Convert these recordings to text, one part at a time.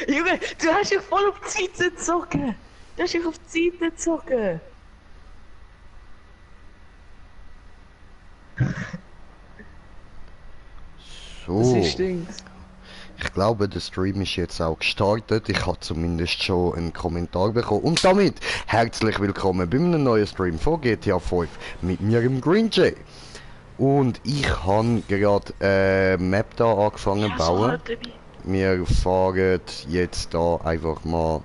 Junge, du hast dich voll auf die Seite gezogen. Du hast dich auf die Seite gezogen. Das ist So, Dings. ich glaube, der Stream ist jetzt auch gestartet. Ich habe zumindest schon einen Kommentar bekommen. Und damit herzlich willkommen bei einem neuen Stream von GTA 5 mit mir im Green Jay. Und ich habe gerade Map da angefangen zu Ja, so bauen. halt dabei. Wir fahren jetzt da einfach mal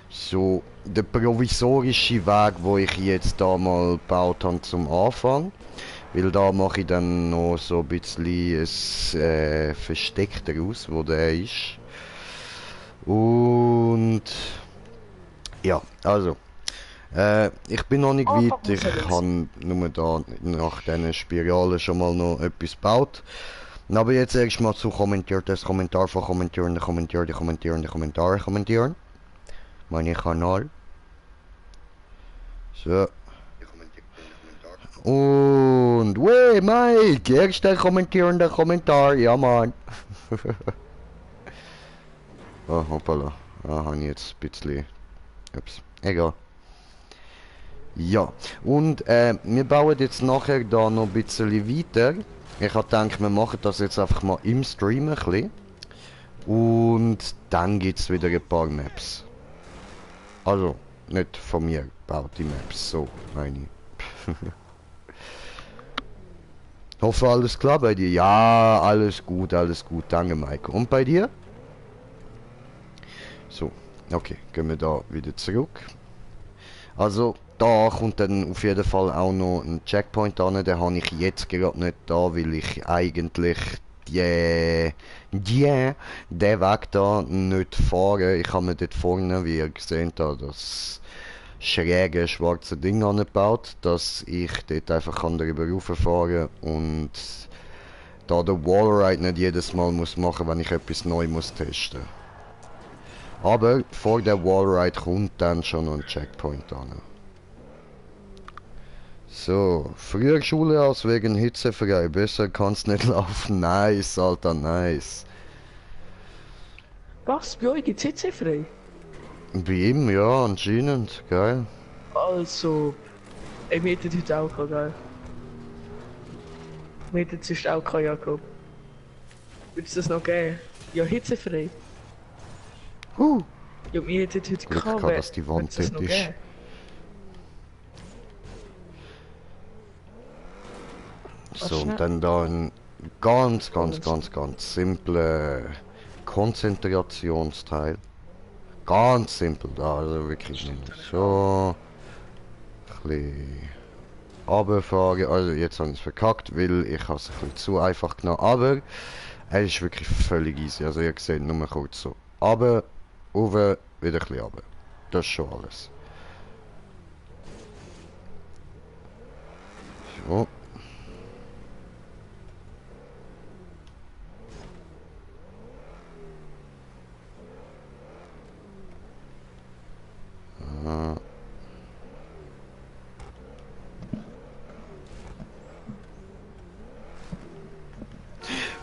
so den provisorischen Weg, wo ich jetzt da mal gebaut habe zum Anfang. Weil da mache ich dann noch so ein bisschen ein Versteck daraus, wo der ist. Und ja, also. Ich bin noch nicht Anfang weit, muss ich er sein. habe nur da nach diesen Spiralen schon mal noch etwas gebaut. Aber jetzt erstmal zu kommentiert, das Kommentar von kommentieren, kommentieren. Mein Kanal. So. Und, wey, Mike, erster kommentierender Kommentar, ja Mann. Oh, hoppala. Ah, habe ich jetzt ein bisschen, ups, egal. Ja, und wir bauen jetzt nachher da noch ein bisschen weiter. Ich habe gedacht, wir machen das jetzt einfach mal im Stream ein bisschen. Und dann gibt es wieder ein paar Maps. Also, nicht von mir gebaute Maps, so meine ich. Hoffe, alles klar bei dir. Ja, alles gut, danke Mike. Und bei dir? So, okay, gehen wir da wieder zurück. Also, da kommt dann auf jeden Fall auch noch ein Checkpoint an. Den habe ich jetzt gerade nicht da, weil ich eigentlich den Weg da nicht fahre. Ich habe mir dort vorne, wie ihr gesehen habt, das schräge schwarze Ding angebaut, dass ich dort einfach darüber rauffahren und da der Wallride nicht jedes Mal muss machen, wenn ich etwas neu muss testen. Aber vor der Wallride kommt dann schon noch ein Checkpoint an. So, früher Schule aus wegen hitzefrei, besser kann's nicht laufen. Nice, Alter, nice. Was? Bei euch gibt's jetzt frei? Bei ihm, ja, anscheinend, geil. Also, ich hätte heute auch gehabt, gell? Wir hätten sonst auch gehabt, Jakob. Würde es das noch geben? Ja, hitzefrei. Huh. Ja, wir hätten heute Glück gehabt, gehabt, dass die würde Wand es das dort noch ist. geben? Was So, und schnell? dann da ein ganz simpler Konzentrationsteil. Ganz simpel da, also wirklich nur so. Ein bisschen runterfahren. Also jetzt habe ich es verkackt, weil ich es ein bisschen zu einfach genommen. Aber es ist wirklich völlig easy. Also ihr seht nur kurz so. Aber, rauf, wieder ein bisschen runter. Das ist schon alles. So.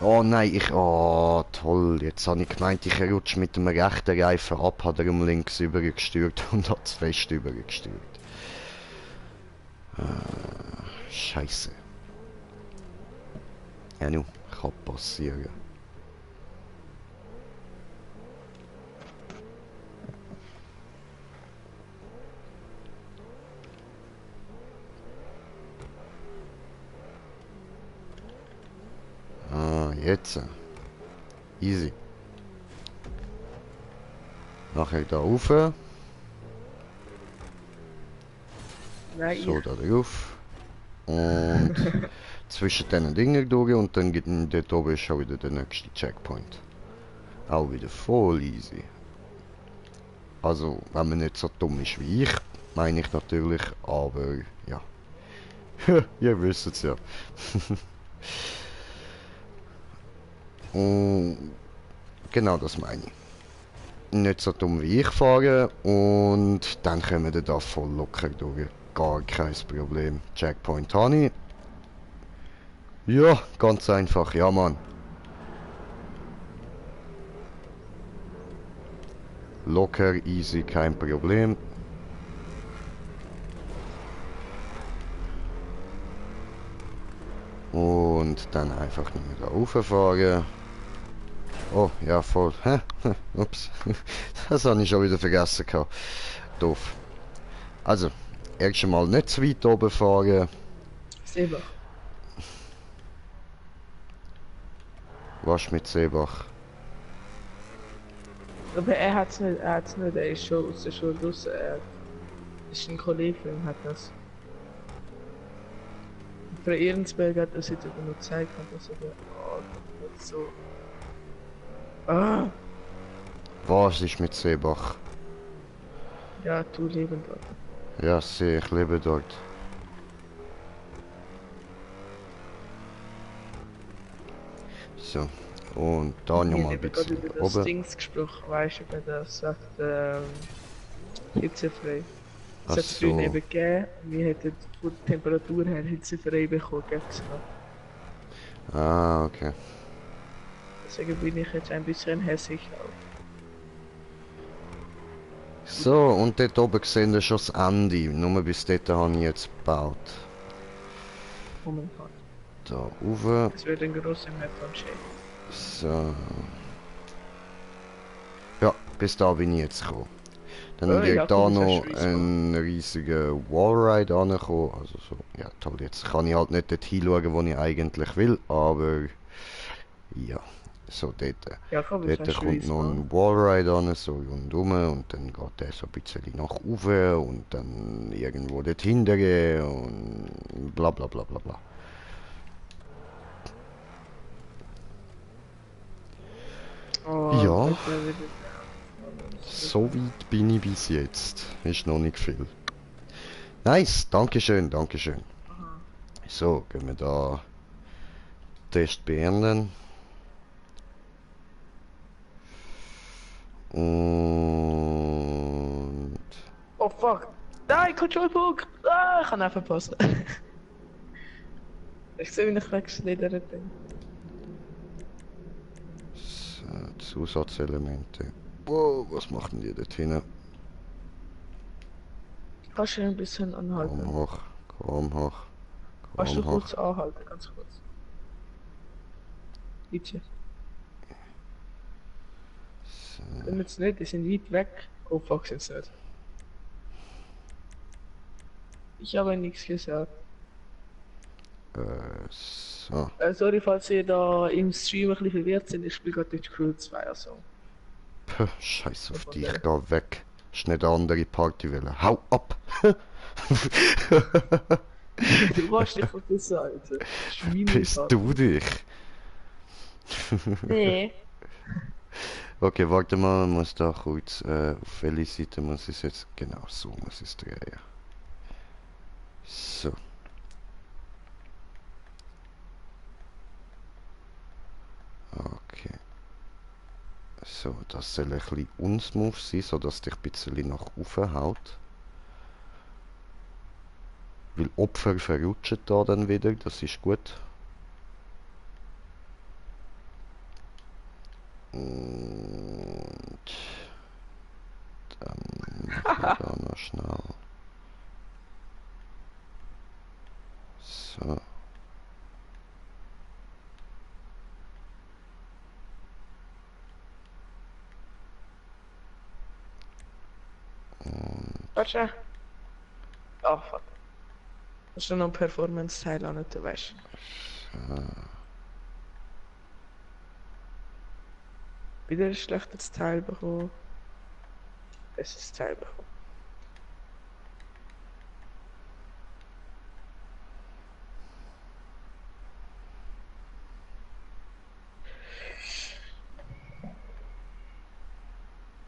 Oh nein, oh toll, jetzt habe ich gemeint, ich rutsche mit dem rechten Reifen ab, hat er um links übergesteuert und hat zu fest übergesteuert. Scheiße. Ja nu, kann passieren. Ah, jetzt. Easy. Nachher da rauf. Nein, So, da drauf. Und zwischen diesen Dingen durch und dann geht dort oben schon wieder der nächste Checkpoint. Auch wieder voll easy. Also, wenn man nicht so dumm ist wie ich, meine ich natürlich, aber ja. Ihr wisst es ja. Und genau das meine ich. Nicht so dumm wie ich fahre und dann kommen wir da voll locker durch. Gar kein Problem. Checkpoint habe ich. Ja, ganz einfach, ja Mann. locker, easy, kein Problem. Und dann einfach nur da rauffahren. Oh, ja, voll. Hä? Ups. Das habe ich schon wieder vergessen gehabt. Doof. Also, erst einmal nicht zu weit oben fahren. Seebach. Was mit Seebach? Aber er hat's nicht, er ist schon aus der Schule raus. Er ist ein Kollege von ihm, hat das. Frau Ehrensberg hat das jetzt aber noch gezeigt, dass er nicht so. Ah! Was ist mit Seebach? Ja, du lebend dort. Ja, sehe, ich lebe dort. So, und da nochmal ein Wir haben gerade bisschen über das oben. Dings gesprochen, weißt du, wenn das sagt, hitzefrei. Ach Es hat früher so. eben gegeben, wir hätten von der Temperatur her hitzefrei bekommen, gibt's noch. Ah, okay. Deswegen bin ich jetzt ein bisschen hässlich auch. So, und dort oben sehen wir schon das Ende. Nur bis dort habe ich jetzt gebaut. Momentan. Da rauf. Es wird ein grosser Map von Shay. So. Ja, bis da bin ich jetzt gekommen. Dann Oh, wird Jakob, da das noch hast du ein riesiger Wallride ankommen. Also so, ja toll, jetzt kann ich halt nicht dort hinschauen, wo ich eigentlich will, aber ja, so dort. Jakob, Dort das hast du kommt noch ein Wallride an, so rundum, und dann geht der so ein bisschen nach oben und dann irgendwo dort hinten und bla bla bla bla bla. Oh, Ja. Gott, der wird- So weit bin ich bis jetzt. Ist noch nicht viel. Nice, dankeschön, dankeschön. Aha. So, gehen wir da Test beenden. Und Oh fuck! Nein, Controlpunkt! Ah, ich kann einfach verpassen. Ich sehe, wie ich weggeschlittert bin. so, Zusatzelemente. Wow, was machen die dort hinten? Kannst du ein bisschen Komm anhalten? hoch, komm hoch, Kannst du komm kurz hoch. anhalten, ganz kurz. Bitte. So, Wenn jetzt nicht, die sind weit weg. Oh fuck, sind's nicht. Ich habe nichts gesagt. so. Sorry, falls ihr da im Stream ein bisschen verwirrt sind. Ich spiele gerade Ditch Crew 2, also. Puh, scheiß auf Von dich, der- geh weg. Ist nicht eine andere Party wollen. Hau ab! Du warst nicht vergessen, Alter. Bist du dich? Nee. Okay, warte mal, ich muss da kurz, auf welche Seite muss ich es jetzt, genau, so muss ich es drehen. So. Okay. So, das soll ein bisschen unsmooth sein, sodass dich ein bisschen nach oben haut. Weil Opfer verrutschen da dann wieder, das ist gut. Und dann machen wir da noch schnell. So. Und Warte. Oh fuck. Das ist noch ein Performance-Teil an, du weißt. Wieder ein schlechtes Teil bekommen. Besseres Teil bekommen.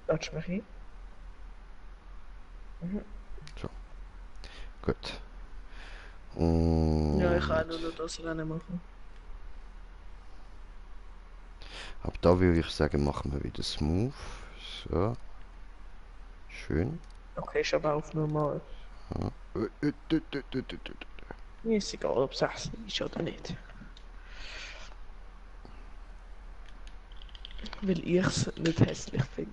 Latsch mich hin. gut. Und Ja, ich kann nur noch das Rennen machen. ab da würde ich sagen, machen wir wieder smooth. So. Schön. Okay, ist aber auf normal. Ja. Mir ist egal, ob es 6 ist oder nicht. Weil ich es nicht hässlich finde.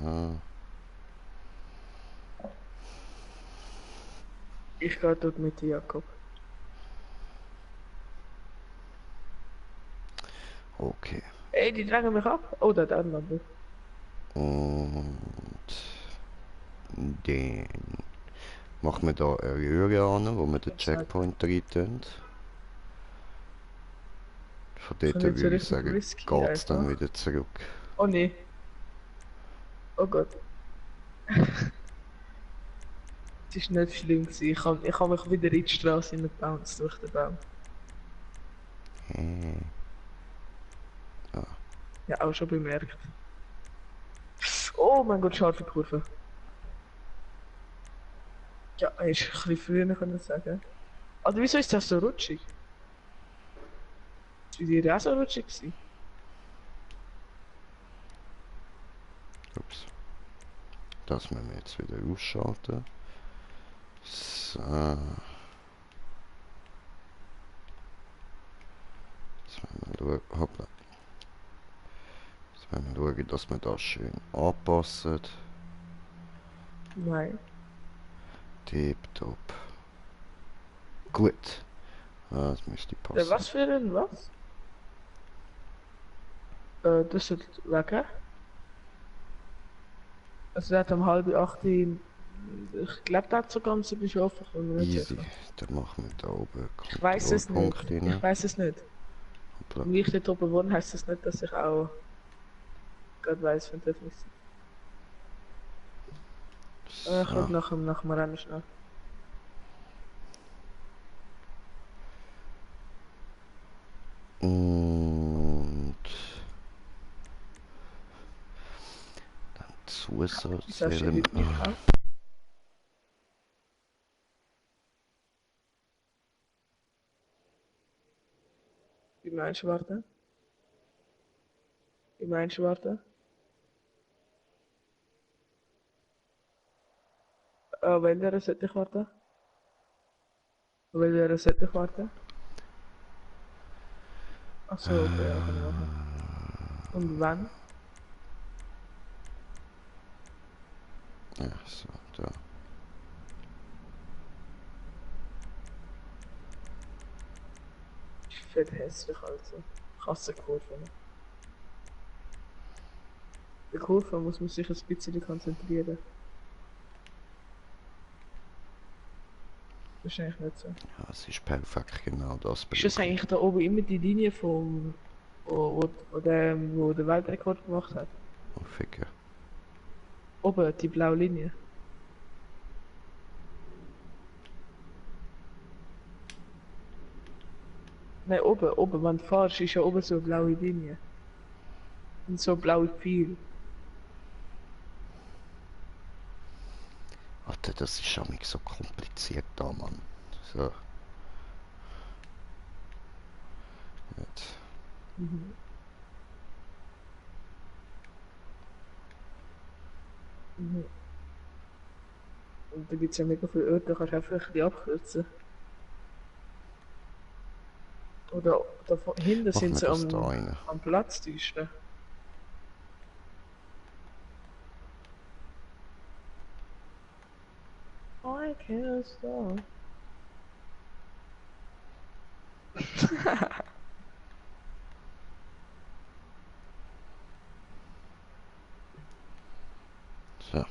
Ah, Ich gehe dort mit dir, Jakob. okay. Ey, die drängen mich ab. Oh, da hat auch noch. Und dann machen wir da eine Röhre an, wo wir den Checkpoint rein tun. Von dort Kann nicht so würde ich richtig sagen, risky geht's dann einfach. wieder zurück. Oh nee. Oh Gott. Es ist nicht schlimm gewesen. Ich hab mich wieder in die Straße hineingebounced durch den Baum. Ah, Ja, auch schon bemerkt. Oh mein Gott, scharfe Kurve. Ja, hättest du ein bisschen früher können sagen. Also wieso ist das so rutschig? Ist bei dir auch so rutschig gewesen? ups. Das müssen wir jetzt wieder ausschalten. So. Jetzt müssen wir schauen, hoppla. Jetzt müssen wir schauen, dass wir das schön anpassen. Nein. Tipptopp. Gut. Ah, das müsste Der passen. was für ein was? Das sollte weg. Also der hat um halb acht ihn. Ich glaube, der hat so ganz bist du offen, ich bin mir nicht Easy. sicher. Dann machen wir da oben Ich weiß es nicht. Kontrollpunkt rein. Ich weiß es nicht. Hoppla. Und wie ich dort oben wohne, heißt das nicht, dass ich auch gerade weiß, von der nicht. Ich So. schaue nach dem Rennen schnell. Und dann Das hast du Zusatzelement. nicht gekauft. Wie meinst du warten? Wie meinst du warten? Welcher sollte ich warten? Welcher sollte ich warten? Achso, okay, ja, kann ich machen. Und wann? Ja, so, da. Ist fett hässlich also. Kassenkurve. Bei Kurve muss man sich ein bisschen konzentrieren. Wahrscheinlich nicht so. Ja, es ist perfekt, genau das Ist das brauche ich. eigentlich da oben immer die Linie vom wo der Weltrekord gemacht hat? Oh, Ficker. Oben, die blaue Linie. Nein, oben, wenn du fährst, ist ja oben so eine blaue Linie. Und so blaue Pfeil. Warte, das ist schon nicht so kompliziert da, Mann. So. Jetzt. Mhm. Mhm. Und da gibt es ja mega viele Orte, da kannst du einfach ein bisschen abkürzen. Oder da hinten Machen sind wir sie das da rein. am Platztischen. I can't stop. So.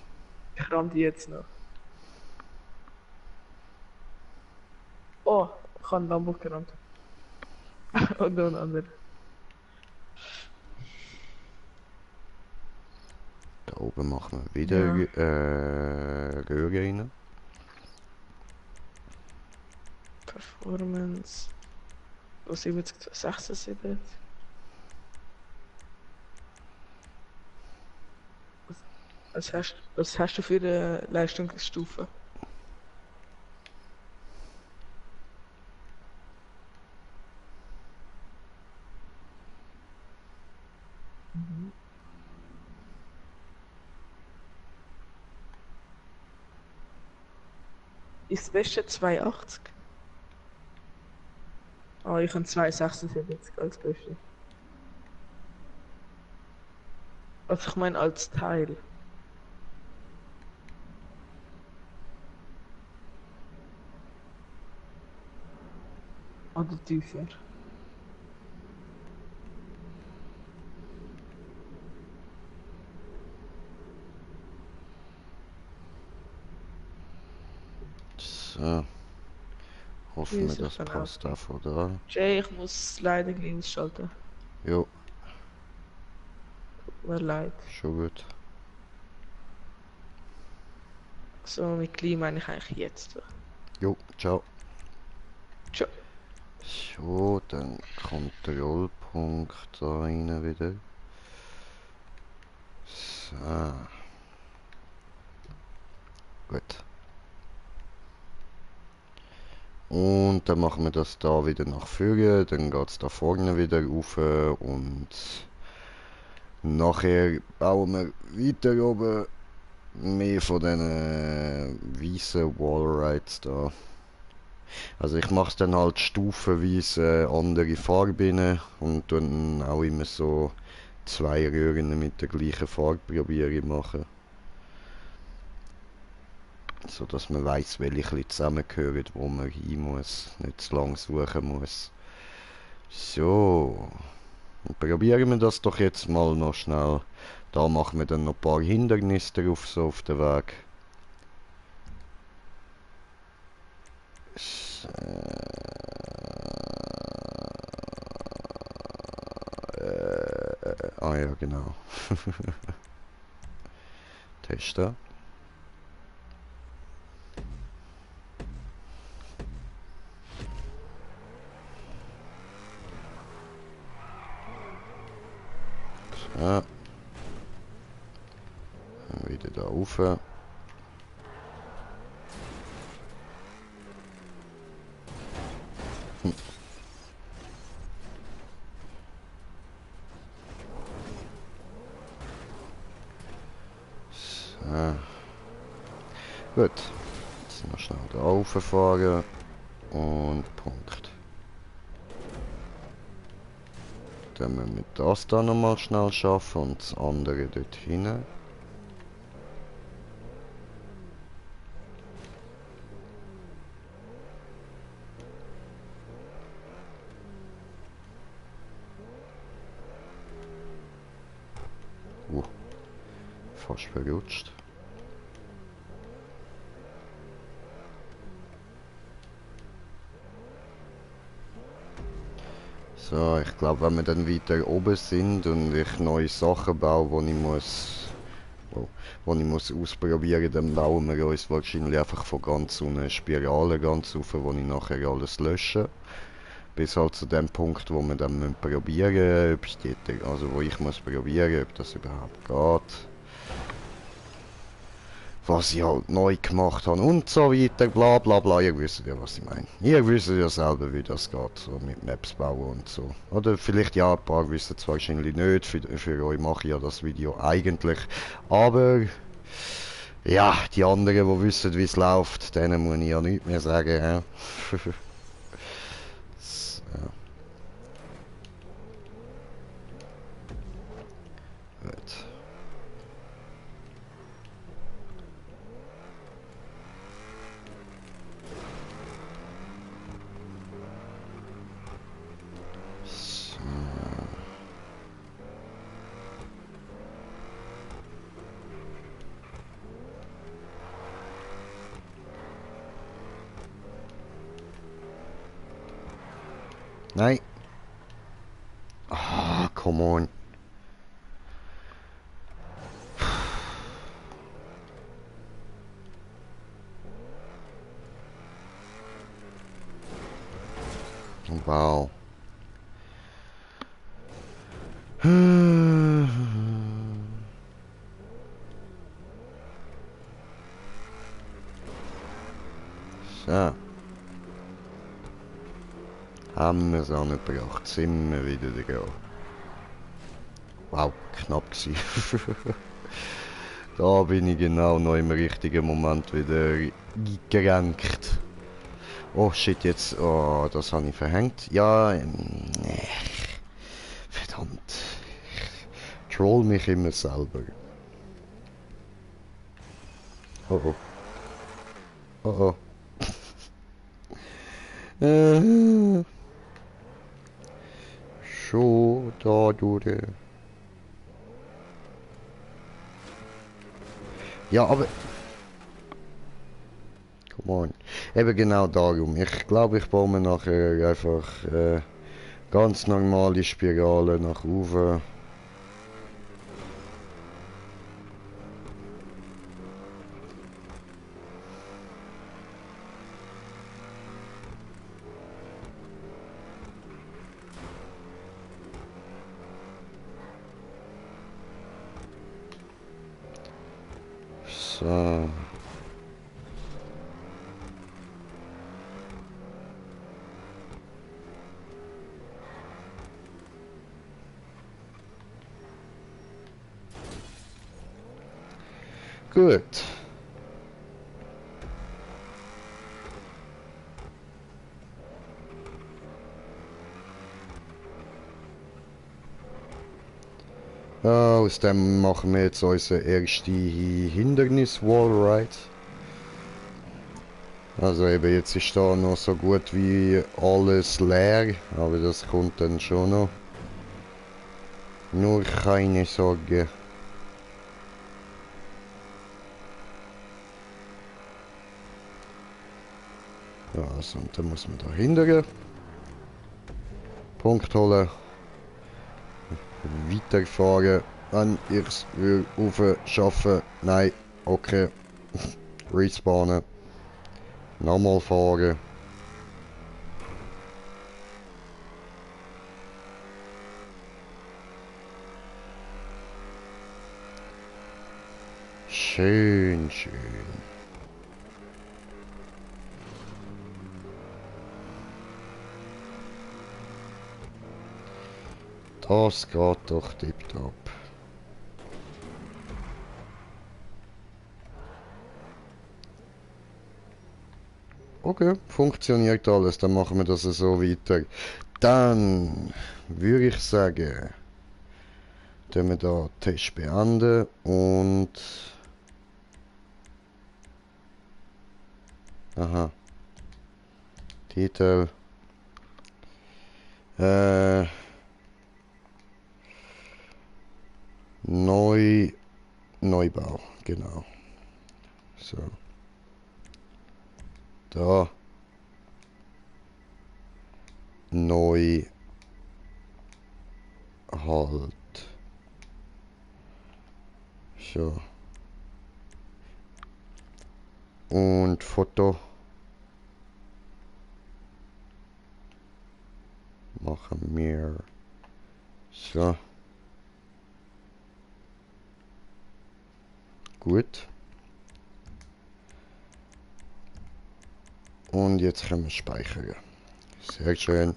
Ich ramm die jetzt noch. Oh, ich habe einen Bambus gerammt. Und noch einen anderen. Da oben machen wir wieder Ja. Röhre rein. Performance. So 70, 76. Was hast du für eine Leistungsstufe? Mhm. Ist das Beste 280? Ah, ich habe 276 als Beste. Also ich meine als Teil. Oder tiefer. So. Hoffen wir, Jesus, das kann passt auch. auch von da. Jay, ich muss leider gleich ausschalten. Jo, Tut mir leid. schon gut. So, mit gleich meine ich eigentlich jetzt. Jo, ciao. Ciao. So, dann Kontrollpunkt da rein wieder. So. Gut. Und dann machen wir das da wieder nach vorne, dann geht es da vorne wieder rauf und nachher bauen wir weiter oben mehr von diesen weißen Wallrides da. Also ich mache es dann halt stufenweise andere Farben und dann auch immer so 2 Röhren mit der gleichen Farbe probiere machen. So dass man weiss, welche zusammengehören, wo man hin muss, nicht zu lang suchen muss. So, dann probieren wir das doch jetzt mal noch schnell. Da machen wir dann noch ein paar Hindernisse drauf, so auf den Weg. So, ja, genau. Testen. So. Dann wieder da rauf. So. Gut. Jetzt noch schnell da rauffahren. Und Punkt. Dann müssen wir das da nochmal schnell schaffen und das andere dort hinten. Fast verrutscht. So, ich glaube, wenn wir dann weiter oben sind und ich neue Sachen baue, die ich muss ausprobieren, dann bauen wir uns wahrscheinlich einfach von ganz unten Spirale ganz rauf, wo ich nachher alles lösche. Bis halt zu dem Punkt, wo wir dann probieren, ob es dort, also wo ich muss probieren, ob das überhaupt geht. Was ich halt neu gemacht habe und so weiter, bla bla bla. Ihr wisst ja, was ich meine. Ihr wisst ja selber, wie das geht, so mit Maps bauen und so. Oder vielleicht ja, ein paar wissen es wahrscheinlich nicht, für euch mache ich ja das Video eigentlich. Aber, ja, die anderen, die wissen, wie es läuft, denen muss ich ja nichts mehr sagen. Ja. So. Gut. So. Nein. Ah, come on. Wow. So. Haben wir es angebracht. Sind wir wieder da. Wow, knapp gewesen. Da bin ich genau noch im richtigen Moment wieder gerankt. Oh shit, jetzt. Oh, das habe ich verhängt. Ja, verdammt. Ich troll mich immer selber. Oh oh. Oh oh. schon da durch. Ja, aber... Come on. Eben genau darum. Ich glaube, ich baue mir nachher einfach ganz normale Spirale nach oben. So. Gut. Aus dem machen wir jetzt unsere erste Hindernis-Wallride. Also eben, jetzt ist da noch so gut wie alles leer, aber das kommt dann schon noch. Nur keine Sorge. Ja, also, und dann muss man da hindern. Punkt holen. Weiterfahren. Wenn ich es schaffen. Nein, okay. Respawnen. Nochmal fahren. Schön, schön. Das geht doch tipptopp. Okay, funktioniert alles, dann machen wir das so weiter. Dann würde ich sagen, können wir da Test beenden und... Aha. Titel. Neubau, genau. So. Da. Neu. Halt. So. Und Foto. Machen wir. So. Gut. Und jetzt können wir speichern. Sehr schön.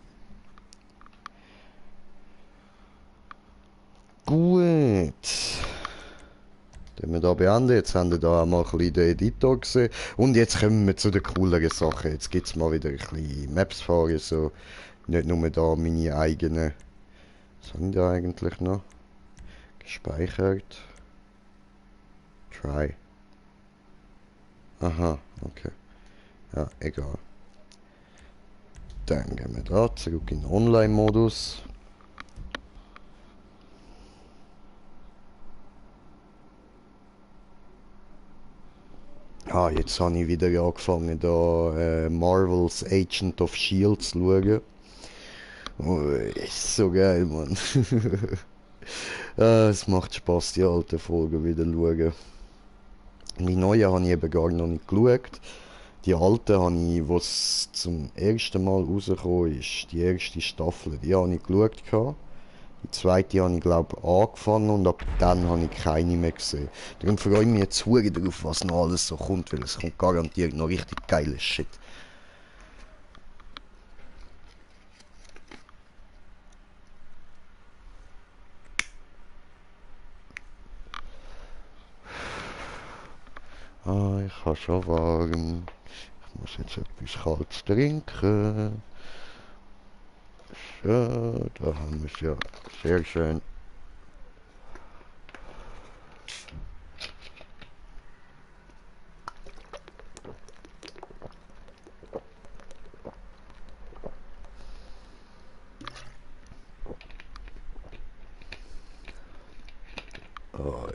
Gut. Dann wir da beenden. Jetzt haben wir da auch mal ein bisschen den Editor gesehen. Und jetzt kommen wir zu den cooleren Sachen. Jetzt gibt es mal wieder ein bisschen Maps fahren. So. Nicht nur da meine eigenen. Was haben die da eigentlich noch? Gespeichert. Try. Aha, okay. Ja, egal. Dann gehen wir da zurück in den Online-Modus. Ah, jetzt habe ich wieder angefangen, da Marvel's Agent of S.H.I.E.L.D. zu schauen. Oh, ist so geil, Mann. Es macht Spaß, die alten Folgen wieder zu schauen. Die neuen habe ich eben gar noch nicht geschaut. Die alten habe ich, wo es zum ersten Mal rausgekommen ist, die erste Staffel, die habe ich geschaut. Die zweite habe ich, glaube ich, angefangen und ab dann habe ich keine mehr gesehen. Darum freue ich mich jetzt sehr darauf, was noch alles so kommt, weil es kommt garantiert noch richtig geiles Shit. Ah, ich habe schon warm. Ich muss jetzt etwas Kaltes trinken. So, da haben wir es ja. Sehr schön.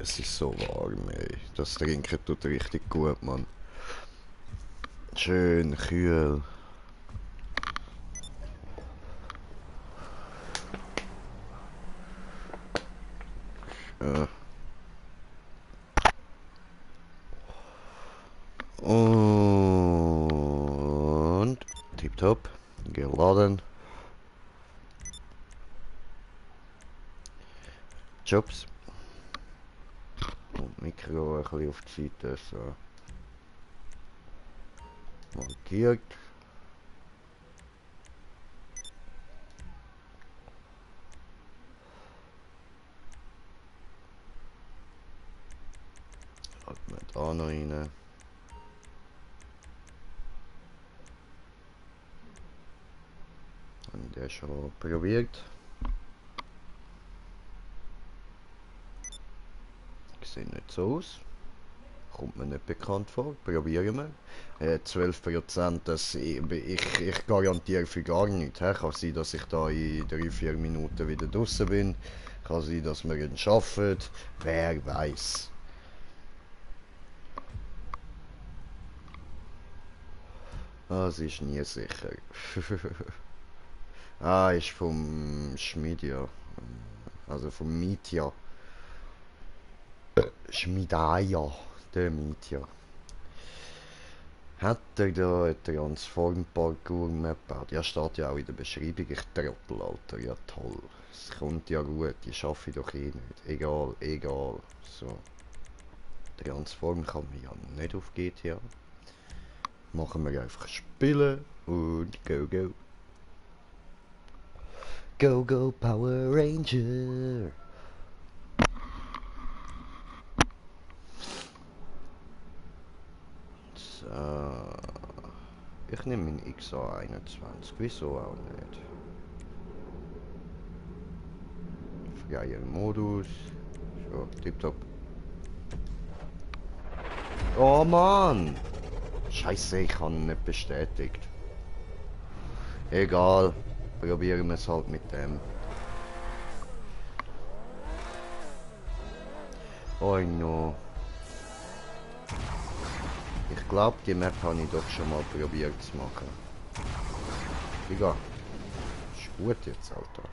Es ist so warm, ey. Das Trinken tut richtig gut, Mann. Schön kühl. Ja. Und tipptopp. Geladen. Jobs. Und Mikro ein bisschen auf die Seite. So. Markiert. Hat man da noch rein. Habe ich den schon probiert. Sieht nicht so aus. Kommt mir nicht bekannt vor. Probieren wir. 12%, ich garantiere für gar nichts. Kann sein, dass ich da in 3-4 Minuten wieder draußen bin. Kann sein, dass wir ihn schaffen. Wer weiß. Das ist nie sicher. Ah, ist vom Schmidia. Also vom Mietja. Schmidaja, der Mietja. Hat er da ein Transform-Parcours-Map gebaut? Ja, steht ja auch in der Beschreibung. Ich Trottel, Alter. Ja, toll. Es kommt ja gut. Die schaffe ich doch eh nicht. Egal, egal. So. Transform kann man ja nicht auf GTA. Machen wir einfach spielen und go, go. Go, go, Power Ranger. So. Ich nehme meinen XA21. Wieso auch nicht? Freier Modus. So, tipptopp. Oh Mann! Scheiße, ich habe ihn nicht bestätigt. Egal. Probieren wir es halt mit dem. Oh no. Ich glaube, die Map habe ich doch schon mal probiert zu machen. Digga. Ist gut jetzt, Alter.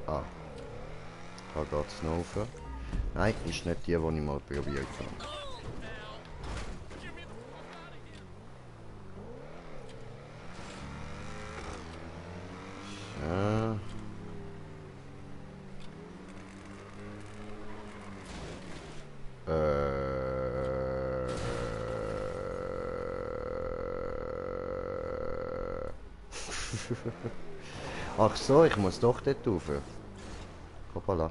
Ah. Da geht's noch rauf. Nein, ist nicht die, die ich mal probiert habe. Ach so, ich muss doch dort rauf. Hoppala.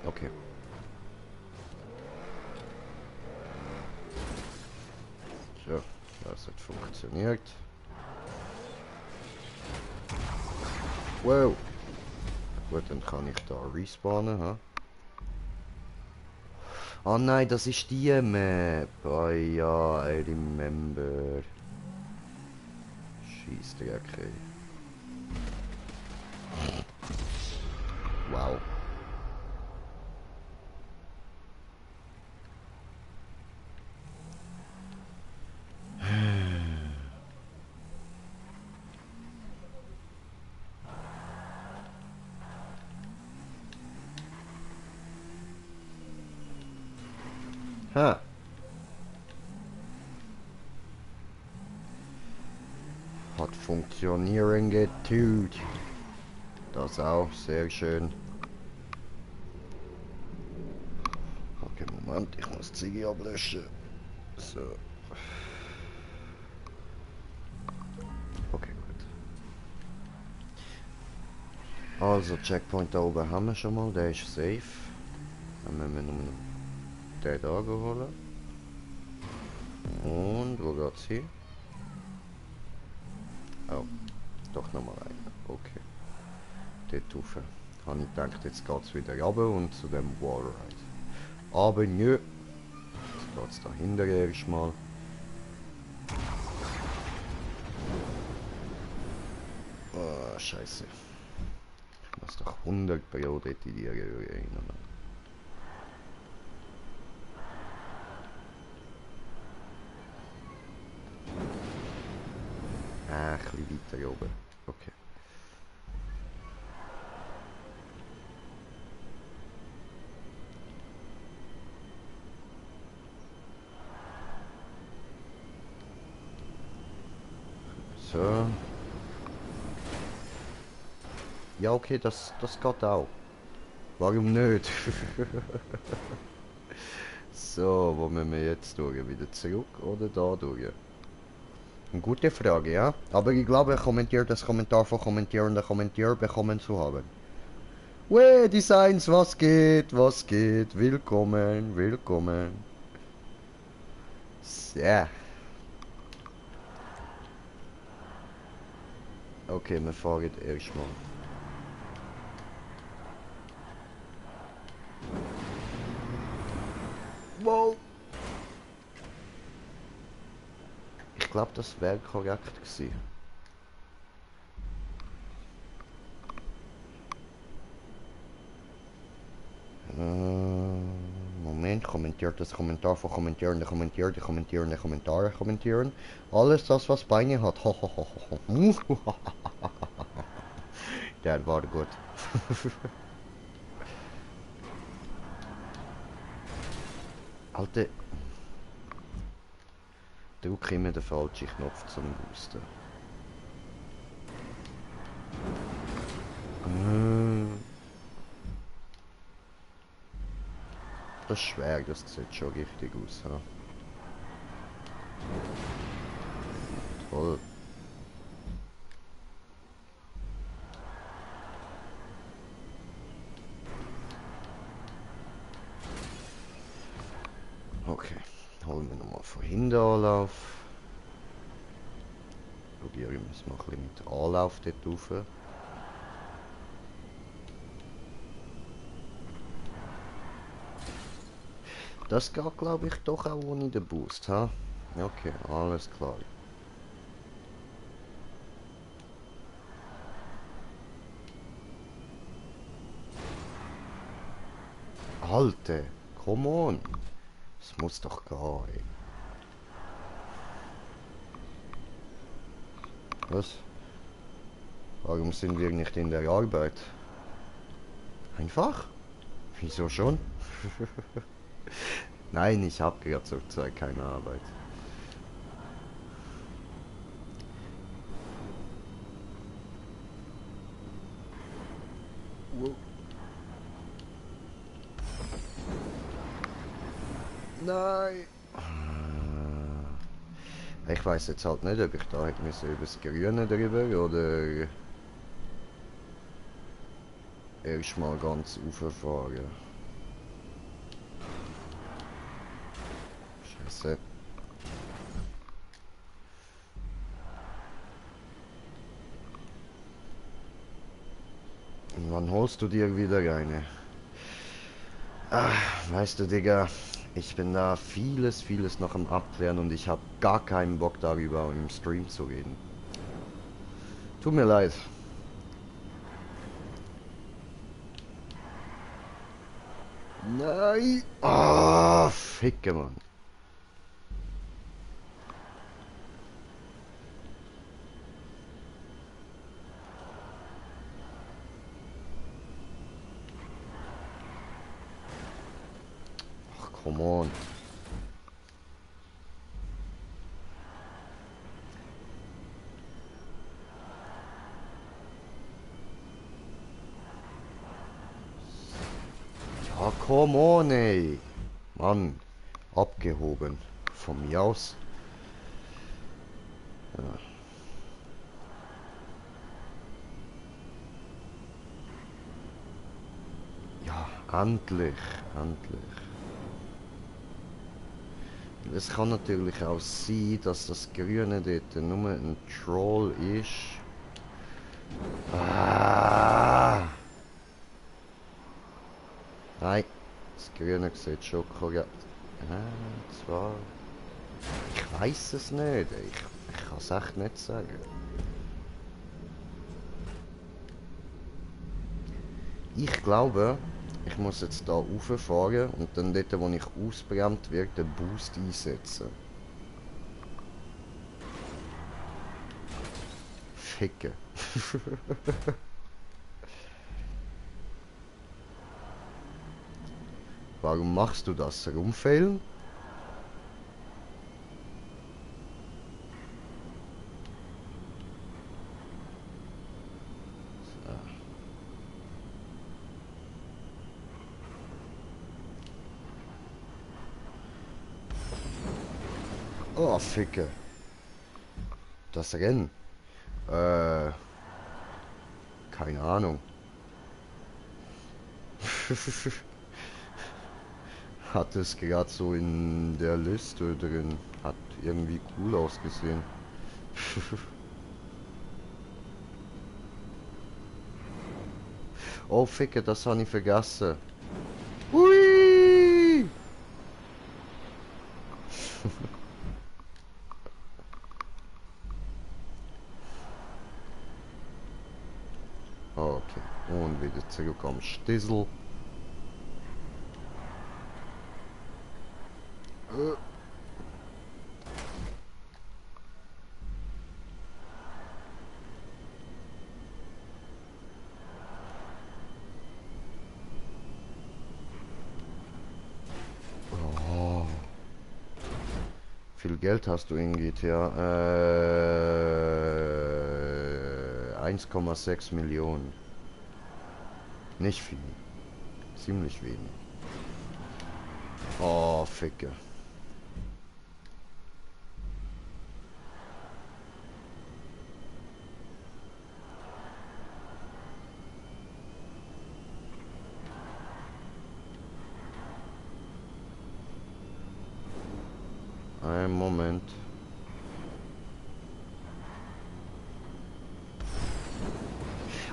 Okay. So, das hat funktioniert. Wow. Gut, dann kann ich da respawnen, ha? Ah nein, das ist die Map. Ah ja, I remember. Scheissdreck, ey. Wow. Ha. Hat funktionieren getut. Das auch, sehr schön. Okay, Moment, ich muss Ziege ablöschen. So. Okay, gut. Also, Checkpoint da oben haben wir schon mal, der ist safe. Dann müssen wir nur den da holen. Und wo geht's hin? Oh, doch nochmal rein. Okay. Dort rauf. Habe ich gedacht, jetzt geht es wieder runter und zu dem Wallride. Aber nö. Jetzt geht es da hinten erstmal. Oh, scheiße. Ich muss doch 100 Pro dort in die Röhre rein. Ein bisschen weiter oben. Okay. So. Ja, okay, das geht auch. Warum nicht? So, wo müssen wir jetzt durch? Wieder zurück oder da durch? Eine gute Frage, ja. Aber ich glaube, kommentiert das Kommentar von kommentierender Kommentier bekommen zu haben. Wey, Designs, was geht? Was geht? Willkommen, willkommen. Ja. Okay, wir fahren erstmal. Wow. Ich glaube, das wäre korrekt gewesen. Moment, kommentiert das Kommentar von kommentierende Kommentier, die kommentierende Kommentare kommentieren. Alles das, was Beine hat. Der war gut. Alter. Drück immer den falschen Knopf zum Boosten. Das ist schwer, das sieht schon richtig aus. Ja. Toll. Okay, holen wir nochmal von hinten Anlauf. Probiere ich es noch ein bisschen mit Anlauf dort rauf. Das geht, glaube ich, doch auch ohne den Boost, ha? Okay, alles klar. Alter, come on. Das muss doch gehen, ey. Was? Warum sind wir nicht in der Arbeit? Einfach? Wieso schon? Nein, ich habe gerade zurzeit keine Arbeit. Wow. Nein! Ich weiß jetzt halt nicht, ob ich da hätte müssen über das Grüne drüber oder erstmal ganz rauffahren. Scheiße. Und wann holst du dir wieder eine? Weißt du, Digga, ich bin da vieles noch am Abklären und ich habe gar keinen Bock darüber im Stream zu reden. Tut mir leid. Nein! Ah, Ficke, Mann. Ach, come on. Ja, come on, ey. Mann, abgehoben. Von mir aus. Ja, endlich, endlich. Es kann natürlich auch sein, dass das Grüne dort nur ein Troll ist. Ah. Nein, das Grüne sieht schon korrekt. Zwar. Ich weiß es nicht. Ich kann es echt nicht sagen. Ich glaube, ich muss jetzt da rauffahren und dann dort, wo ich ausbrennt werde, den Boost einsetzen. Ficken. Warum machst du das? Rumfehlen? Oh, Ficke. Das Rennen. Keine Ahnung. Hat es gerade so in der Liste drin. Hat irgendwie cool ausgesehen. Oh, Ficke, das habe ich vergessen. Hui! Okay, und wieder zurück am Stissel. Oh. Viel Geld hast du in GTA? 1,6 Millionen. Nicht viel. Ziemlich wenig. Oh, Ficke. Ein Moment.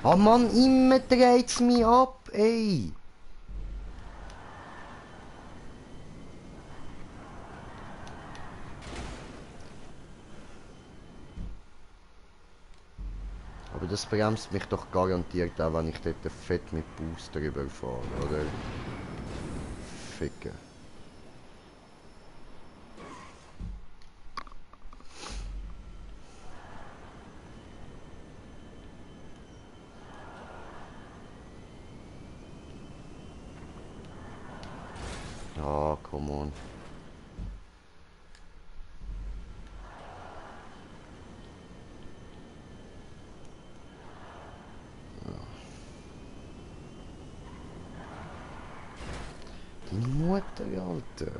Oh Mann, immer dreht's mich ab, ey. Aber das bremst mich doch garantiert auch, wenn ich dort fett mit Booster überfahre, oder? Ficke. Ah, come on. Die Mutter, Alter.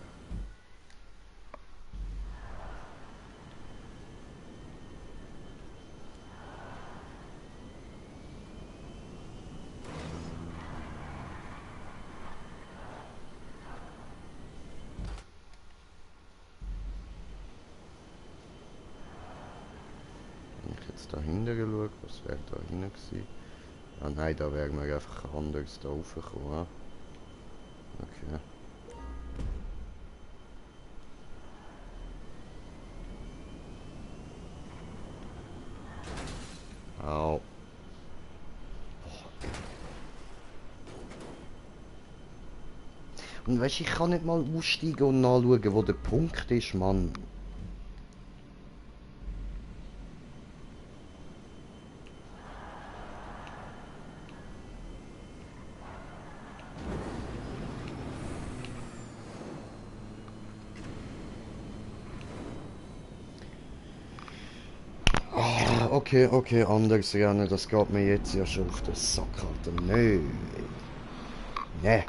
Wenn ich jetzt da hinten geschaut, was wäre da hinten gewesen? Ah nein, da wären wir einfach anders da raufgekommen. Okay. Au. Und weißt du, ich kann nicht mal aussteigen und nachschauen, wo der Punkt ist, Mann. Ah, okay, okay, anders rennen, das geht mir jetzt ja schon auf den Sack, Alter. Nö. Ne.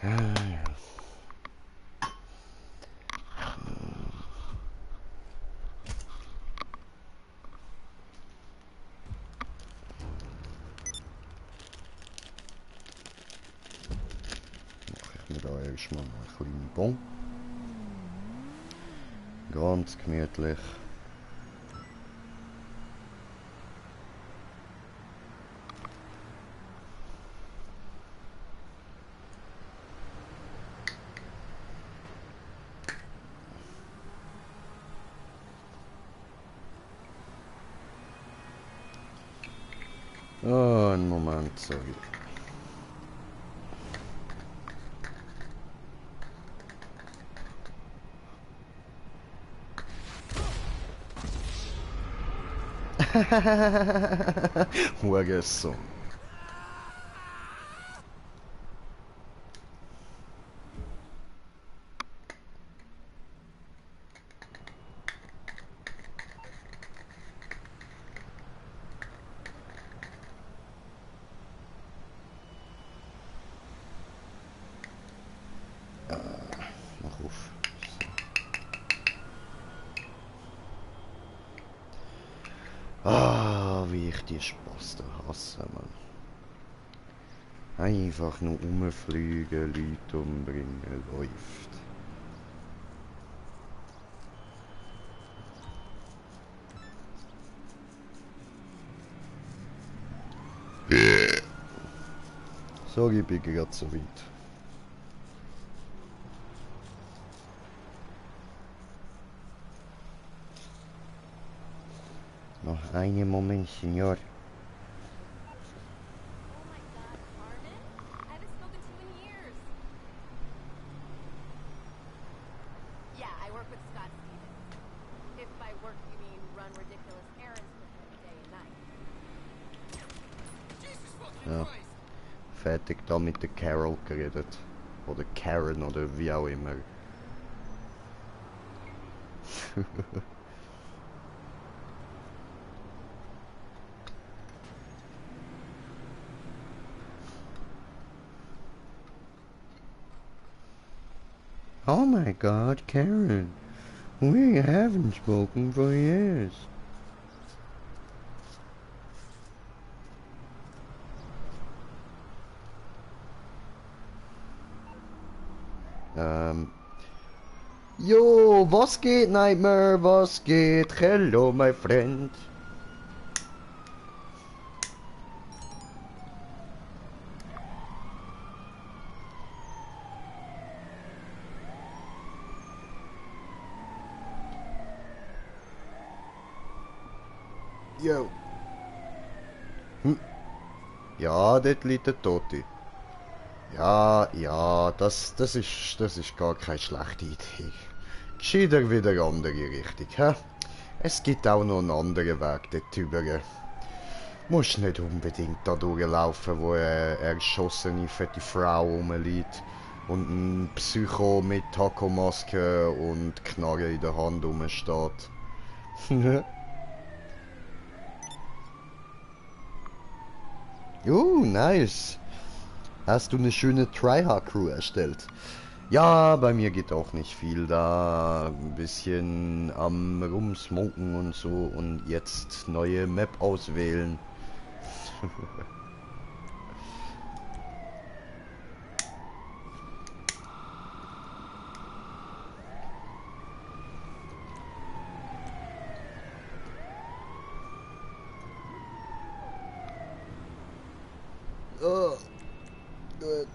Mache ich mir da erstmal einen kleinen Bon. Ganz gemütlich. Oh, einen Moment, sorry. Hurensohn. Mach auf. So. Ah, wie ich die Spaß da hasse, Mann. Einfach nur rumfliegen, Leute umbringen, läuft. Sorry, ich bin gerade so weit. Noch einen Moment, Senor. Yeah, I work with Scott Stevens. If by work you mean run ridiculous errands for him day and night. Jesus fucking Ja. Christ! Fertig da mit der Carol geredet. Oder Karen oder wie auch immer. Oh my god, Karen. We haven't spoken for years. Jo, was geht, Nightmare? Was geht? Hello, my friend. Jo. Ja, dort liegt der Tote. Ja, ja, das ist gar keine schlechte Idee. Gescheiter wieder andere Richtung, hä? Es gibt auch noch einen anderen Weg dort drüber. Musst nicht unbedingt da durchlaufen, wo eine erschossene fette Frau rumliegt und ein Psycho mit Taco-Maske und Knarre in der Hand rumsteht. Nice. Hast du eine schöne Tryhard-Crew erstellt? Ja, bei mir geht auch nicht viel da. Ein bisschen am Rumsmoken und so und jetzt neue Map auswählen. Oh, gut.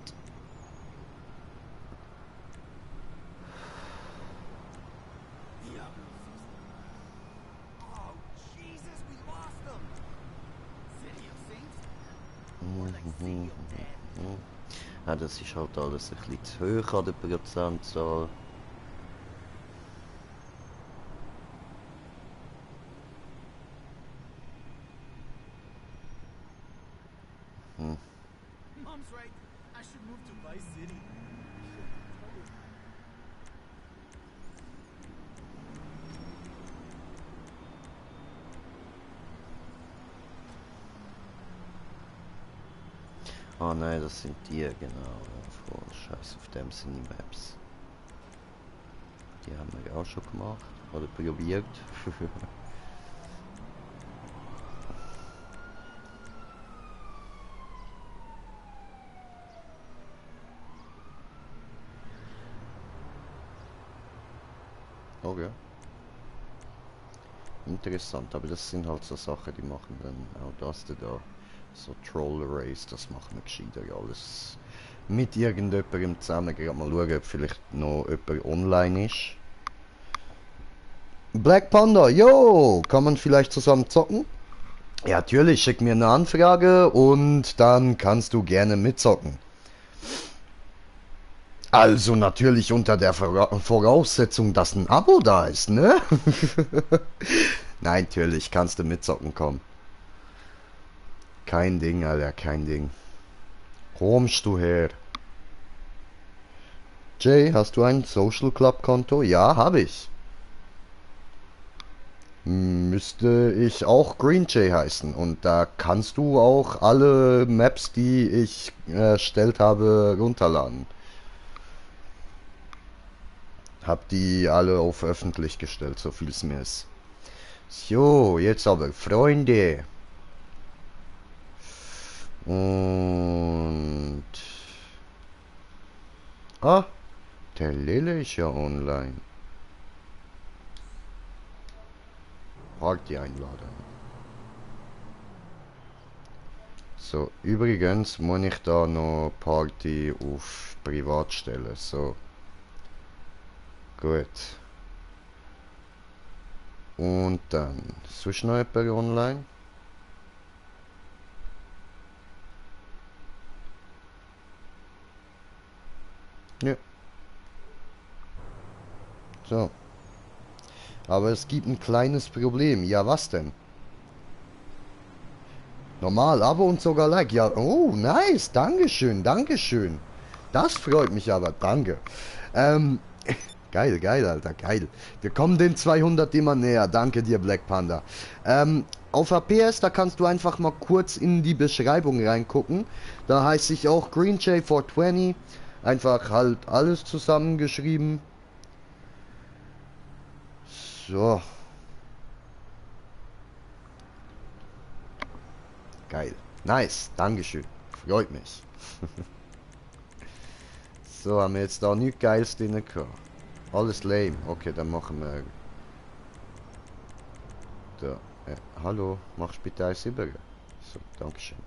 Oh, Jesus, we lost them! City of Saints? Ja, das ist halt alles ein bisschen zu hoch an der Prozentzahl. Mom's right. I should move to Vice City. Oh nein, das sind die, genau. Oh, scheiße, auf dem sind die Maps. Die haben wir auch schon gemacht. Oder probiert. Okay. Interessant, aber das sind halt so Sachen, die machen dann auch das da. So Troll Race, das machen wir gescheiter alles mit irgendjemandem zusammen. Gerade mal schauen, ob vielleicht noch jemand online ist. Black Panda, yo! Kann man vielleicht zusammen zocken? Ja, natürlich, schick mir eine Anfrage und dann kannst du gerne mitzocken. Also natürlich unter der Voraussetzung, dass ein Abo da ist, ne? Nein, natürlich, kannst du mitzocken kommen. Kein Ding, Alter, kein Ding. Kommst du her? Jay, hast du ein Social Club Konto? Ja, habe ich. Müsste ich auch Green Jay heißen. Und da kannst du auch alle Maps, die ich erstellt habe, runterladen. Hab die alle auf öffentlich gestellt, so viel es mir ist. So, jetzt aber, Freunde. Und... Ah, der Lille ist ja online. Party einladen. So, übrigens muss ich da noch Party auf Privat stellen. So. Gut. Und dann, sonst noch jemand online? Ja. So. Aber es gibt ein kleines Problem. Ja, was denn? Normal, Abo und sogar Like. Ja, oh, nice. Dankeschön, Dankeschön. Das freut mich aber. Danke. Ähm, geil, geil, Alter, geil. Wir kommen den 200 immer näher. Danke dir, Black Panda. Auf APS, da kannst du einfach mal kurz in die Beschreibung reingucken. Da heiße ich auch GreenJ420. Einfach halt alles zusammengeschrieben. So. Geil. Nice. Dankeschön. Freut mich. So, haben wir jetzt da nichts Geiles drin gehabt. Alles lame. Okay, dann machen wir... Da. Hallo, machst bitte Eis über? So, Dankeschön.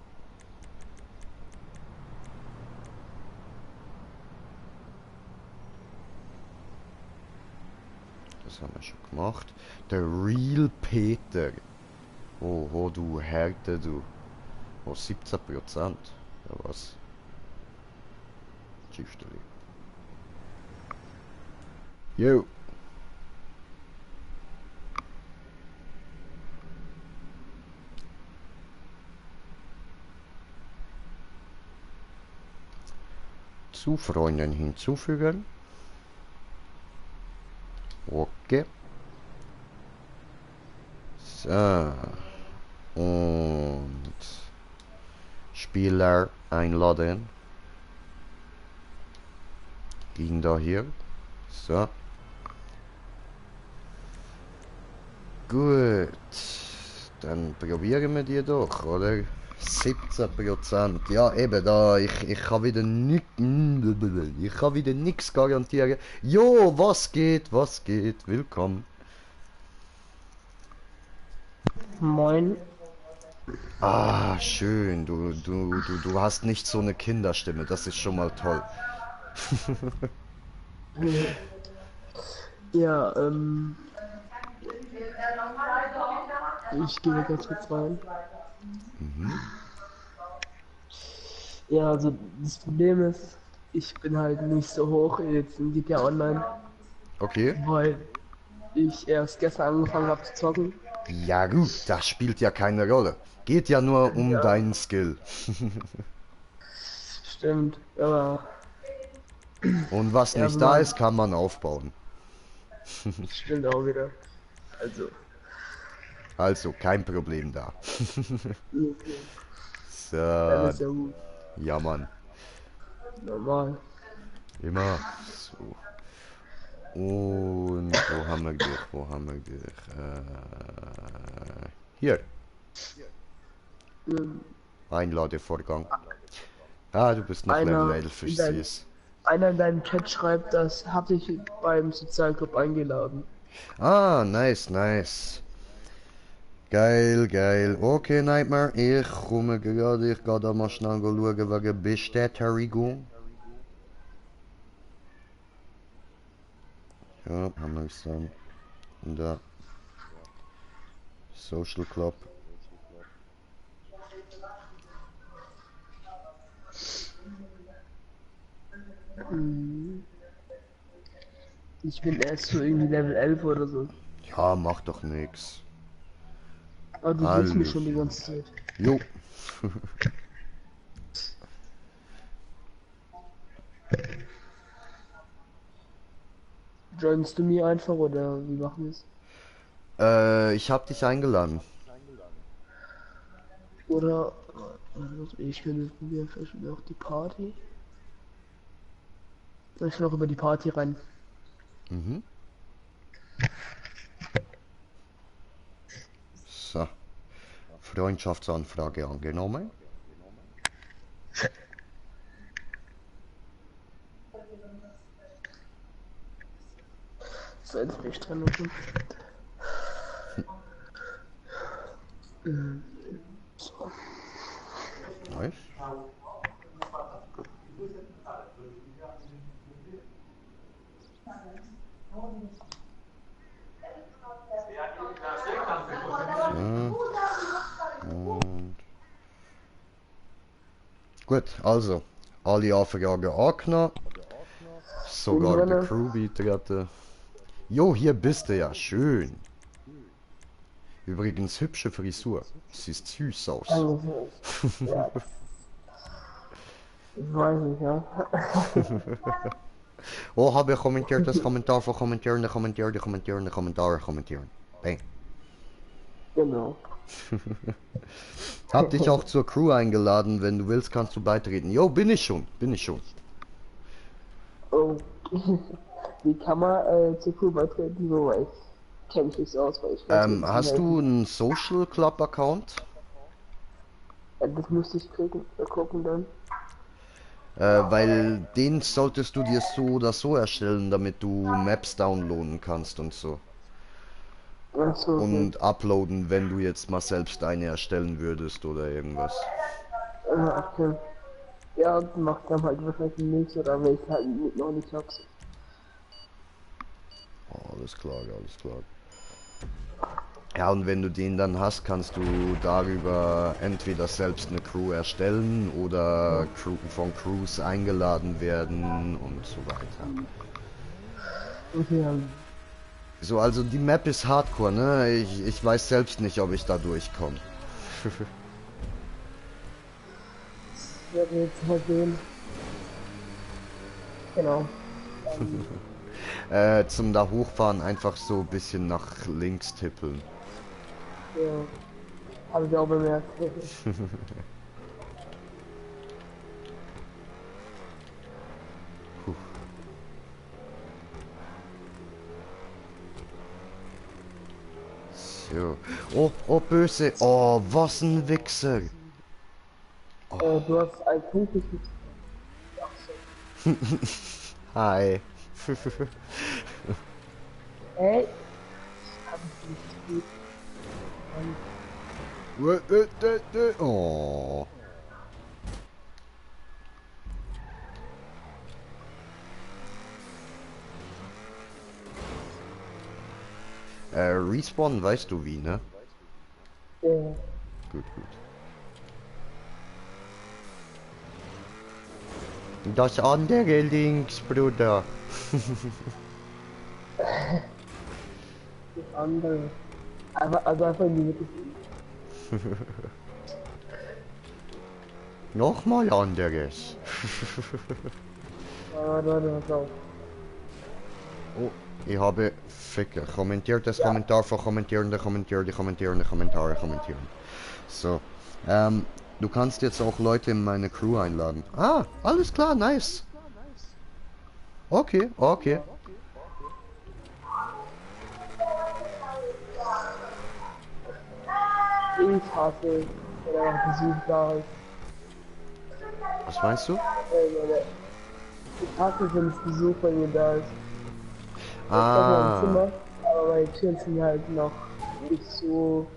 Das haben wir schon gemacht. Der Real Peter. Oh, oh du Härte, du. Oh, 17%. Ja, was? Schiffstelle. Jo. Zu Freunden hinzufügen. Okay. So. Und Spieler einladen. Ging da hier. So. Gut. Dann probieren wir die doch, oder? 17%. Ja, eben da. Ich kann wieder nichts. Ich kann wieder nichts garantieren. Jo, was geht? Was geht? Willkommen. Moin. Ah, schön. Du hast nicht so eine Kinderstimme. Das ist schon mal toll. Ja, ich gehe ganz kurz rein. Ja, also das Problem ist, ich bin halt nicht so hoch jetzt in GTA Online, Okay. weil ich erst gestern angefangen habe zu zocken. Ja gut, das spielt ja keine Rolle. Geht ja nur um Ja. deinen Skill. Stimmt, aber Und was Ja, nicht wenn da man- ist, kann man aufbauen. stimmt auch wieder. Also, Also, kein Problem da. okay, So, dann ist ja gut. Ja, Mann. Normal. Immer. So. Und wo haben wir dich? Wo haben wir dich? Hier. Ähm, Einladevorgang. Ah, du bist noch Level Einer 11, in, ich dein, seh's. einer in deinem Chat schreibt, das hab ich beim Sozialclub eingeladen. Ah, nice, nice. Geil, geil. Okay, Nightmare, ich komme gerade. Ich gehe da mal schnell schauen, wegen Bestätigung. Ja, haben wir es dann. Da. Social Club. Ich bin erst so irgendwie Level 11 oder so. Ja, macht doch nix. Aber du siehst mich Alles. schon die ganze Zeit. Jo. Joinst du mir einfach oder wie machen wir es? Ich hab dich eingeladen. Oder ich könnte es probieren, vielleicht wieder auch die Party. Soll ich noch über die Party rein? Mhm. So. Freundschaftsanfrage angenommen. So, jetzt bin ich dran. Okay. So. Nice. So. Und gut, also. Alle Anfragen angenommen. Sogar der drinne. Crew beitreten. Jo, hier bist du ja. Schön. Übrigens hübsche Frisur. Siehst süß aus. Also, ja. Ich weiß nicht, ja. Oh, habe kommentiert das Kommentar von kommentieren, kommentieren. Bang. Genau. Hab dich auch zur Crew eingeladen. Wenn du willst, kannst du beitreten. Jo, bin ich schon. Oh. Wie kann man zur Crew beitreten? So, ich kenne mich nicht so aus, weil ich weiß nicht, Hast du einen Social Club Account? das müsste ich gucken dann. Weil den solltest du dir so oder so erstellen, damit du Maps downloaden kannst und so. Achso, okay. Und uploaden, wenn du jetzt mal selbst eine erstellen würdest oder irgendwas. Okay. Ja, und macht dann halt wahrscheinlich nichts oder wenn ich halt noch nicht hab's. Oh, alles klar, alles klar. Ja, und wenn du den dann hast, kannst du darüber entweder selbst eine Crew erstellen oder von Crews eingeladen werden und so weiter. Okay, dann. So, also die Map ist hardcore, ne? Ich weiß selbst nicht, ob ich da durchkomme. Ich werde jetzt mal sehen. Genau. Zum da hochfahren einfach so ein bisschen nach links tippeln. Ja. Habe ich auch bemerkt. So. Oh, oh, böse. Oh, was ein Wichser. Du hast ein Punkt nicht. Ach so. Hi. Ey. Hab ich nicht gut. Oh. Respawn weißt du wie, ne? Gut, gut. Das andere links, Bruder. Das andere. Also einfach in die Mitte. Nochmal anderes. Warte, pass auf. Oh, ich habe Ficker. Kommentiert das Kommentar von kommentieren. So. Du kannst jetzt auch Leute in meine Crew einladen. Ah, alles klar, nice. Okay, okay. Ich hasse, wenn er Besuch da ist. Was meinst du? Ich hasse, wenn es Besuch bei mir da ist. Ich habe noch ein Ah, Zimmer, aber meine Türen sind halt noch nicht so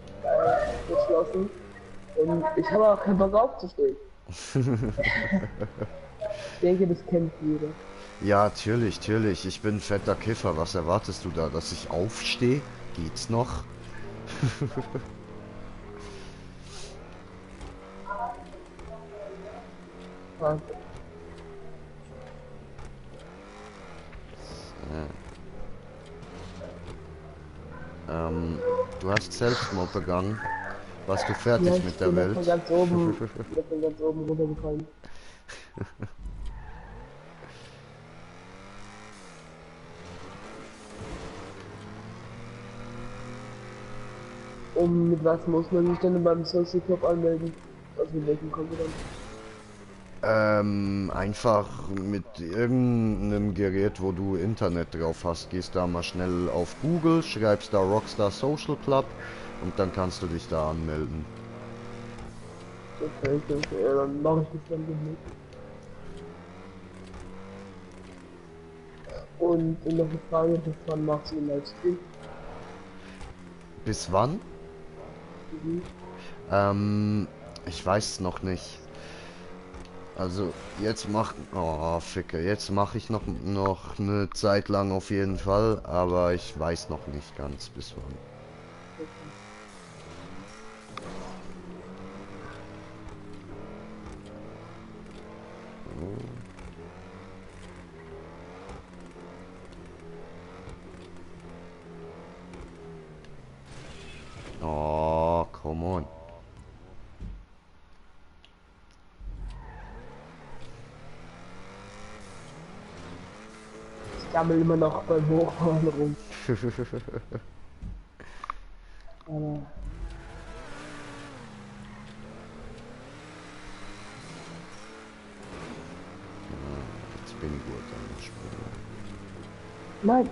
geschlossen. Und ich habe auch keinen Bock aufzustehen. Ich denke, das kennt jeder. ja, natürlich, natürlich. Ich bin ein fetter Kiffer. Was erwartest du da? Dass ich aufstehe? Geht's noch? Ja. Du hast Selbstmord begangen. Warst du fertig Ja, ich mit der bin Welt? von ganz oben, ich bin ganz oben runtergefallen. Mit was muss man sich denn beim Social Club anmelden? Also mit welchem Konto dann? Einfach mit irgendeinem Gerät, wo du Internet drauf hast, gehst da mal schnell auf Google, schreibst da Rockstar Social Club und dann kannst du dich da anmelden. Okay, okay, ja, dann mache ich das dann nicht. Und noch eine Frage, bis wann machst du den Livestream? Bis wann? Mhm. Ich weiß noch nicht. Also jetzt oh Ficke, jetzt mache ich noch eine Zeit lang auf jeden Fall, aber ich weiß noch nicht ganz bis wann. Oh, come on. Ich gammel immer noch beim Hochfahren rum. Aber Jetzt bin ich gut am Springen. nein!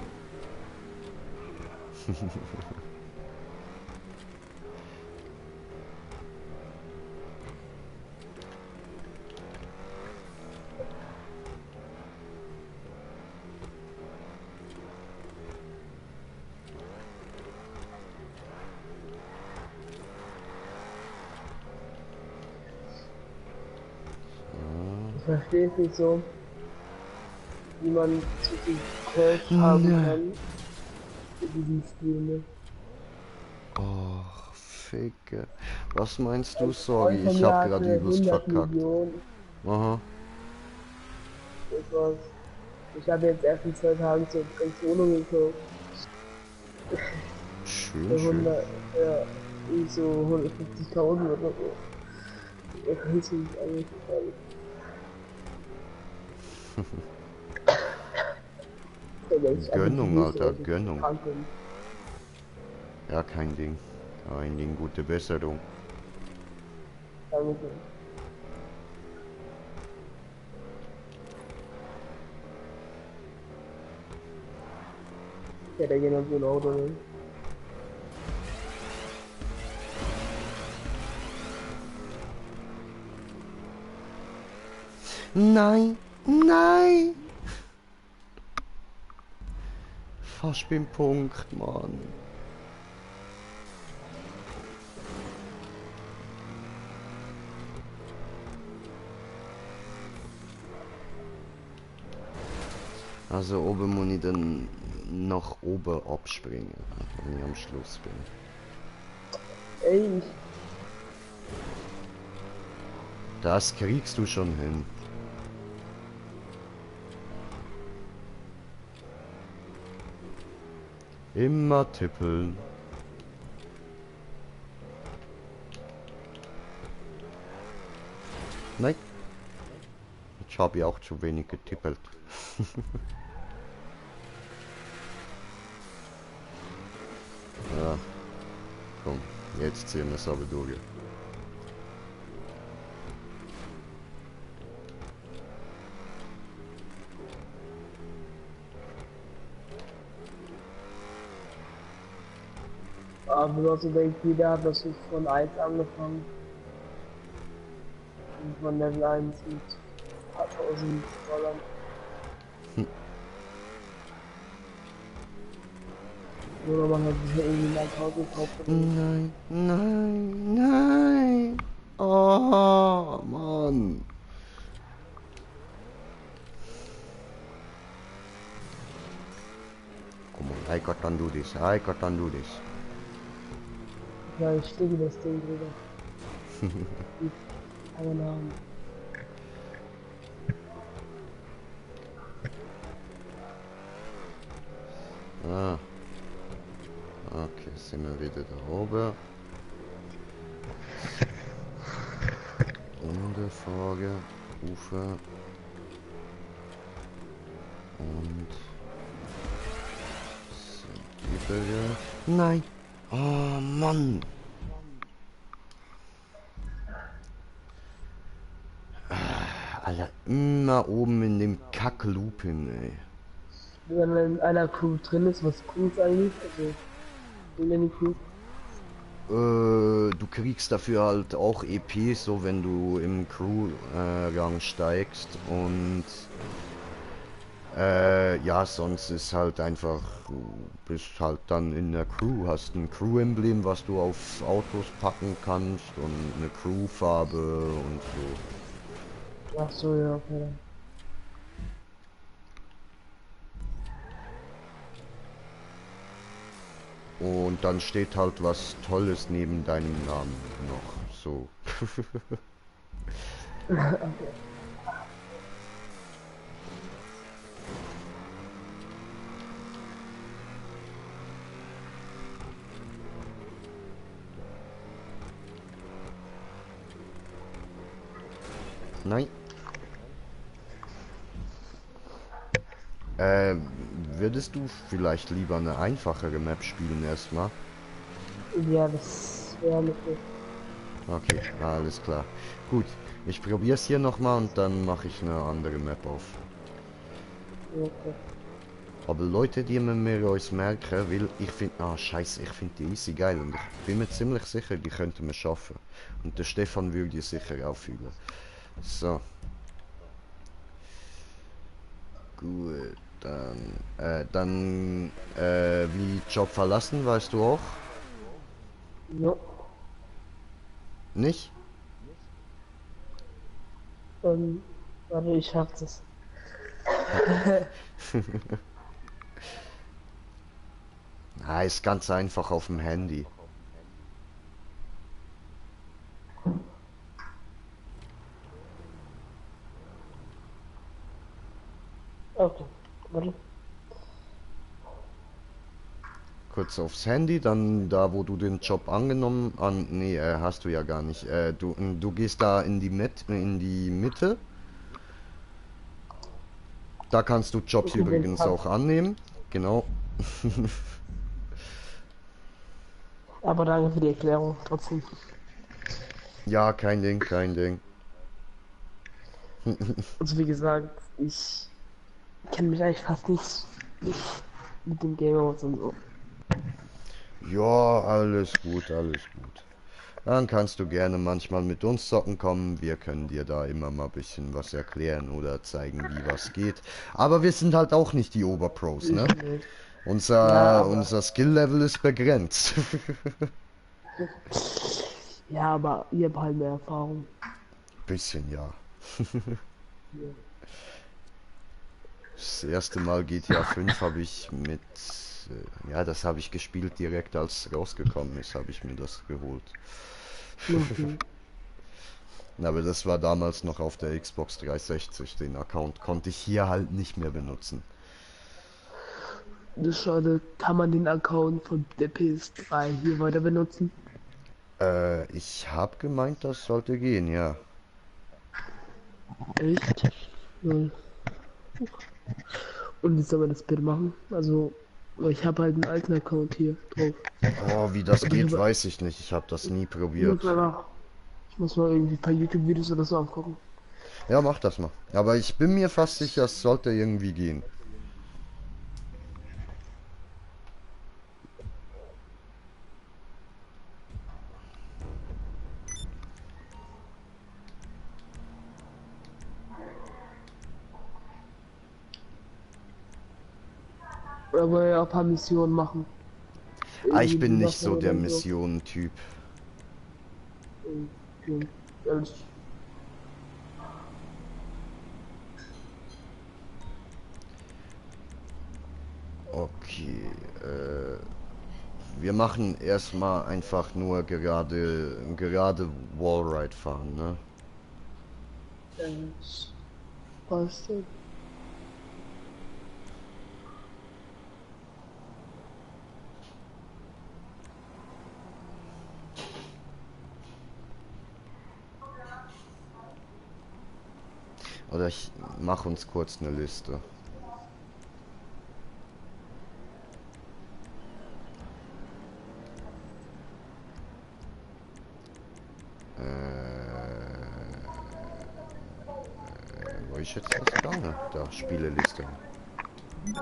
Ich verstehe es nicht so, wie man zu viel Cash haben kann in diesem Spiel. Ne? Oh, Ficke. Was meinst du? Ein Sorry, Freund von ich mir hab gerade hatte übelst 100 verkackt. Millionen. Aha. Das war's. Ich habe jetzt erst in 2 Tagen zur Wohnung gekauft. Schön, Für schön. 100, ja, irgendwie so 150.000 oder so. Das ist nicht eigentlich gefallen. Gönnung, Alter, Gönnung. Krank bin. Ja, kein Ding. Kein Ding, gute Besserung. Danke. Ja, der geht noch so ein Auto, ne? Nein, nein! Fast beim Punkt, Mann. Also oben muss ich dann nach oben abspringen, wenn ich am Schluss bin. Ey, Das kriegst du schon hin. Immer tippeln. Nein. Ich habe ja auch zu wenig getippelt. Ja. Komm, jetzt ziehen wir es aber durch. Aber also denkt jeder hat das nicht von 1 angefangen. Und von Level 1 mit paar tausend Dollar. Oder man hat sich ja irgendwie einen Account gekauft. Nein, nein, nein. Oh, Mann. Come on, I can do this. I can do this. Ja, ich stehe das Ding drüber. Keine Ahnung. Ah. Okay, sind wir wieder da oben. Unterfrage, Ufer. Und sind Gebirge. Nein. Oh Mann. Alter, immer oben in dem Kack-Loop hin, ey. Wenn man in einer Crew drin ist, was bringt's eigentlich? Also, in der Crew. Du kriegst dafür halt auch EP, so wenn du im Crew-Rang steigst und ja, sonst ist halt einfach, du bist halt dann in der Crew, hast ein Crew-Emblem, was du auf Autos packen kannst und eine Crew-Farbe und so. Ach so, ja, okay. Und dann steht halt was Tolles neben deinem Namen noch, so. Okay. Nein. Würdest du vielleicht lieber eine einfachere Map spielen erstmal? Ja, das wäre möglich. Okay, alles klar. Gut, ich probiere es hier nochmal und dann mache ich eine andere Map auf. Okay. Aber Leute, die mir euch merken will, ich finde, scheiße, ich finde die easy geil und ich bin mir ziemlich sicher, die könnten wir schaffen. Und der Stefan würde die sicher auch fühlen. So. Gut, wie Job verlassen, weißt du auch? Jo. Nicht? Warte, ich schaff das. Ist ganz einfach auf dem Handy. Okay, warte. Kurz aufs Handy, dann da, wo du den Job nee, hast du ja gar nicht. Du gehst da in die Mitte. Da kannst du Jobs Okay, den übrigens Tab. auch annehmen. Genau. Aber danke für die Erklärung, trotzdem. Ja, kein Ding, kein Ding. Also wie gesagt, ich kenne mich eigentlich fast nicht mit dem Game Modes und so. Ja, alles gut, alles gut. Dann kannst du gerne manchmal mit uns zocken kommen. Wir können dir da immer mal ein bisschen was erklären oder zeigen, wie was geht. Aber wir sind halt auch nicht die Oberpros, ne? Nicht. Unser, Ja, aber, unser Skill-Level ist begrenzt. ja, aber ihr habt halt mehr Erfahrung. Bisschen, ja. Ja. Das erste Mal GTA 5 habe ich mit... ja, das habe ich gespielt direkt als rausgekommen ist, habe ich mir das geholt. Okay. Aber das war damals noch auf der Xbox 360. Den Account konnte ich hier halt nicht mehr benutzen. Das ist schade. Kann man den Account von der PS3 hier weiter benutzen? Ich habe gemeint, das sollte gehen, ja. Echt? Ja. Und wie soll man das bitte machen? Also, ich habe halt einen alten Account hier drauf. Oh, wie das Und geht, über- weiß ich nicht. Ich habe das nie Ich muss, probiert. einfach, ich muss mal irgendwie ein paar YouTube-Videos oder so angucken. Ja, mach das mal. Aber ich bin mir fast sicher, es sollte irgendwie gehen. Oder wollen wir auch ein paar Missionen machen? Ah, ich Irgendwie bin die nicht Woche so der oder so. Missionen-Typ. Okay. Alles. Okay, wir machen erstmal einfach nur gerade Wallride fahren, ne? Das passt. Oder ich mache uns kurz eine Liste. Wo ist jetzt das gegangen? Da, Spieleliste. So.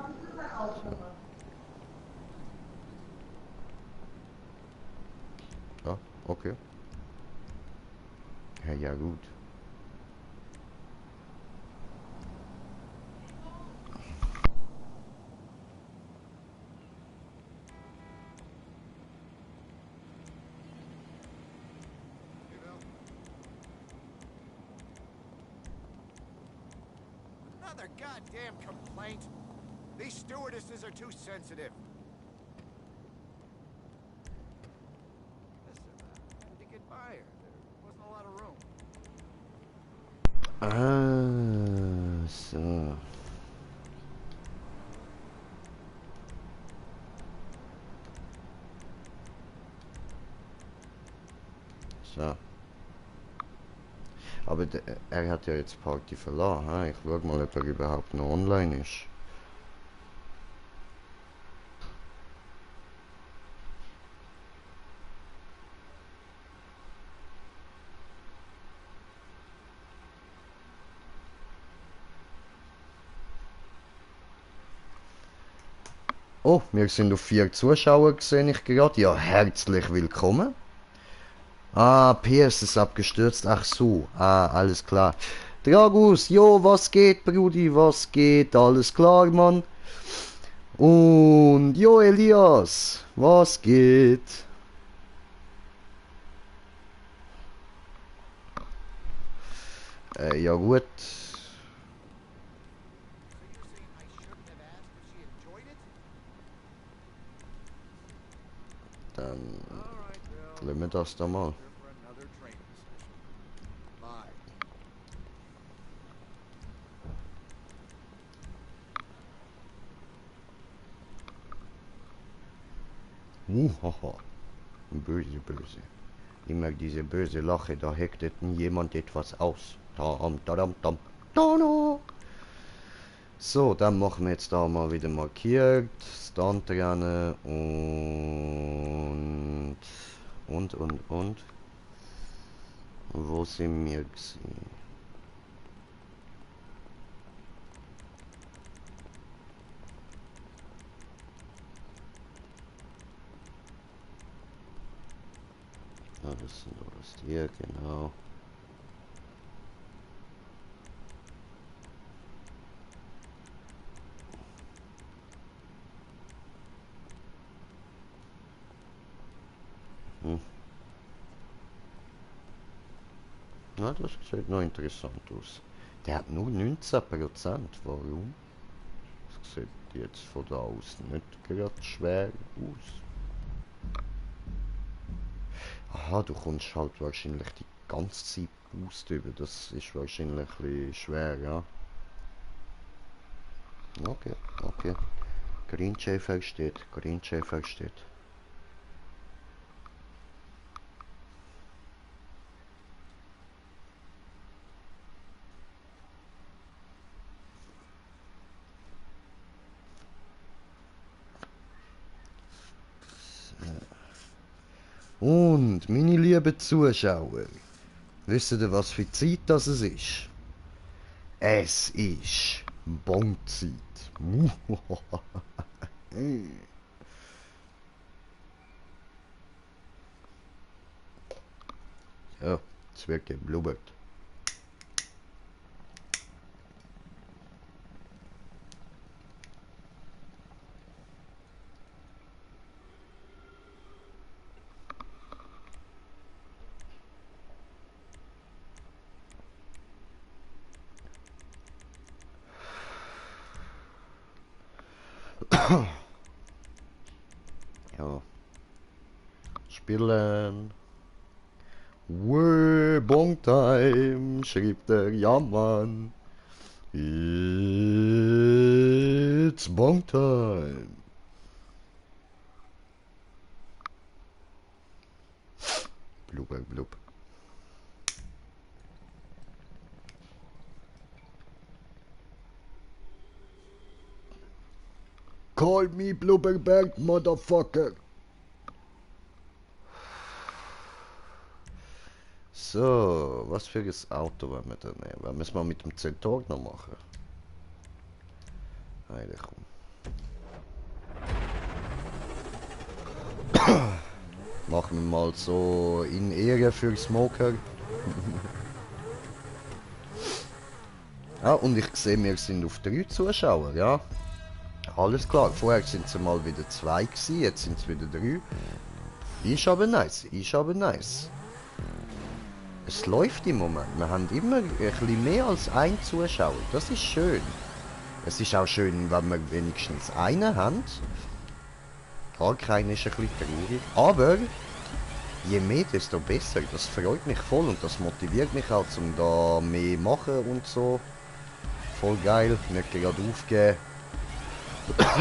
Ja, okay. Ja, ja, gut. Another goddamn complaint. These stewardesses are too sensitive. Listen, I had to get by her. There wasn't a lot of room. Ah, so. So. Aber er hat ja jetzt Party verloren. Ha? Ich schau mal, ob er überhaupt noch online ist. Oh, wir sind auf 4 Zuschauer, sehe ich gerade. Ja, herzlich willkommen. Ah, PS ist abgestürzt. Ach so. Ah, alles klar. Dragus, jo, was geht, Brudi? Was geht? Alles klar, Mann. Und jo, Elias, was geht? Ja gut. So you're saying I shouldn't have asked if she enjoyed it? Dann All right, Bill. lassen wir das da mal. Here for another training session. Bye. Haha. Böse, böse. Immer diese böse Lache, da hektet jemand etwas aus. Tam, tadam, tam, tano. So, dann machen wir jetzt da mal wieder markiert. Stunt rennen und. Wo sind wir gewesen? Ah, das sind alles hier, genau. Hm. Ja, das sieht noch interessant aus. Der hat nur 19%. Warum? Das sieht jetzt von da aus nicht gerade schwer aus. Aha, du kommst halt wahrscheinlich die ganze Zeit Boost über. Das ist wahrscheinlich ein bisschen schwer, ja. Okay, okay. Green Jay versteht. Green Jay versteht. Und, meine lieben Zuschauer, wisst ihr, was für Zeit das es ist? Es ist Bonzeit. Ja, es wird geblubbert. Ja. Spielen. Wee, Bong Time, schrieb der Jammann. It's Bong Time. Blubber, blub. Call me Blubberberg, motherfucker. So, was für ein Auto wollen wir da nehmen? Was müssen wir mit dem Zentauр noch machen? Heide, komm. Machen wir mal so in Ehre für Smoker. Ah, und ich sehe, wir sind auf 3 Zuschauer, ja. Alles klar, vorher sind es mal wieder 2 gewesen, jetzt sind es wieder 3. Ist aber nice, ist aber nice. Es läuft im Moment, wir haben immer ein bisschen mehr als 1 Zuschauer, das ist schön. Es ist auch schön, wenn wir wenigstens einen haben. Gar keiner ist ein bisschen traurig, aber je mehr, desto besser, das freut mich voll und das motiviert mich auch, um da mehr machen und so. Voll geil, nicht gerade aufgeben.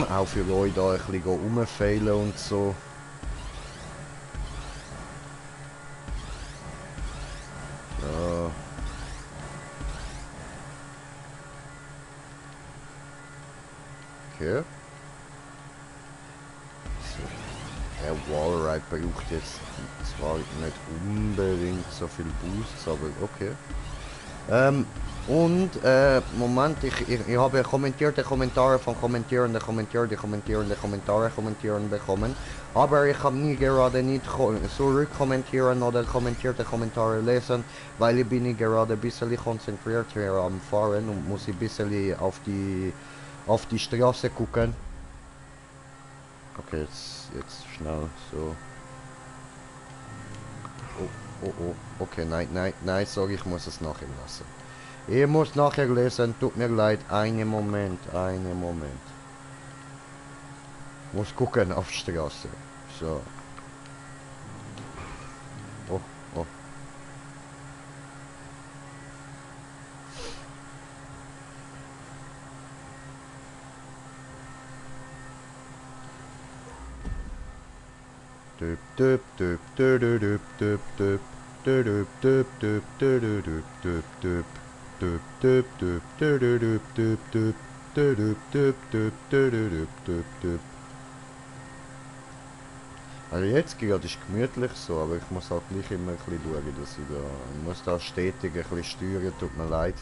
Auch für euch da ein bisschen rumfeilen und so. Ja. Okay. So. Der Wallride braucht jetzt zwar nicht unbedingt so viel Boosts, aber okay. Moment, ich habe kommentierte Kommentare von Kommentierenden bekommen, aber ich habe nie gerade nicht zurückkommentieren oder kommentierte Kommentare lesen, weil ich bin gerade ein bisschen konzentriert hier am Fahren und muss ein bisschen auf die Straße gucken. Okay, jetzt schnell, so. Oh, okay, nein, sorry, ich muss es nachher lassen. Ich muss nachher lesen, tut mir leid, einen Moment. Muss gucken auf die Straße. So. Oh. Also jetzt gerade ist gemütlich so, aber ich muss halt gleich immer ein bisschen schauen, dass ich muss da stetig ein bisschen steuern, tut mir leid.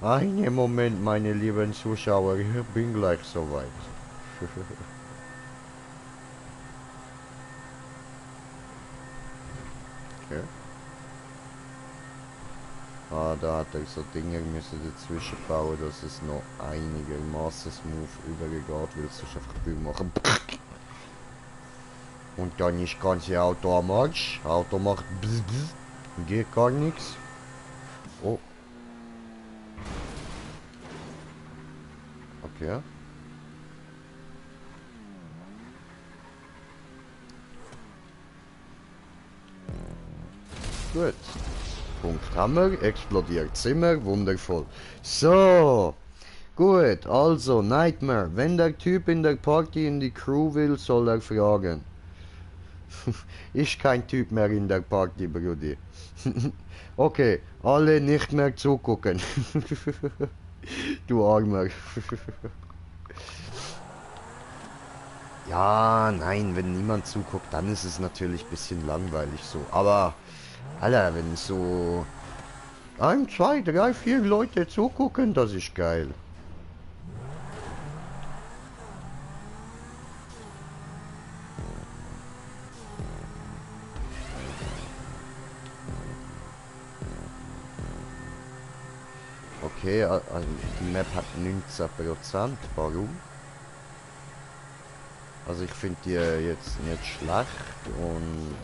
Einen Moment, meine lieben Zuschauer, ich bin gleich soweit. Okay. Ah, da hat er so Dinge müssen dazwischen bauen, dass es noch einigermaßen smooth übergeht, weil es sonst einfach Bühne machen. Und dann ist das ganze Auto am Arsch. Auto macht bzz, bzz, geht gar nichts. Oh. Okay. Gut. Punkt haben wir, explodiert Zimmer, wundervoll. So, gut, also Nightmare. Wenn der Typ in der Party in die Crew will, soll er fragen. Ist kein Typ mehr in der Party, Brudi. Okay, alle nicht mehr zugucken. Du Armer. Ja, nein, wenn niemand zuguckt, dann ist es natürlich ein bisschen langweilig so. Aber, Alter, wenn so 1, 2, 3, 4 Leute zugucken, das ist geil. Okay, also die Map hat 19%. Warum? Also ich finde die jetzt nicht schlecht und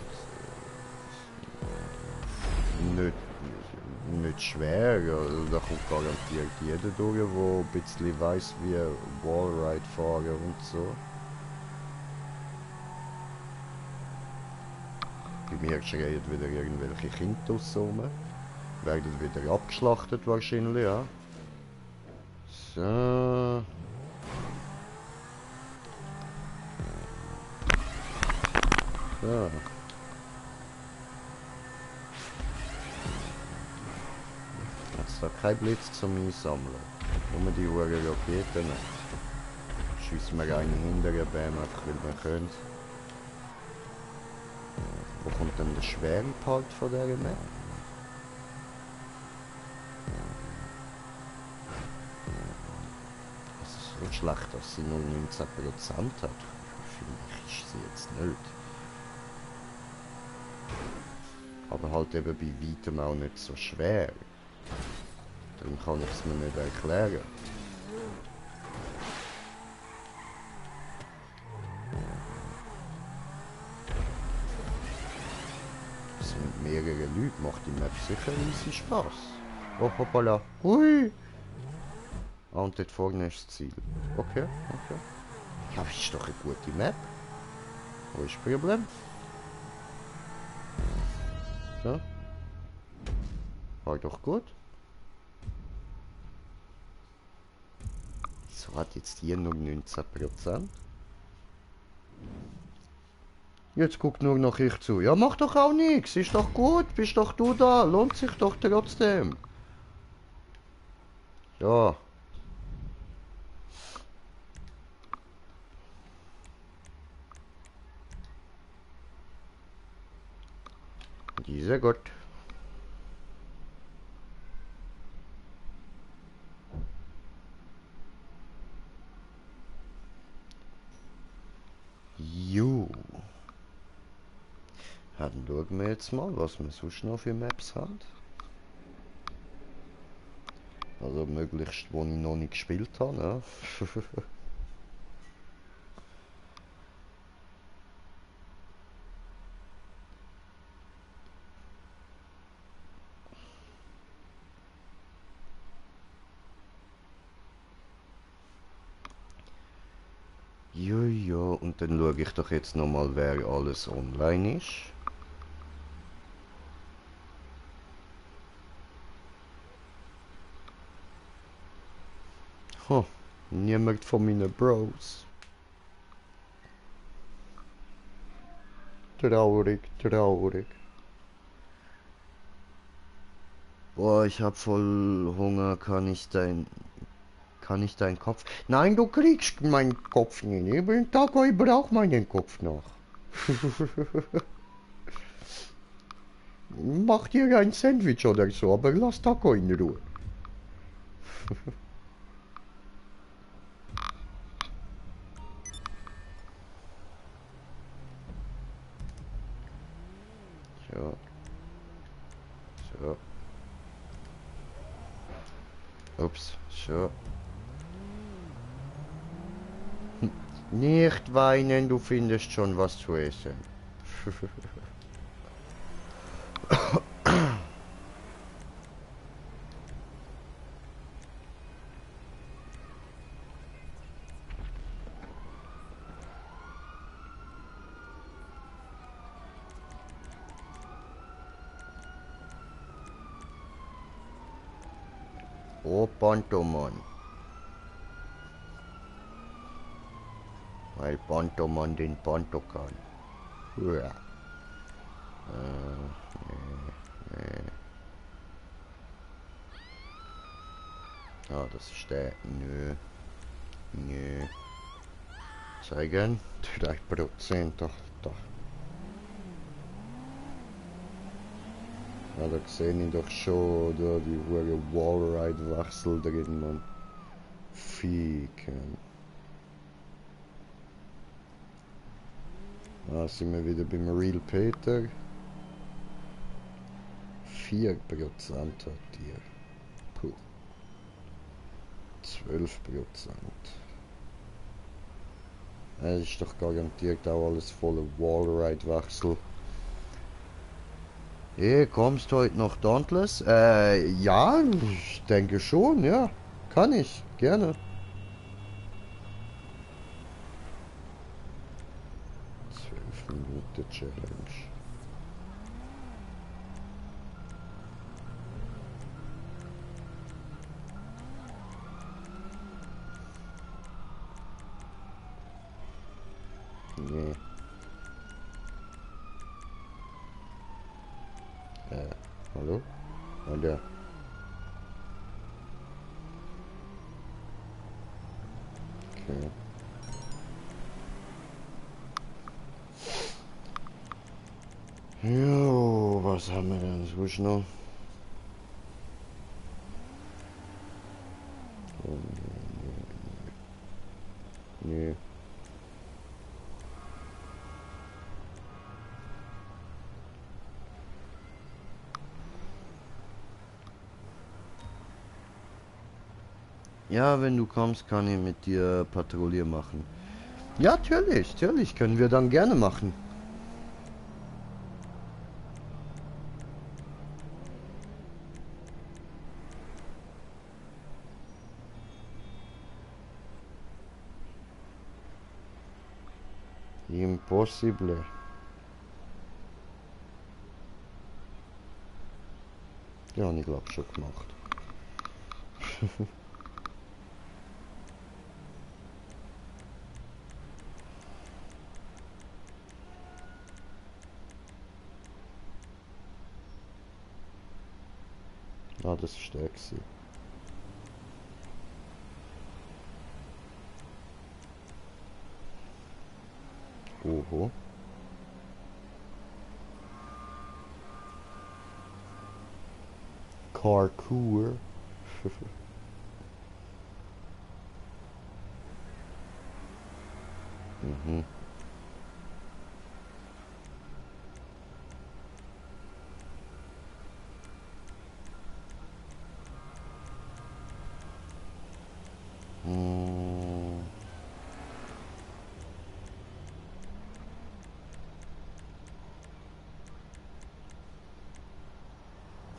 nicht nicht schwer, ja, da kommt garantiert jeder durch, der ein bisschen weiss, wie Wallride fahren und so. Bei mir schreien wieder irgendwelche Kinder draussen rum. Werden wieder abgeschlachtet wahrscheinlich, ja. So. So. Jetzt da kein Blitz zum Einsammeln. Nur die Uhren Raketen nicht. Schiessen wir einen hinterher Bäm, einfach weil wir können. Wo kommt denn der schwere Part von dieser Map? Es ist so schlecht, dass sie nur 19% hat. Für mich ist sie jetzt nicht. Aber halt eben bei weitem auch nicht so schwer. Darum kann ich es mir nicht erklären. Das mit mehreren Leuten macht die Map sicher riesig Spaß. Oh, hoppala. Hui! Ah, und dort vorne ist das Ziel. Okay, okay. Ja, das ist doch eine gute Map. Wo ist das Problem? So. War doch gut. Wieso hat jetzt hier nur 19%? Jetzt guckt nur noch ich zu. Ja, mach doch auch nichts. Ist doch gut. Bist doch du da. Lohnt sich doch trotzdem. Ja. Dieser Gott. Jo. Dann schauen wir jetzt mal, was wir sonst noch für Maps haben. Also möglichst, wo ich noch nicht gespielt habe. Ne? Jojo, und dann schaue ich doch jetzt nochmal, wer alles online ist. Niemand von meinen Bros. Traurig, traurig. Boah, ich hab voll Hunger. Kann ich deinen Kopf... Nein, du kriegst meinen Kopf nicht. Ich bin Taco, ich brauch meinen Kopf noch. Mach dir ein Sandwich oder so, aber lass Taco in Ruhe. So. So. Ups, so. Nicht weinen, du findest schon was zu essen. Oh, Pantomon. Weil Pantomon den Panto kann. Ja. Nee. Ah, das ist der. Nö. Zeigen. 3%. Doch. Ja, da sehe ich doch schon, da die hohe Wallride-Wechsel drin, man. Fieken. Da sind wir wieder beim Real Peter. 4% hat ihr. Puh. 12%. Es ist doch garantiert auch alles voller Wallride-Wechsel. Kommst heute noch Dauntless? Ja, ich denke schon, ja. Kann ich, gerne. 12 Minuten Challenge. Nee. Hallo? Und der. Okay. Jo, was haben wir denn sonst noch? Oh, nee. Ja, wenn du kommst, kann ich mit dir Patrouille machen. Ja, natürlich, können wir dann gerne machen. Impossible. Ja, ich glaube schon gemacht. Ah, das ist der gewesen. Oho. Parkour. Mhm. Hm.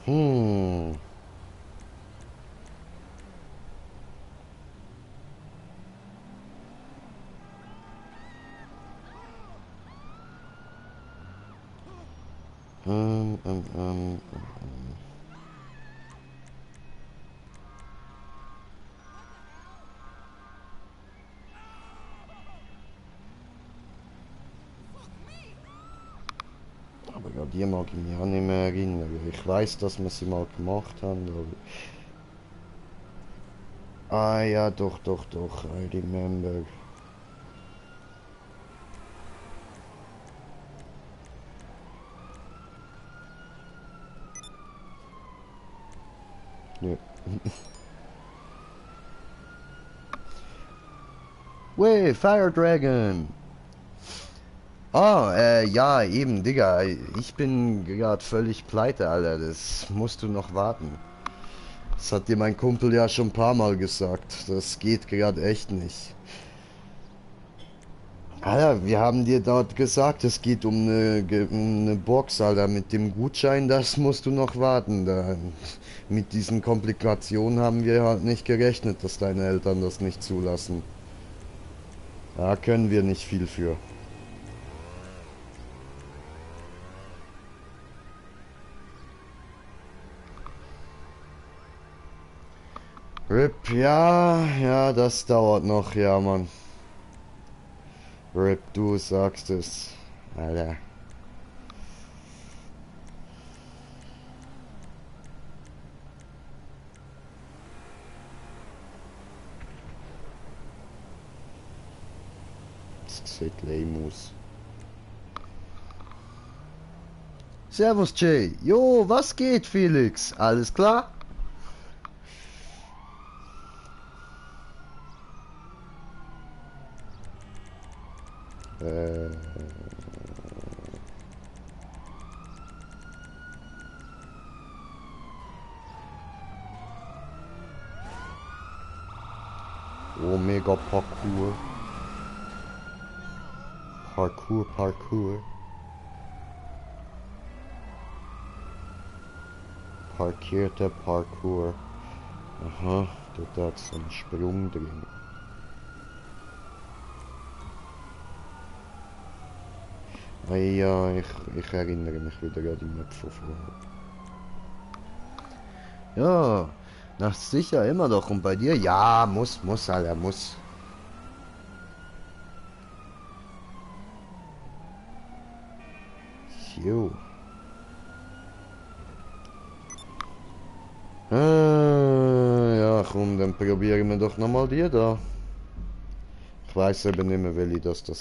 Hm. Ähm, ähm, ähm. Aber ja, die mag ich mich auch nicht mehr erinnern. Ich weiß, dass wir sie mal gemacht haben, aber... Ah ja, doch, I remember. Nö. Wey, Fire Dragon! Ah, ja, eben, Digga. Ich bin gerade völlig pleite, Alter. Das musst du noch warten. Das hat dir mein Kumpel ja schon ein paar Mal gesagt. Das geht gerade echt nicht. Alter, wir haben dir dort gesagt, es geht um eine Box, Alter. Mit dem Gutschein, das musst du noch warten. Mit diesen Komplikationen haben wir halt nicht gerechnet, dass deine Eltern das nicht zulassen. Da können wir nicht viel für. RIP, ja, das dauert noch, ja, Mann. RIP, du sagst es. Alter. Das sieht lame aus. Servus, Jay. Jo, was geht, Felix? Alles klar? Äh... Omega Parkour. Parkour. Parkierter Parkour. Aha, dort hat es einen Sprung drin. Ah ja, ich erinnere mich wieder an die Map von vorher. Ja, na sicher, immer doch. Und bei dir? Ja, muss, Alter, muss. Jo. Ja, komm, dann probieren wir doch nochmal die da. Ich weiß eben nicht mehr, welche das war.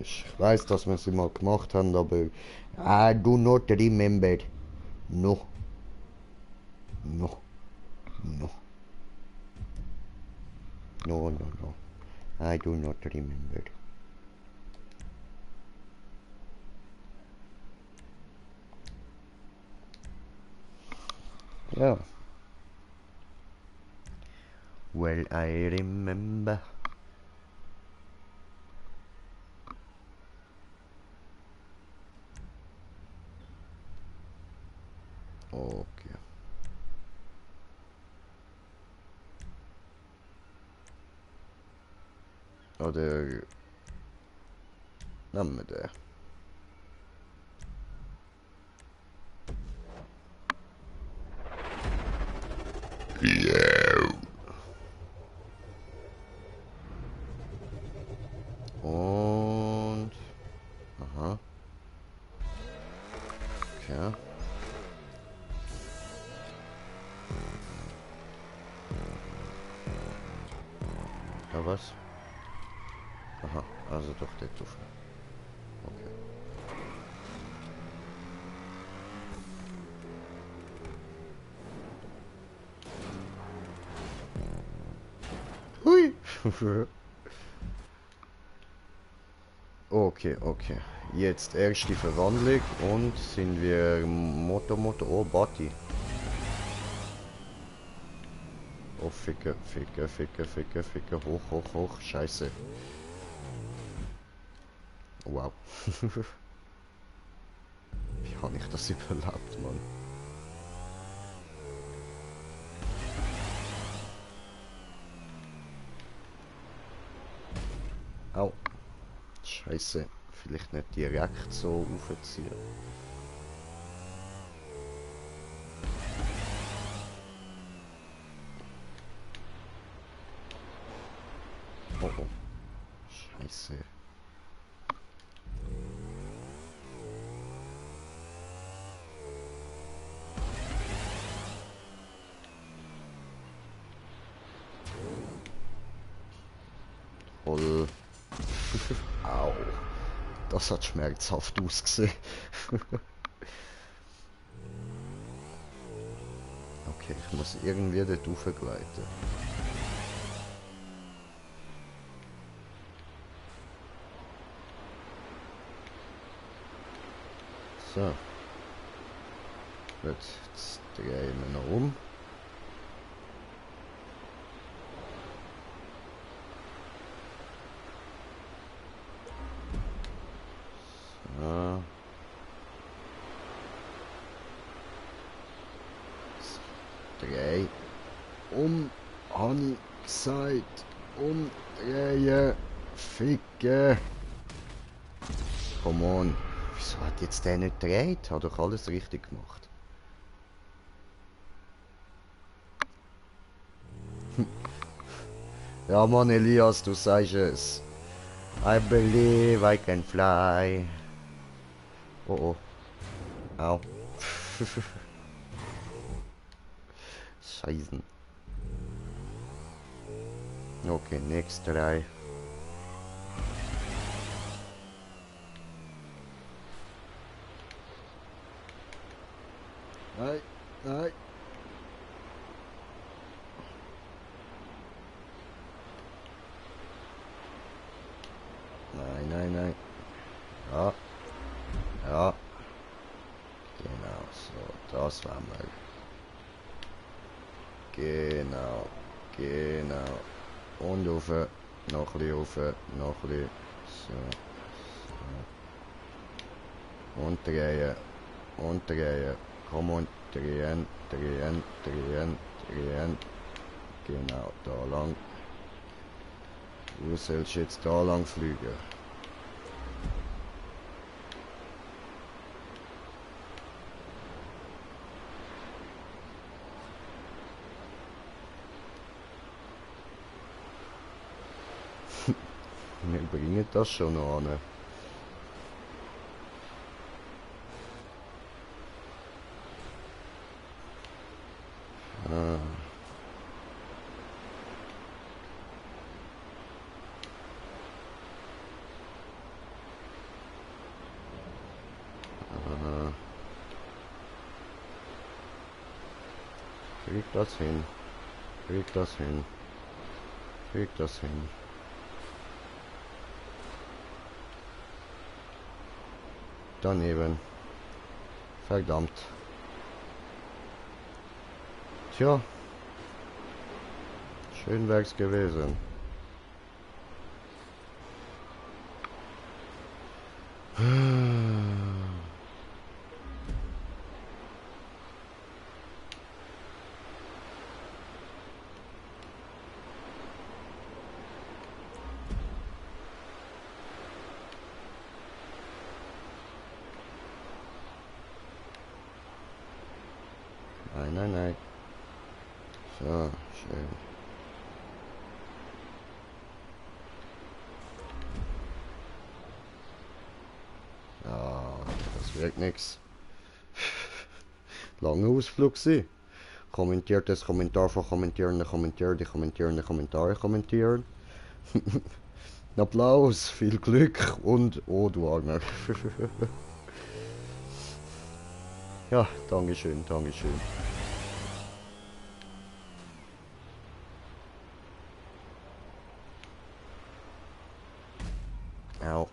Ich weiß, dass wir sie mal gemacht haben, aber I do not remember. No. No. No. No, no, no. I do not remember. Ja. Well, I remember. Okay. Oder nehmen wir den. Yeah. Und aha. Okay. Ja, was? Aha, also doch der Tuffel. Okay. Hui! Okay, okay. Jetzt erst die Verwandlung und sind wir Moto. Oh, Body. Oh, Ficke. Hoch. Scheiße. Wow. Wie habe ich das überlebt, Mann? Au. Scheiße. Vielleicht nicht direkt so aufziehen. Oh. Scheiße. Voll. Au. Das hat schmerzhaft ausgesehen. Okay, ich muss irgendwie dort hochgleiten. So. Gut, jetzt drehen wir noch um. So. 3. Habe ich gesagt. Umdrehen. Ficken. Come on. Wieso hat jetzt der nicht gedreht? Hat doch alles richtig gemacht. Ja, Mann, Elias, du sagst es. I believe I can fly. Oh. Au. Scheißen. Okay, next 3. Nein. Nein. Ja. Genau, so, das war mal. Genau. Und rauf, noch ein bisschen rauf, noch ein bisschen. So. Und drehen. Komm und drehen, drehen, drehen, drehen. Genau, da lang. Du sollst jetzt da lang fliegen. Wir bringen das schon noch an. Ah. Aha. Krieg das hin. Krieg das hin. Krieg das hin. Daneben. Verdammt. Tja. Schön wär's gewesen. Nein, nein, nein. So, schön. Ja, das wird nix. Lange Ausflug sie. Kommentiert das Kommentar von kommentierende Kommentare, die kommentierende Kommentare kommentieren. Applaus, viel Glück und oh du Armer. Ja, Dankeschön, Dankeschön. Au.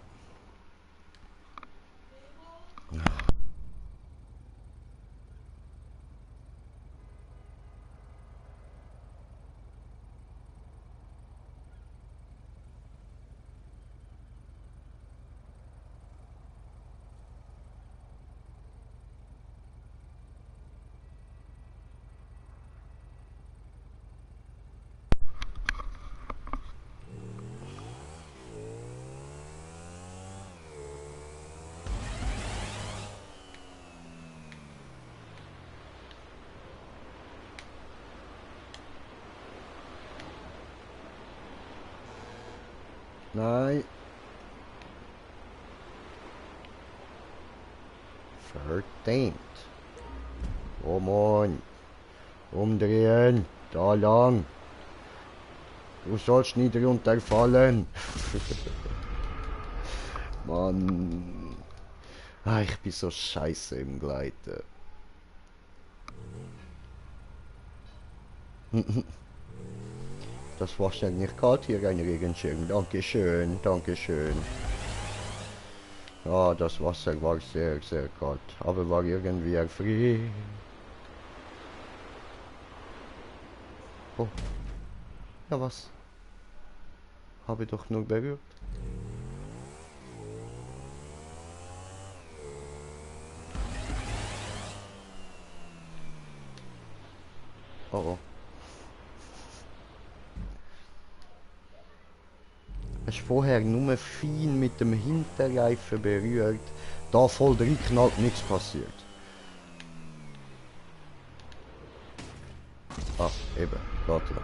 Nein. Verdammt. Oh Mann. Umdrehen. Da lang. Du sollst nicht runterfallen. Mann. Ah, ich bin so scheiße im Gleiten. Das war eigentlich kalt hier, ein Regenschirm. Dankeschön, Dankeschön. Ja, das Wasser war sehr, sehr kalt. Aber war irgendwie erfriert. Oh. Ja, was? Habe ich doch nur berührt. Oh oh. Hast vorher nur fein mit dem Hinterreifen berührt. Da voll drin knallt, nichts passiert. Ah, eben, geht ja.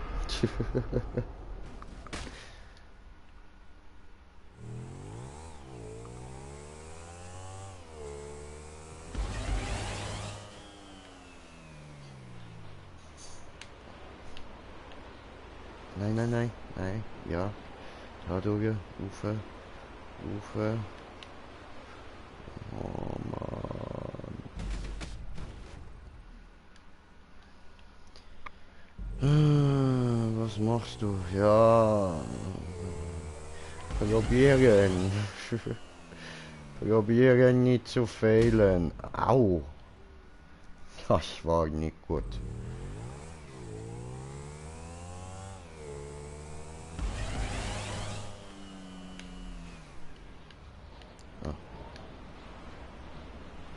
Nein, nein, nein, nein, ja. Da durch, Ufe, Ufe. Oh Mann. Was machst du? Ja. Probieren. Probieren nicht zu fehlen. Au. Das war nicht gut.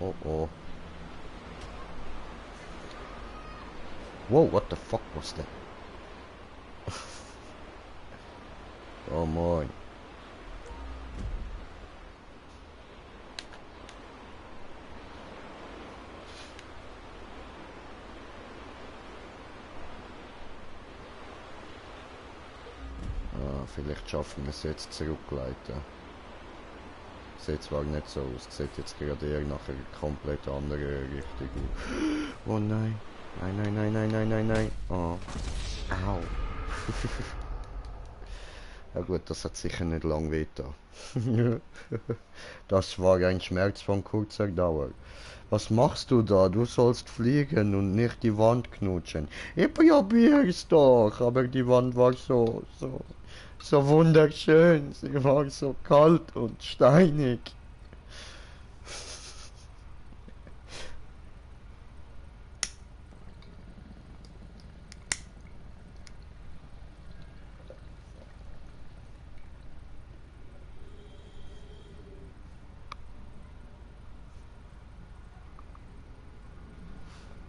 Oh oh. Wow, what the fuck was that? Oh moin. Ah, vielleicht schaffen wir es jetzt zurückleiten. Sieht zwar nicht so aus, sieht jetzt gerade eher nach einer komplett anderen Richtung aus. Oh nein. Nein, nein, nein, nein, nein, nein, nein. Oh. Au. Ja gut, das hat sicher nicht lang wehgetan. Das war ein Schmerz von kurzer Dauer. Was machst du da? Du sollst fliegen und nicht die Wand knutschen. Ich probier's doch, aber die Wand war so wunderschön. Sie war so kalt und steinig.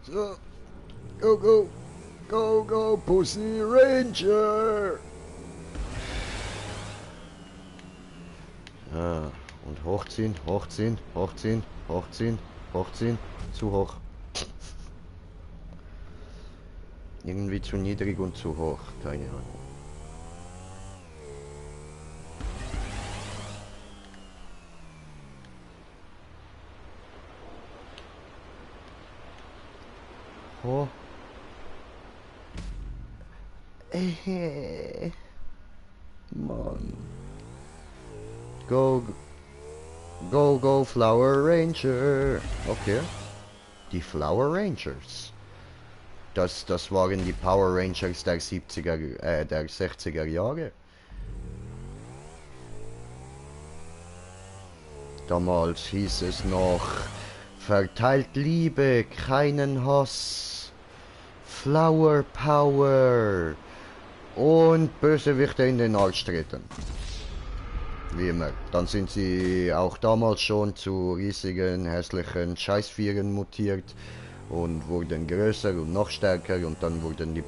So, go, Pussy Ranger! Ah, und hochziehen, hochziehen, hochziehen, hochziehen, hochziehen, zu hoch. Irgendwie zu niedrig und zu hoch, keine Ahnung. Oh. Mann. Go, Flower Ranger. Okay. Die Flower Rangers. Das waren die Power Rangers der 70er, der 60er Jahre. Damals hieß es noch, verteilt Liebe, keinen Hass. Flower Power. Und Bösewichte in den Arsch treten. Wie immer. Dann sind sie auch damals schon zu riesigen, hässlichen Scheißvieren mutiert und wurden größer und noch stärker und dann wurden die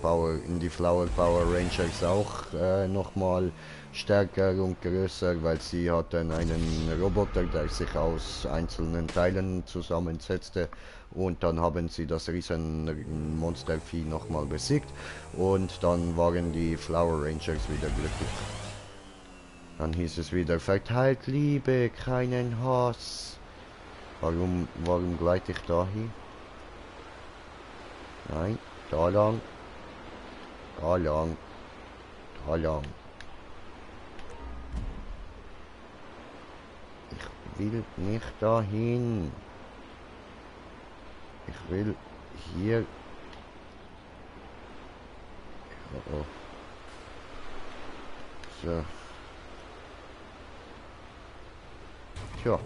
Flower Power Rangers auch nochmal stärker und größer, weil sie hatten einen Roboter, der sich aus einzelnen Teilen zusammensetzte und dann haben sie das riesen Monstervieh nochmal besiegt und dann waren die Flower Rangers wieder glücklich. Dann hieß es wieder, verteilt Liebe, keinen Hass. Warum gleite ich da hin? Nein, da lang. Da lang. Da lang. Ich will nicht dahin. Ich will hier. Oh. So. Tja.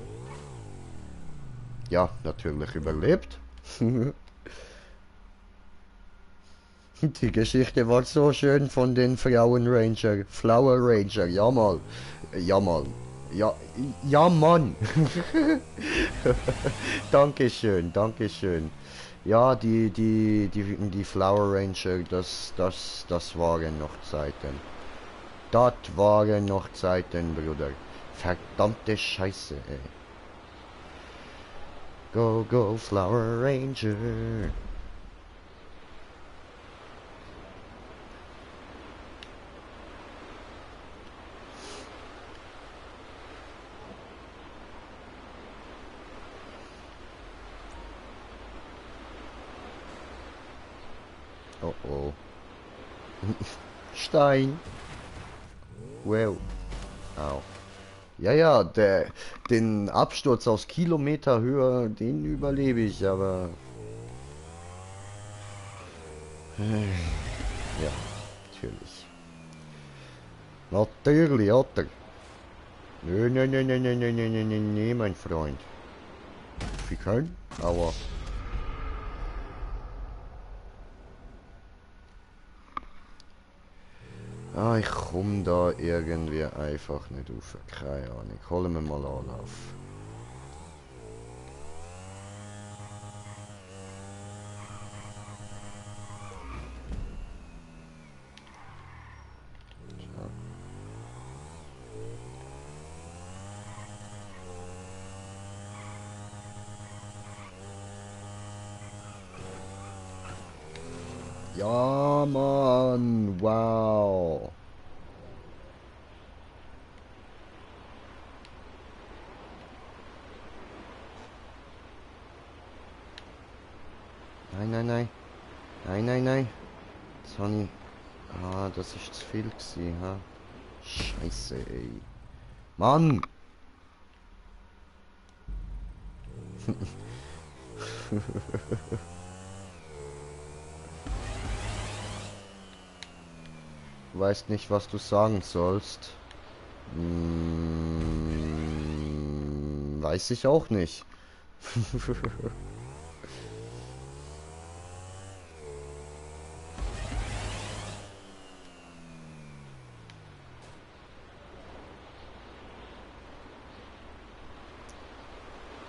Ja, natürlich überlebt. Die Geschichte war so schön von den Frauen Ranger, Flower Ranger, ja mal, ja mal, ja Mann. Dankeschön, Dankeschön. Ja, die Flower Ranger, das waren noch Zeiten. Das waren noch Zeiten, Bruder. Verdammte Scheiße, ey. Go, Flower Ranger. Oh oh. Stein. Wow. Au. Ja, den Absturz aus Kilometerhöhe, den überlebe ich, aber... Ja, natürlich. Natürlich, Otter. Nee, mein Freund. Wir können, aber... Ah, ich komme da irgendwie einfach nicht rauf. Keine Ahnung. Holen wir mal Anlauf. Ja, Mann. Wow. Nein, nein, nein. Nein, nein, nein. Das habe ich... Ah, das ist zu viel gewesen, ha? Scheiße, ey. Mann! Du weißt nicht, was du sagen sollst. Weiß ich auch nicht.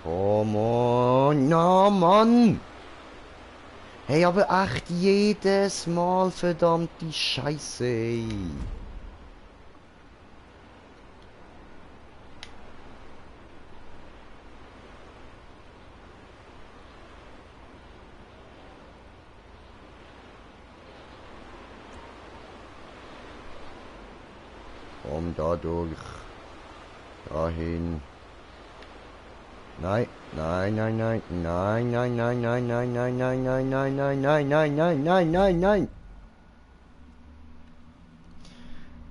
Oh Mann, ja Mann! Hey, aber echt jedes Mal verdammte Scheiße, ey. Komm da durch. Dahin. Nein, nein, nein, nein, nein, nein, nein, nein, nein, nein, nein, nein, nein, nein, nein, nein, nein, nein, nein, nein.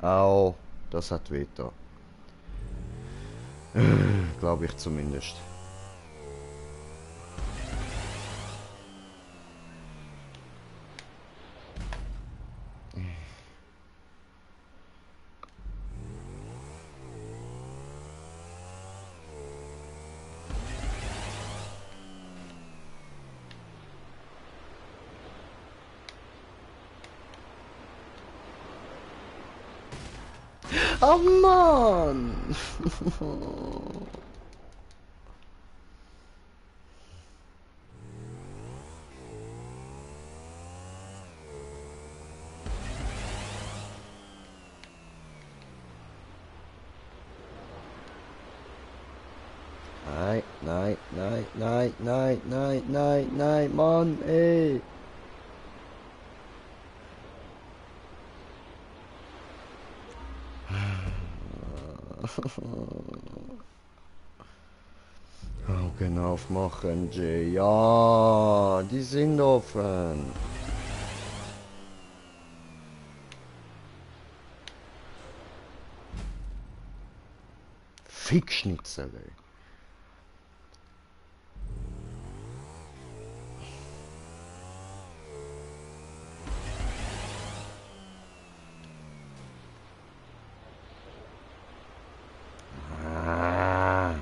Au, das hat weh da. Glaube ich zumindest. Oh Mann! Nein, nein, nein, nein, nein, nein, nein, nein, Mann, ey. Augen aufmachen, Jay. Ja, die sind offen. Fickschnitzel, ey. Ah.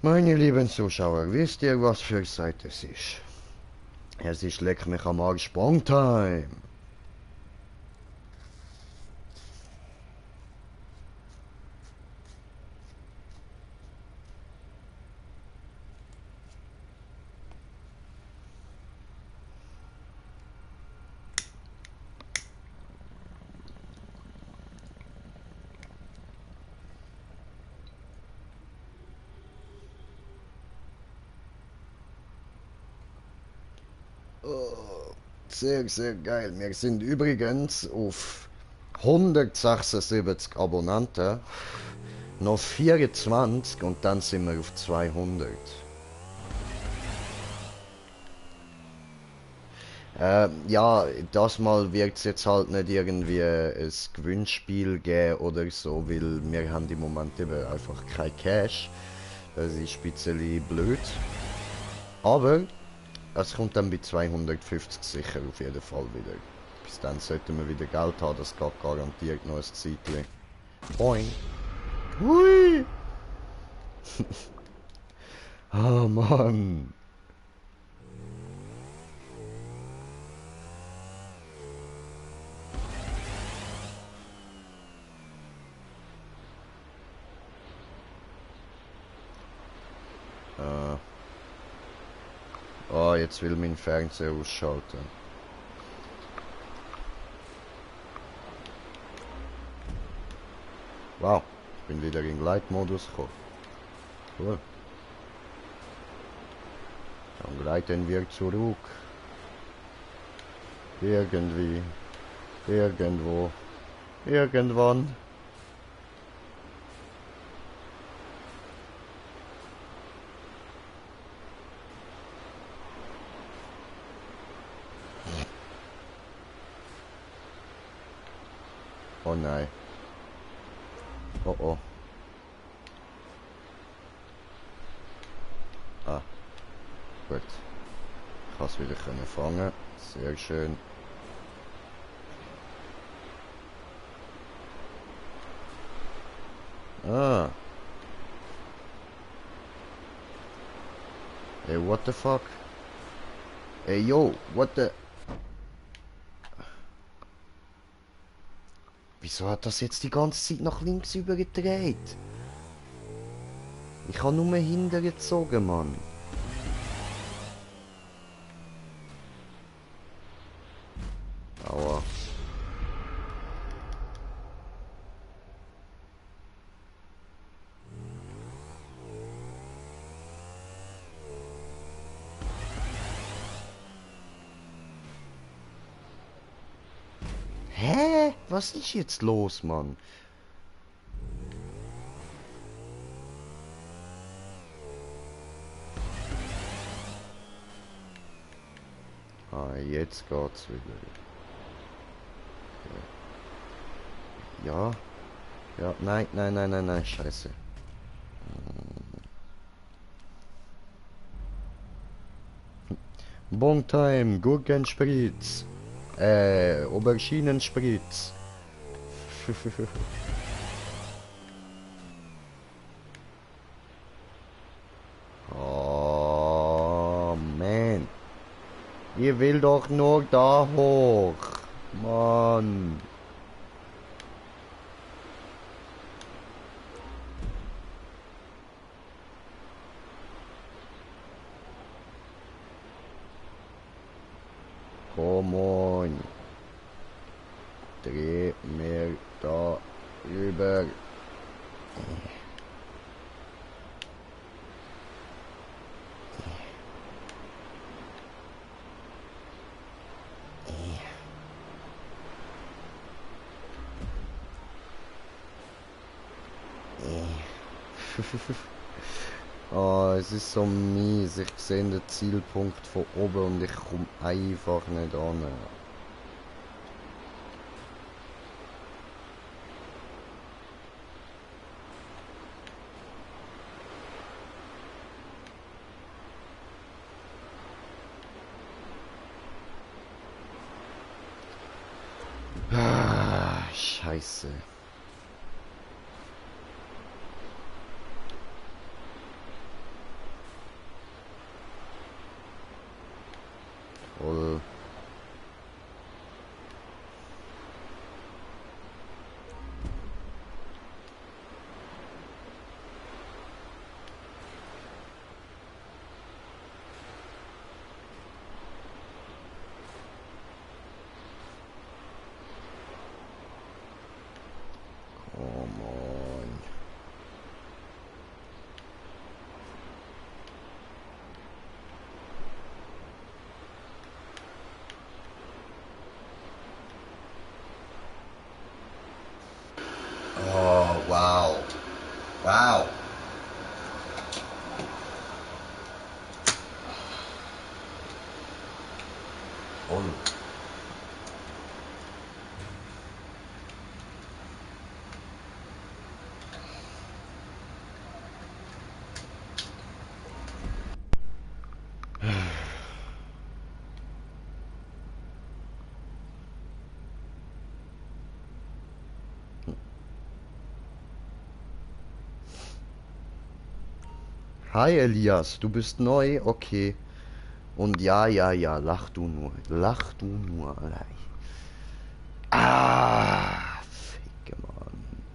Meine lieben Zuschauer, wisst ihr, was für Zeit es ist? Es ist leck mich am Arsch Sprungtime. Oh, sehr, sehr geil. Wir sind übrigens auf 176 Abonnenten. Noch 24 und dann sind wir auf 200. Ja, das Mal wird es jetzt halt nicht irgendwie ein Gewinnspiel geben oder so, weil wir haben im Moment eben einfach kein Cash. Das ist ein bisschen blöd. Aber es kommt dann bei 250 sicher auf jeden Fall wieder. Bis dann sollten wir wieder Geld haben, das geht garantiert noch ein Zeitchen. Boing! Hui! Ah, Mann! Oh, jetzt will mein Fernseher ausschalten. Wow, ich bin wieder in Gleitmodus gekommen. Cool. Dann gleiten wir zurück. Irgendwie. Irgendwo. Irgendwann. Oh nein. Oh oh. Ah. Gut. Ich kann es wieder fangen. Sehr schön. Ah. Hey, what the fuck? Hey, yo, what the... Wieso hat das jetzt die ganze Zeit nach links übergedreht? Ich habe nur hintergezogen, Mann. Aua. Hä? Was ist jetzt los, Mann? Ah, jetzt geht's wieder. Ja. Ja, nein, nein, nein, nein, nein, scheiße. Bon time, Gurkenspritz. Auberginenspritz. Oh, man. Ich will doch nur da hoch. Mann. Come on. Dreh mir da rüber. Oh, es ist so mies. Ich sehe den Zielpunkt von oben und ich komme einfach nicht an. Ah, Scheiße. Voll. Come on. Oh, wow. Wow. Voll. Hi Elias, du bist neu? Okay. Und ja, ja, ja, lach du nur. Lach du nur. Ah, Ficke, Mann.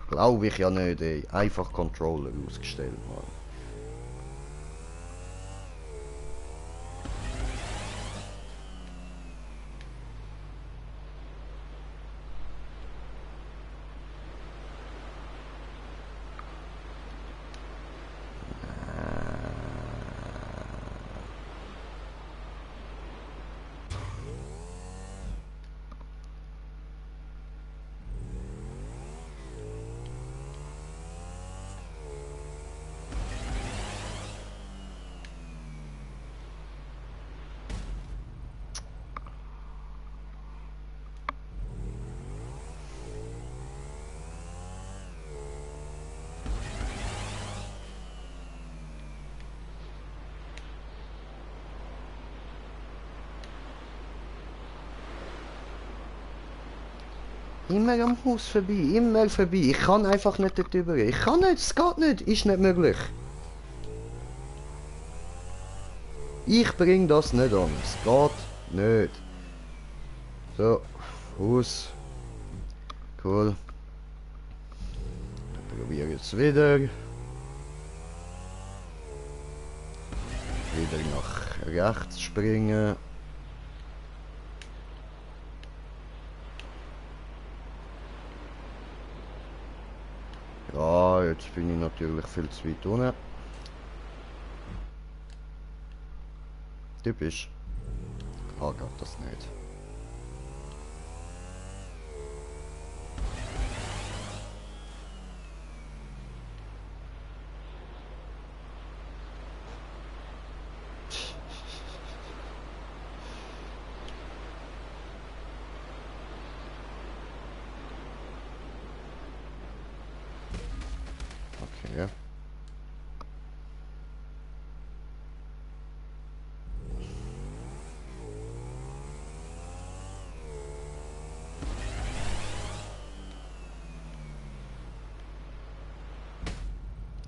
Glaube ich ja nicht, ey. Einfach Controller ausgestellt, Mann. Immer am Haus vorbei, immer vorbei. Ich kann einfach nicht dort übergehen. Ich kann nicht, es geht nicht, ist nicht möglich. Ich bring das nicht an, es geht nicht. So, Haus. Cool. Ich probiere jetzt wieder. Wieder nach rechts springen. Ja, jetzt bin ich natürlich viel zu weit unten. Typisch. Klar geht das nicht. Okay.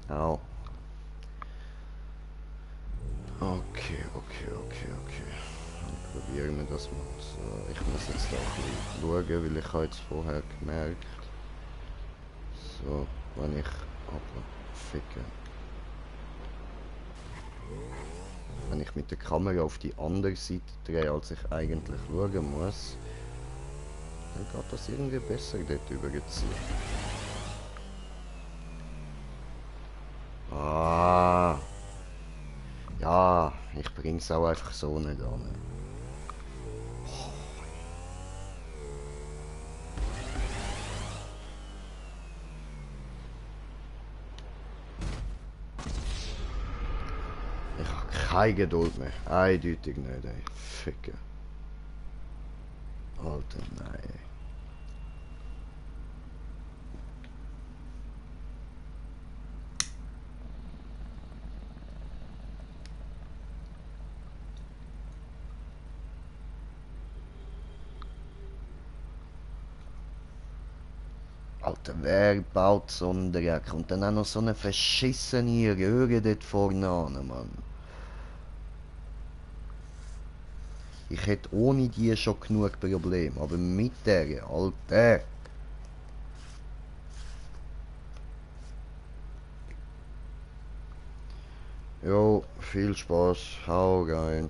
Au. Okay. Dann probieren wir das mal. So, ich muss jetzt da ein bisschen schauen, weil ich habe jetzt vorher gemerkt, so, wenn ich ficke. Wenn ich mit der Kamera auf die andere Seite drehe, als ich eigentlich schauen muss, dann geht das irgendwie besser dort überziehen. Ah. Ja, ich bring's auch einfach so nicht an. Ich habe keine Geduld mehr. Eindeutig nicht, ey. Ficken. Alter, nein. Alter, wer baut so einen Dreck? Und dann auch noch so eine verschissene Röhre dort vorne an, Mann. Ich hätte ohne die schon genug Probleme, aber mit der, Alter. Jo, viel Spaß, hau rein.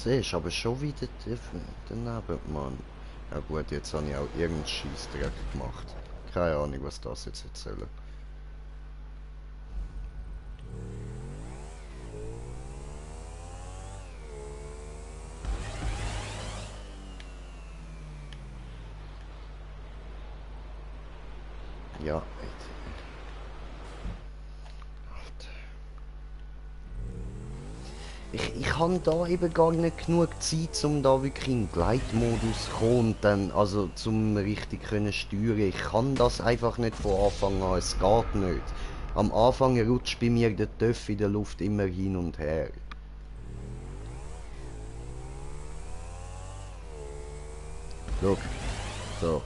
Siehst aber schon wieder daneben, Mann. Ja gut, jetzt habe ich auch irgendeinen Scheissdreck gemacht. Keine Ahnung, was das jetzt erzählen. Ja, Alter. Ich habe da eben gar nicht genug Zeit, um da wirklich in den Gleitmodus zu kommen und dann, also zum richtig können steuern. Ich kann das einfach nicht von Anfang an, es geht nicht. Am Anfang rutscht bei mir der Töff in der Luft immer hin und her. Schau, so.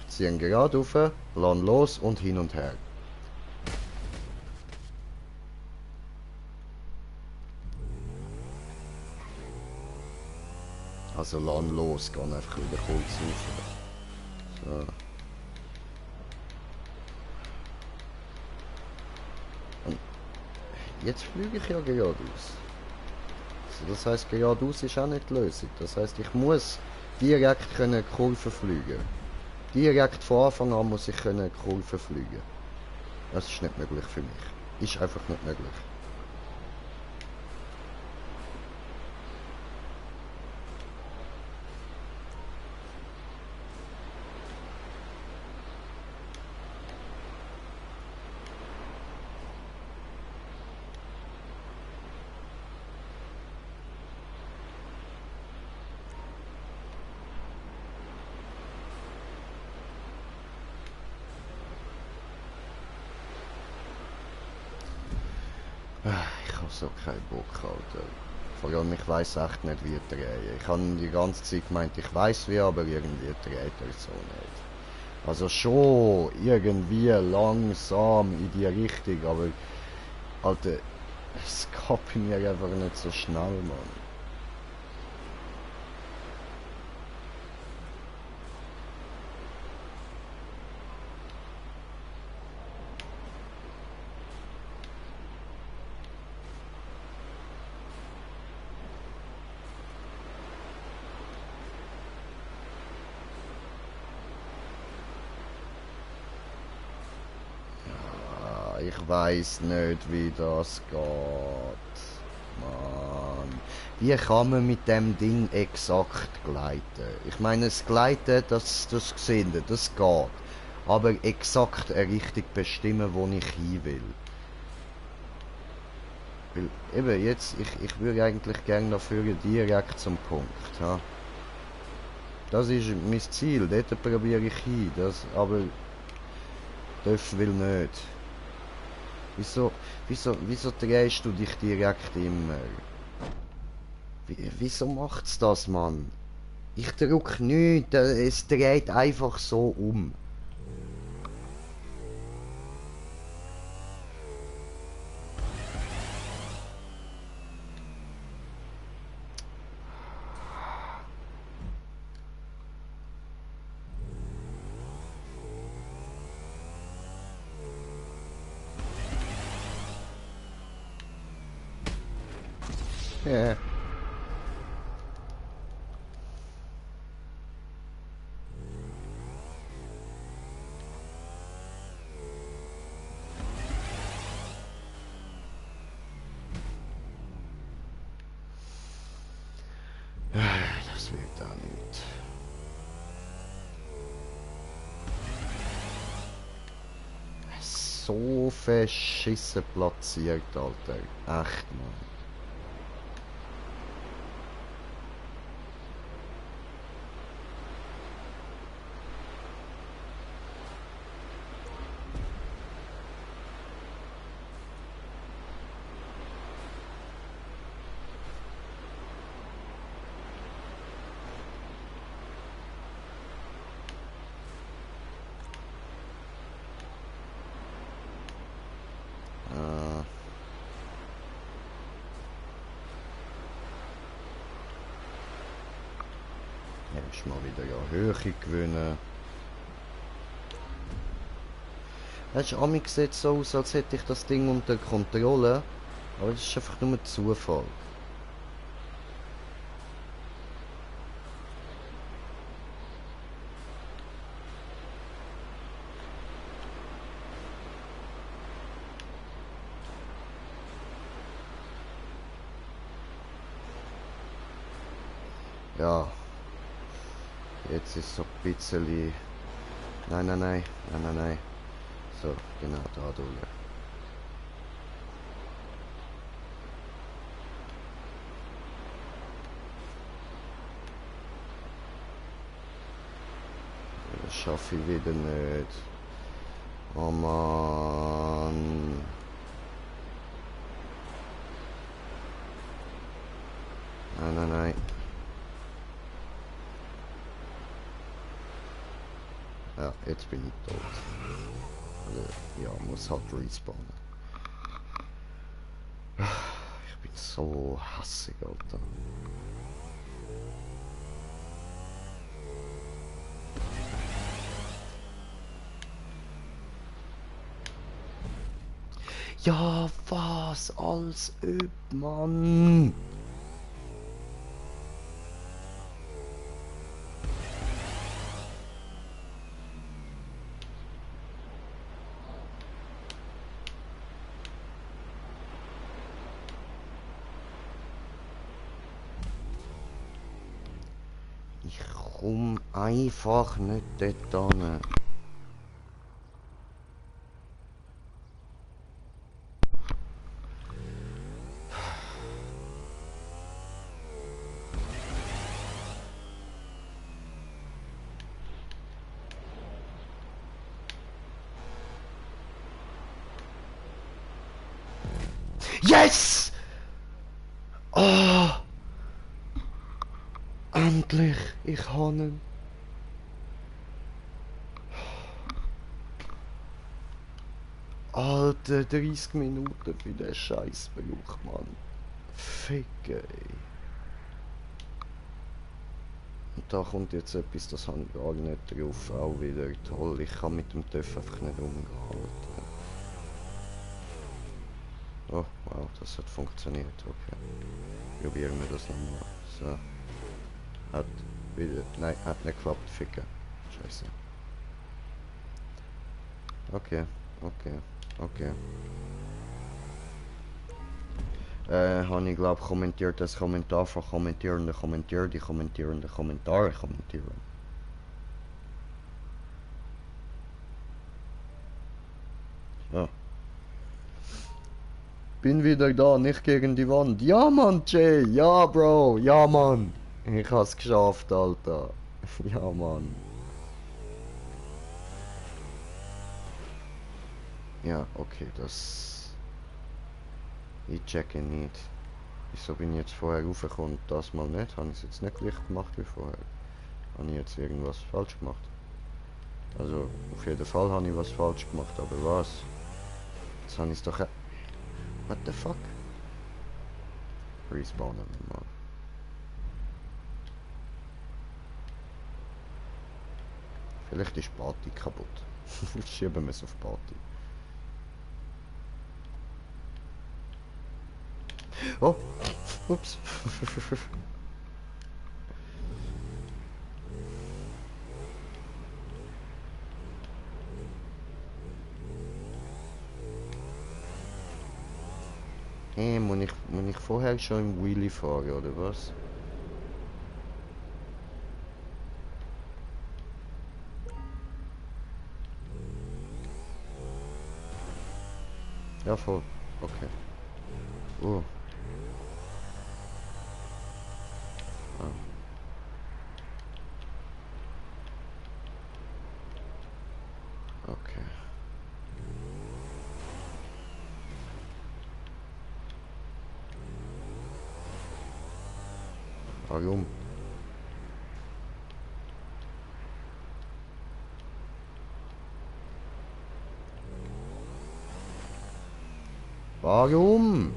Ich ziehe ihn gerade rauf, lass los und hin und her. Also lass los, geh einfach wieder kurz rauf. So. Und jetzt fliege ich ja geradeaus. Also das heisst, geradeaus ist auch nicht die Lösung. Das heisst, ich muss direkt können Kurven fliegen. Direkt von Anfang an muss ich können Kurven fliegen. Das ist nicht möglich für mich. Ist einfach nicht möglich. Ich habe so keinen Bock, Alter. Vor allem, ich weiss echt nicht, wie drehen. Ich habe die ganze Zeit gemeint, ich weiss wie, aber irgendwie dreht er so nicht. Also schon irgendwie langsam in die Richtung, aber Alter, es geht bei mir einfach nicht so schnell, Mann. Ich weiß nicht, wie das geht. Mann. Wie kann man mit dem Ding exakt gleiten? Ich meine, das Gleiten, das sehen wir, das geht. Aber exakt eine Richtung bestimmen, wo ich hin will. Weil, eben, jetzt, ich würde eigentlich gerne dafür direkt zum Punkt. Ha? Das ist mein Ziel, dort probiere ich hin. Das, aber Töff will nicht. Wieso drehst du dich direkt immer? Wieso macht's das, Mann? Ich drück nichts, es dreht einfach so um. Ja. Das wird da nicht. So verschissen platziert, Alter. Echt, Mann. Erst mal wieder ja Höhe gewinnen. Weißt du, Ami sieht so aus, als hätte ich das Ding unter Kontrolle, aber das ist einfach nur Zufall. Ja. Jetzt ist so ein bisschen... Nein. So, genau, da durch. schaffe ich wieder nicht. Oh Mann. Nein, nein, nein. Ja, jetzt bin ich tot. Also, ja, muss halt respawnen. Ich bin so hassig, Alter. Ja, was als ob, Mann. Ich komm einfach nicht dort hin. Yes! Oh! Endlich! Ich habe ihn. Alter, 30 Minuten für den Scheißbesuch, Mann. Fick, ey. Und da kommt jetzt etwas, das habe ich gar nicht drauf. Auch wieder toll. Ich kann mit dem TÜV einfach nicht umgehen. Alter. Oh, wow, das hat funktioniert. Okay. Probieren wir das nochmal. So. Hat wieder. Nein, hat nicht geklappt. Ficken. Scheiße. Okay, okay, okay. Habe ich glaube kommentiert das Kommentar von Kommentierende kommentieren, die kommentierende Kommentare kommentieren. Ja. Bin wieder da, nicht gegen die Wand. Ja Mann, Jay, ja Bro, ja Mann. Ich hab's geschafft, Alter. Ja Mann. Ja, okay, das... Ich checke nicht. Wieso bin ich jetzt vorher raufgekommen und das mal nicht? Habe ich es jetzt nicht gleich gemacht wie vorher? Habe ich jetzt irgendwas falsch gemacht? Also, auf jeden Fall habe ich was falsch gemacht, aber was? Jetzt habe ich es doch... What the fuck? Respawnen wir mal. Vielleicht ist Party kaputt. Schieben wir es auf Party. Oh! Ups! Hey, muss ich vorher schon im Wheelie fahren, oder was? Ja, voll. Okay. Oh. Ah. Okay. Warum? Warum?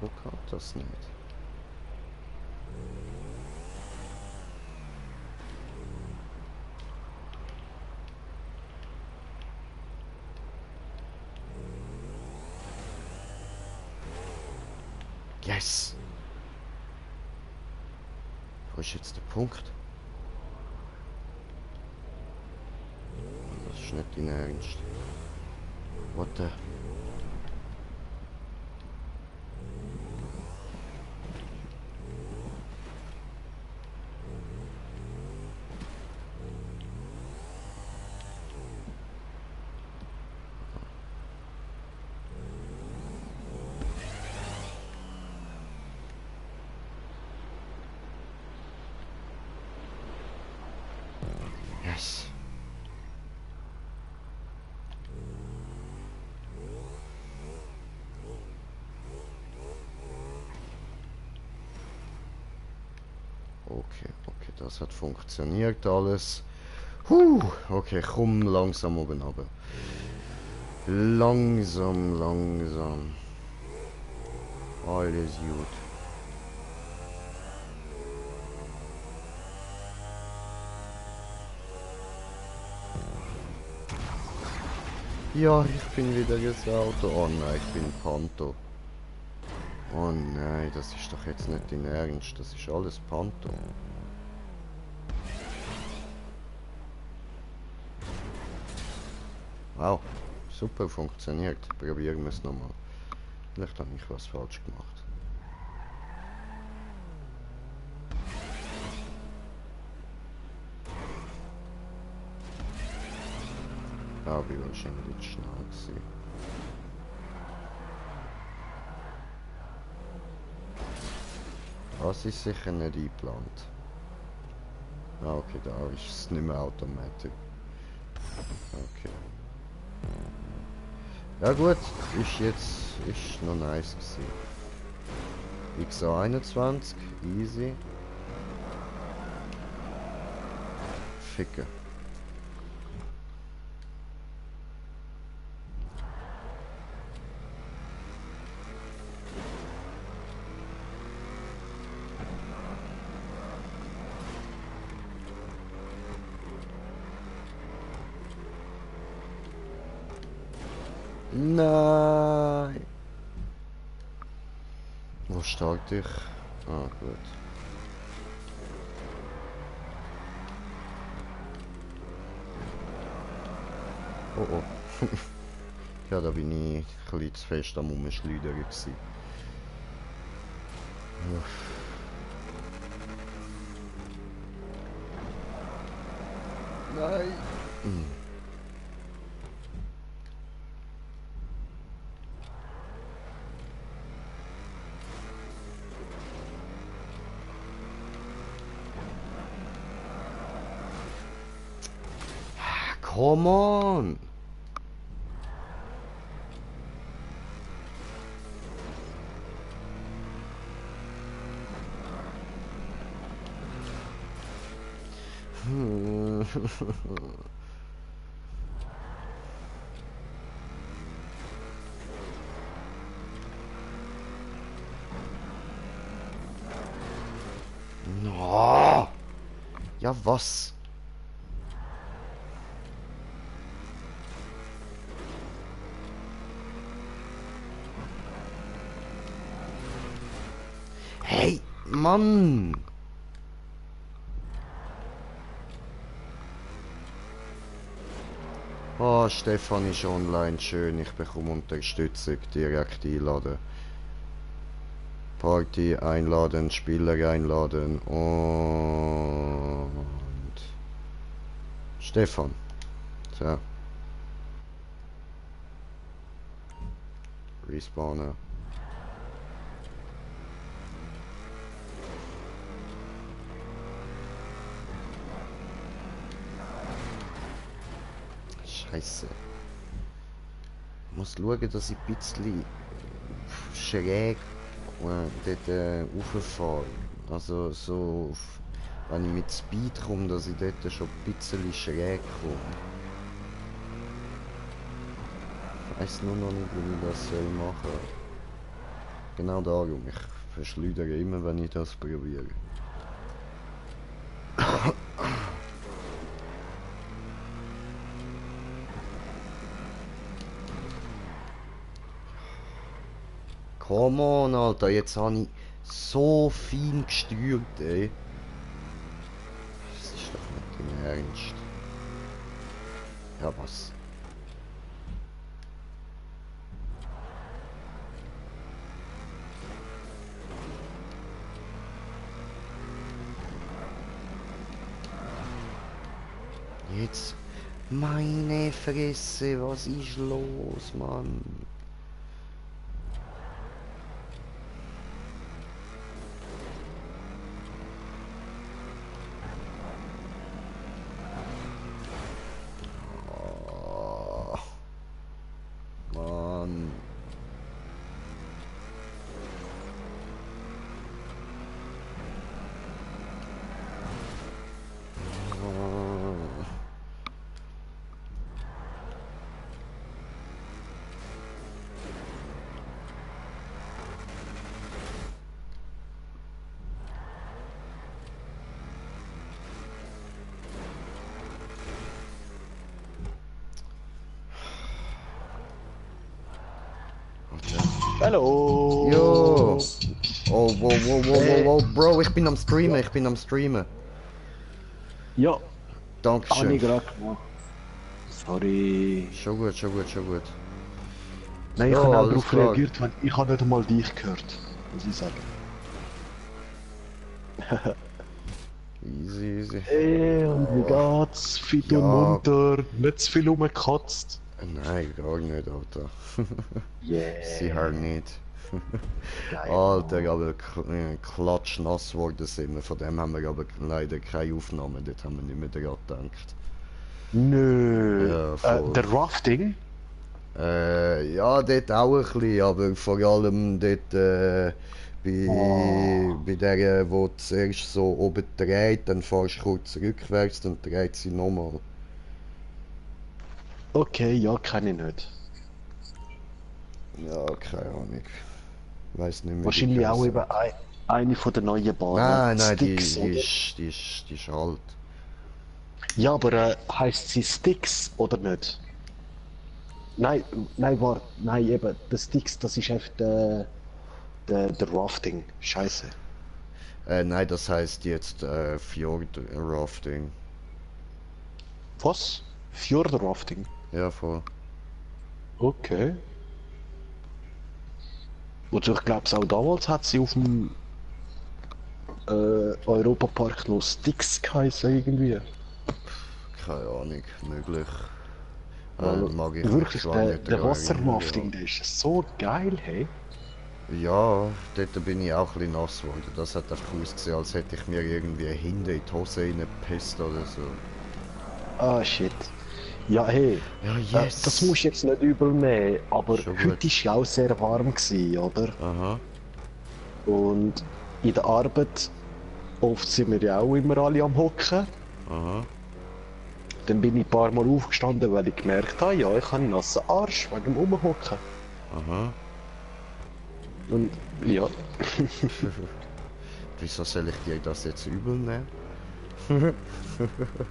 So kommt das nicht. Yes! Wo ist jetzt der Punkt? Das ist nicht dein Ernst. What the... Yes. Okay, das hat funktioniert alles. Okay, komm langsam oben runter. Langsam. Alles gut. Ja, ich bin wieder das Auto. Oh nein, ich bin Panto. Oh nein, das ist doch jetzt nicht dein Ernst. Das ist alles Panto. Wow, super funktioniert. Probieren wir es nochmal. Vielleicht habe ich was falsch gemacht. Ja, ich war wahrscheinlich zu schnell gewesen. Das ist sicher nicht eingeplant. Ah, okay, da ist es nicht mehr automatisch. Okay. Ja gut, ist noch nice gewesen. XA21, easy. Ficken. Nein! Wo starte ich? Ah, gut. Oh. Ja, da bin ich ein bisschen zu fest am Umschleudern gewesen. Nein! Come on! No. Ja, was? Hey, Mann! Oh, Stefan ist online, schön, ich bekomme Unterstützung, direkt einladen. Party einladen, Spieler einladen und... Stefan. So. Respawnen. Scheiße. Ich muss schauen, dass ich ein bisschen schräg dort rauffahre. Also so, wenn ich mit Speed komme, dass ich dort schon ein bisschen schräg komme. Ich weiss nur noch nicht, wie ich das machen soll. Genau darum, ich verschleudere immer, wenn ich das probiere. Come on, Alter, jetzt habe ich so fein gesteuert, ey. Ernst. Ja, was? Jetzt, meine Fresse, was ist los, Mann? Oh, Mann. Oh. Hallo! Jo! Oh, wow, Bro, ich bin am Streamen. Ja, habe Dankeschön. ich gerade gemacht. Sorry. Schon gut. Nein, ich Ja, habe auch alles darauf klar. reagiert, weil ich habe nicht einmal dich gehört, muss ich sagen. Easy. Und wie geht's? Fit und Ja. munter, nicht zu viel rumgekotzt. Nein, gar nicht, Alter. Yeah. Sicher nicht. Geil. Alter, aber klatschnass worden sind wir. Von dem haben wir aber leider keine Aufnahmen. Dort haben wir nicht mehr dran gedacht. Nö. Ja, voll. Der Rafting? Ja, dort auch ein bisschen, aber vor allem dort bei der, wo zuerst so oben dreht, dann fährst du kurz rückwärts, dann dreht sie nochmal. Okay, ja, kenne ich nicht. Ja, keine Ahnung. Weiß nicht mehr. Wahrscheinlich wie auch die eben eine von den neuen Bahnen. Nein, Sticks, oder? die ist alt. Ja, aber heisst sie Sticks oder nicht? Nein, warte, nein, eben, der Sticks, das ist einfach der Rafting. Scheiße. Nein, das heißt jetzt Fjord Rafting. Was? Fjord Rafting? Ja, voll. Okay. Und ich glaube, auch damals hat sie auf dem Europapark noch Sticks geheißen irgendwie. Keine Ahnung, möglich. Mag ich mich Wirklich, zwar der nicht daran Wasserrafting, erinnern, der ist so geil, hey. ja, dort bin ich auch ein bisschen nass geworden. Das hat einfach ausgesehen, als hätte ich mir irgendwie hinten in die Hose reingepisst oder so. Ah, shit. Ja, hey, Ja, yes! das musst du jetzt nicht übel nehmen, aber Schon heute gut. war ja auch sehr warm gewesen, oder? Aha. Und in der Arbeit, oft sind wir ja auch immer alle am Hocken. Aha. Dann bin ich ein paar Mal aufgestanden, weil ich gemerkt habe, ja, ich habe einen nassen Arsch wegen dem Rumhocken. Aha. Und ja, Wieso soll ich dir das jetzt übel nehmen?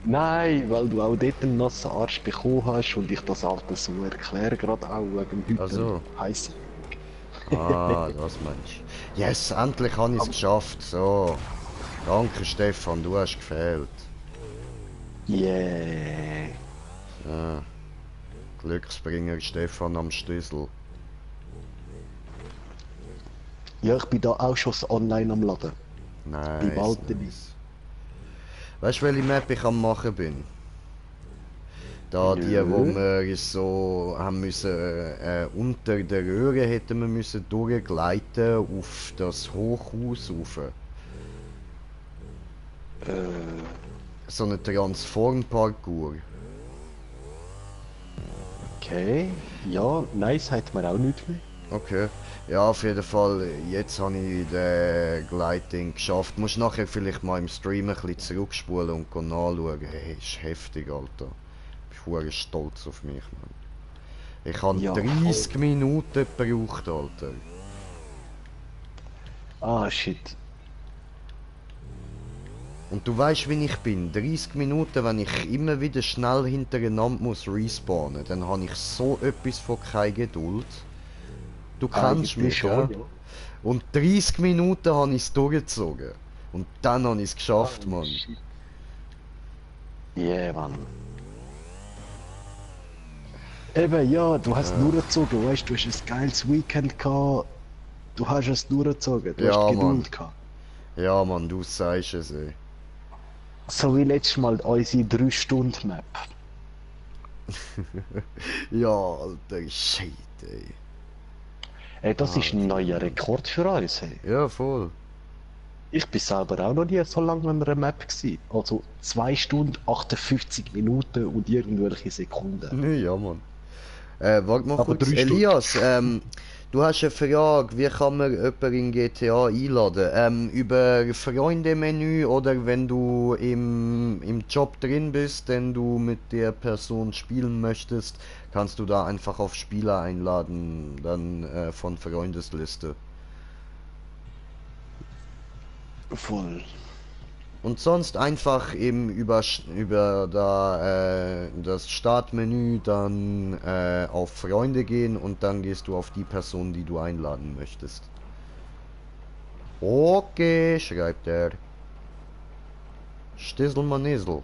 nein, weil du auch dort einen nassen Arsch bekommen hast und ich das halt so erkläre, gerade auch wegen dem Ach so. heute heißen. Ah, das meinst du. Yes, endlich habe ich es geschafft. So. Danke, Stefan, du hast gefehlt. Yeah. Ja. Glücksbringer Stefan am Stüssel. Ja, ich bin da auch schon online am Laden. Nice, Walteni. nice. Weißt du, welche Map ich am machen bin? Da die, wo wir so haben müssen, unter der Röhre hätten wir müssen durchgleiten auf das Hochhaus rauf. So eine Transform-Parkour. Okay. Ja, nice hat man auch nicht mehr. Okay. Ja, auf jeden Fall, jetzt habe ich den Gleiting geschafft. Musst nachher vielleicht mal im Stream ein bisschen zurückspulen und nachschauen. Hey, ist heftig, Alter. Ich bin verdammt stolz auf mich, Mann. Ich habe Ja, 30 Minuten gebraucht, Alter. Ah, shit. Und du weißt, wie ich bin. 30 Minuten, wenn ich immer wieder schnell hintereinander muss respawnen, dann habe ich so etwas von keine Geduld. Du kennst mich, schon, ja? Und 30 Minuten habe ich es durchgezogen. Und dann habe ich es geschafft, Mann. Shit. Yeah, Mann. Eben, ja, du hast durchgezogen, weißt du, hast ein geiles Weekend gehabt. Du hast es durchgezogen, du hast Ja, Geduld Mann. gehabt. Ja, Mann, du sagst es, ey. So wie letztes Mal unsere 3-Stunden-Map. Ja, alter Shit, ey. Ey, das ist ein neuer Rekord für uns, hey. Ja, voll. Ich bin selber auch noch nie so lange an einer Map gewesen. Also 2 Stunden, 58 Minuten und irgendwelche Sekunden. Ja, Mann. Warte mal Aber kurz. 3 Stunden. Elias, du hast eine Frage, wie kann man jemanden in GTA einladen? Über Freunde-Menü oder wenn du im Job drin bist, den du mit der Person spielen möchtest, kannst du da einfach auf Spieler einladen, dann von Freundesliste. Voll. Und sonst einfach eben über das Startmenü dann auf Freunde gehen und dann gehst du auf die Person, die du einladen möchtest. Okay, schreibt er. Stissel Manisel.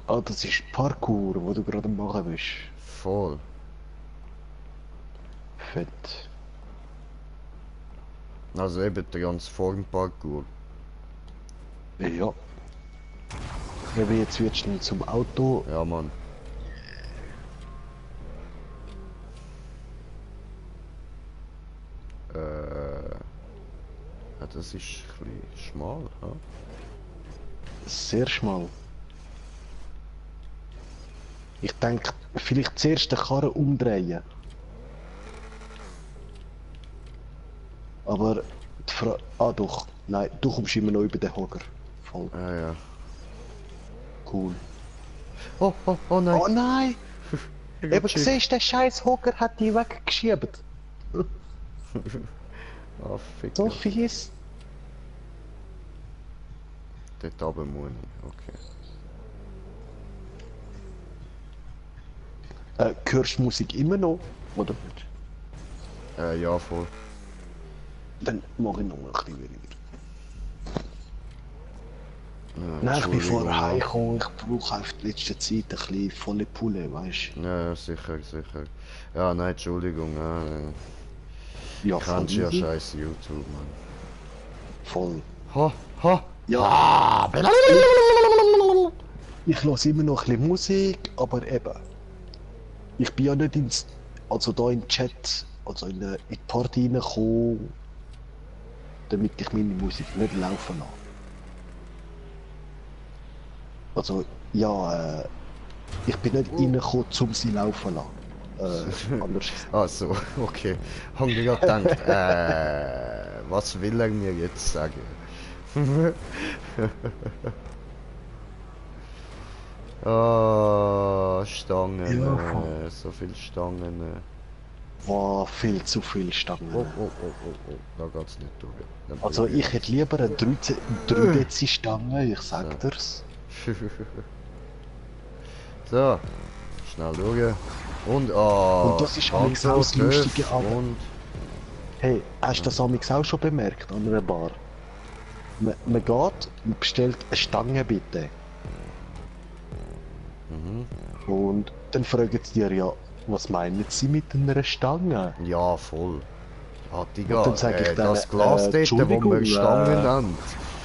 Ah, das ist Parkour, wo du gerade am machen bist. Voll. Fett. Also eben Transform-Parkour. Ja. Eben jetzt wird schnell zum Auto. Ja, Mann. Ja, das ist ein bisschen schmal, ja? Sehr schmal. Ich denke, vielleicht zuerst den Karren umdrehen. Aber die ah doch, nein, du kommst immer noch über den Hocker. Voll Ja, ja. cool. Oh, oh, oh nein. Oh nein! Ich Eben hab Chick. siehst du, der scheiß Hocker hat die weggeschieben. Ah, fick. So fies. Dort oben muss ich, okay. Hörst du Musik immer noch? Oder nicht? Ja, voll. Dann mache ich noch ein bisschen weniger. Ja, Nein, ich bin Entschuldigung, vorher ja. heimgekommen, ich brauche auf die letzte Zeit ein bisschen volle Pulle, weißt du? Ja, ja, sicher, sicher. Ja, nein, Entschuldigung, Ja, voll kannst ja easy. scheiß YouTube, Mann. Voll. Ha, ha! Ja, ich höre immer noch ein bisschen Musik, aber eben. Ich bin ja nicht also da in den Chat, also in die Party reingekommen, damit ich meine Musik nicht laufen lasse. Also, ja, ich bin nicht reingekommen, um sie laufen zu lassen. Anders. Ach so, okay. Hab ich gerade gedacht, was will er mir jetzt sagen? Ah, Stangen, Ja, voll. so viel Stangen. War viel zu viel Stangen. Oh, oh, oh, oh, oh, da geht's nicht durch. Dann Also probier ich hätte lieber eine 3 Dezi Stange, ich sag dir's. So, schnell durch. Und, ah, Und das ist amigs auch das Antwort, Lustige Öff an- und Hey, hast du das amigs auch schon bemerkt an einer Bar? Man geht und bestellt eine Stange bitte. Und dann fragen sie dir ja, was meinen sie mit einer Stange? ja, voll. Ja, Digga, Und dann sag ich denen, das Glas dort, wo Entschuldigung, man Stangen nennt.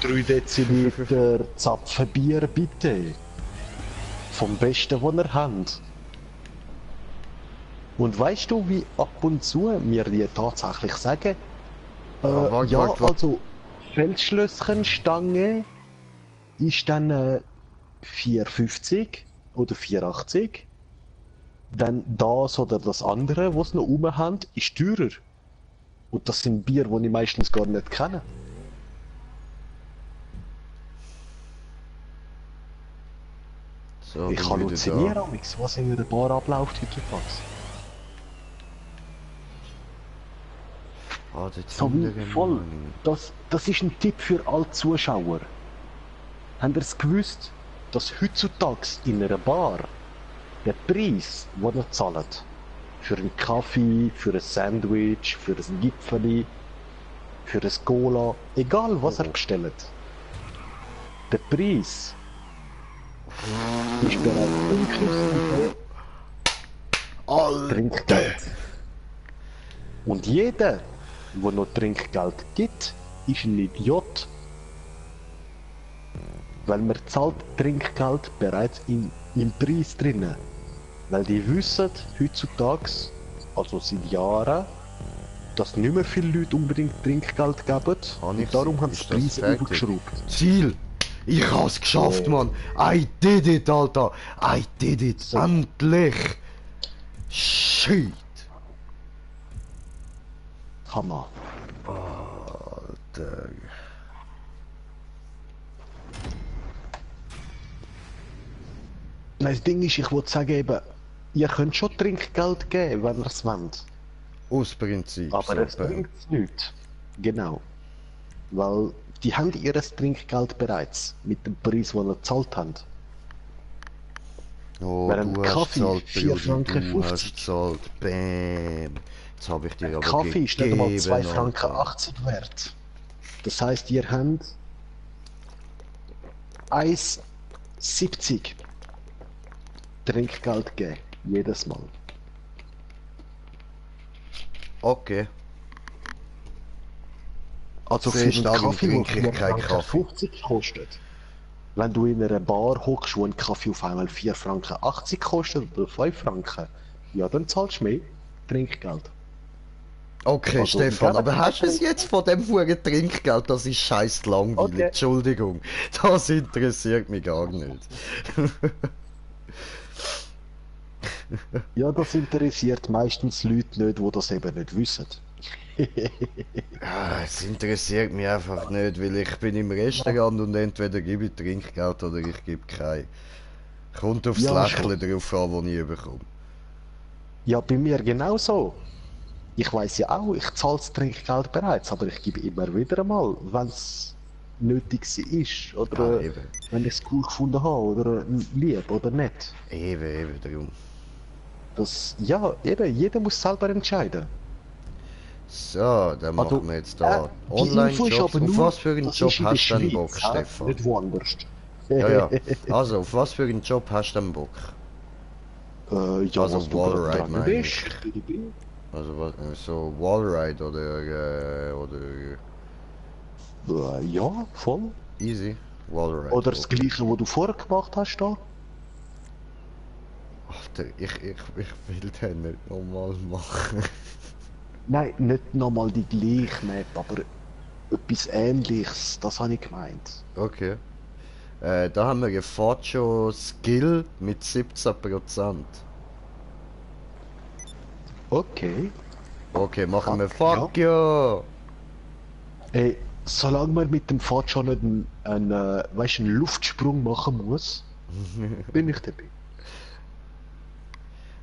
3 Deziliter Zapfenbier bitte. Vom Besten, was ihr habt. Und weißt du, wie ab und zu mir die tatsächlich sagen, warte, ja, warte, warte. also Feldschlösschenstange ist dann 4,50 oder 4,80. Dann das oder das andere, was sie noch oben haben, ist teurer. Und das sind Bier, die ich meistens gar nicht kenne. So, Ich bin wieder halluziniere da. amigs, was in einer Bar abläuft heutzutage. Ah, dort So wie hinten, voll. Mann. Das ist ein Tipp für alle Zuschauer. Habt ihr es gewusst, dass heutzutage in einer Bar der Preis, den ihr zahlt, für einen Kaffee, für ein Sandwich, für ein Gipfeli, für ein Cola, egal was ihr bestellt, der Preis ist bereits inklusive Trinkgeld. Und jeder, der noch Trinkgeld gibt, ist ein Idiot. Weil man zahlt Trinkgeld bereits im Preis drinnen. Weil die wissen heutzutage, also seit Jahren, dass nicht mehr viele Leute unbedingt Trinkgeld geben. Und darum haben sie die Ist das Preise fertig? aufgeschraubt. Ziel! Ich hab's geschafft, Mann! I did it, Alter! I did it! So. Endlich! Shit! Hammer. Alter. Nein, das Ding ist, ich wollte sagen eben, ihr könnt schon Trinkgeld geben, wenn ihr es wollt. Aus Prinzip. Aber es super. bringt nichts. Genau. Weil die haben ihr Trinkgeld bereits mit dem Preis, den ihr gezahlt habt. Oh, Während du hast Kaffee gezahlt, 4 Brudi, Franken du hast 50. gezahlt. Bäm. Jetzt hab ich dir aber Kaffee ist nicht einmal 2 gegeben, Franken Alter. 80 wert. Das heisst, ihr habt 1,70 Trinkgeld gegeben. Jedes Mal. Okay. Also für Siehst einen du, darum Kaffee, trinke ich der keinen 4,50 Kaffee. Franken kostet. Wenn du in einer Bar hockst, wo ein Kaffee auf einmal 4,80 Franken kostet oder 5 Franken, ja, dann zahlst du mehr Trinkgeld. Okay, Also, Stefan, geben aber hast du es Trinkgeld. jetzt von dem Huren Trinkgeld? Das ist scheiß langweilig. Okay. Entschuldigung. Das interessiert mich gar nicht. Ja, das interessiert meistens Leute nicht, die das eben nicht wissen. Ah, es interessiert mich einfach nicht, weil ich bin im Restaurant und entweder gebe ich Trinkgeld oder ich gebe kein. Kommt aufs Ja, Lächeln drauf an, das ich bekomme. Ja, bei mir genauso. Ich weiß ja auch, ich zahle das Trinkgeld bereits, aber ich gebe immer wieder einmal, wenn es nötig ist oder Ah, eben. wenn ich es cool gefunden habe oder lieb oder nicht. Eben, darum. Das, ja, eben, jeder muss selber entscheiden. So, dann Also, machen wir jetzt da die Info ist Online-Jobs. aber Auf nur, was für einen das Job ist in der hast du denn Bock, Schweiz, hä? Stefan? Nicht woanders. Ja. Also, auf was für einen Job hast du denn Bock? Ja, Also was du Wallride gerade dran meine bist. Also was, so Wallride oder Ja, voll. easy? Wallride. Oder das okay. gleiche, was du vorher gemacht hast da. Alter, ich will den nicht nochmal machen. Nein, nicht nochmal die gleiche Map, aber etwas Ähnliches, das habe ich gemeint. Okay. Da haben wir gefahrt schon Skill mit 17%. Okay. Okay, machen wir Fuck, Fuck ja! Ey, solange man mit dem Pfad schon nicht weißt, einen Luftsprung machen muss, bin ich dabei.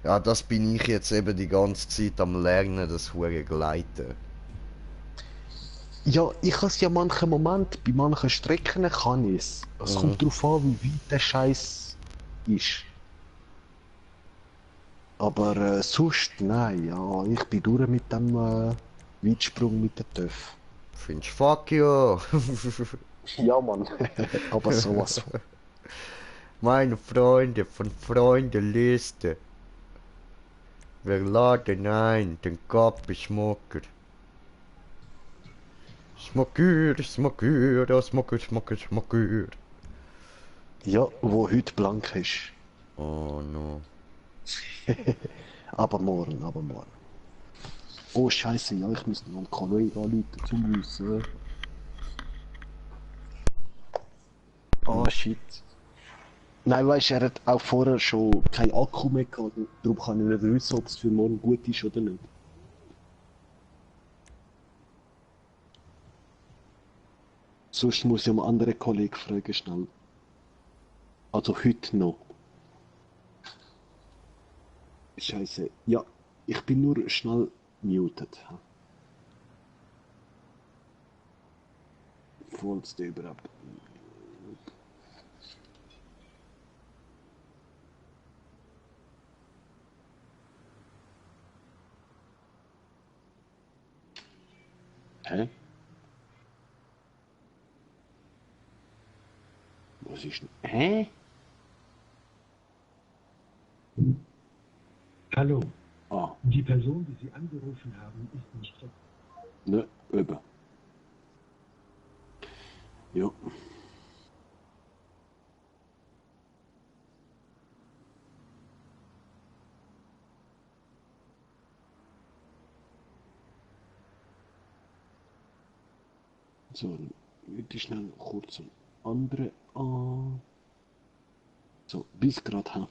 Ja, das bin ich jetzt eben die ganze Zeit am Lernen, das hure Gleiten. Ja, ich kann es ja manchen Moment, bei manchen Strecken kann ich es. Es kommt darauf an, wie weit der Scheiß ist. Aber sonst, nein, ja, ich bin durch mit dem Weitsprung mit der TÜV. Findest du Fuck ja? Ja, Mann, aber sowas von. Meine Freunde von Freundeliste. Wir laden ein den Kapi Schmucker. Schmucker. Ja, wo heute blank ist. Oh no. Aber morgen. Oh Scheiße, ja, ich muss noch einen Kollegen anrufen zum Wissen. Oh shit. Nein, weißt du, er hat auch vorher schon kein Akku mehr gehabt, darum kann ich nicht wissen, ob es für morgen gut ist oder nicht. Sonst muss ich einen anderen Kollegen fragen, schnell. Also heute noch. Scheiße. Ja, ich bin nur schnell muted. Vollste überhaupt. Hä? Was ist denn? Hä? Hallo, Ah, die Person, die Sie angerufen haben, ist nicht verfügbar. ne, eben. Ja. So, dann würde ich schnell kurz einen anderen an. So, bis gerade haben.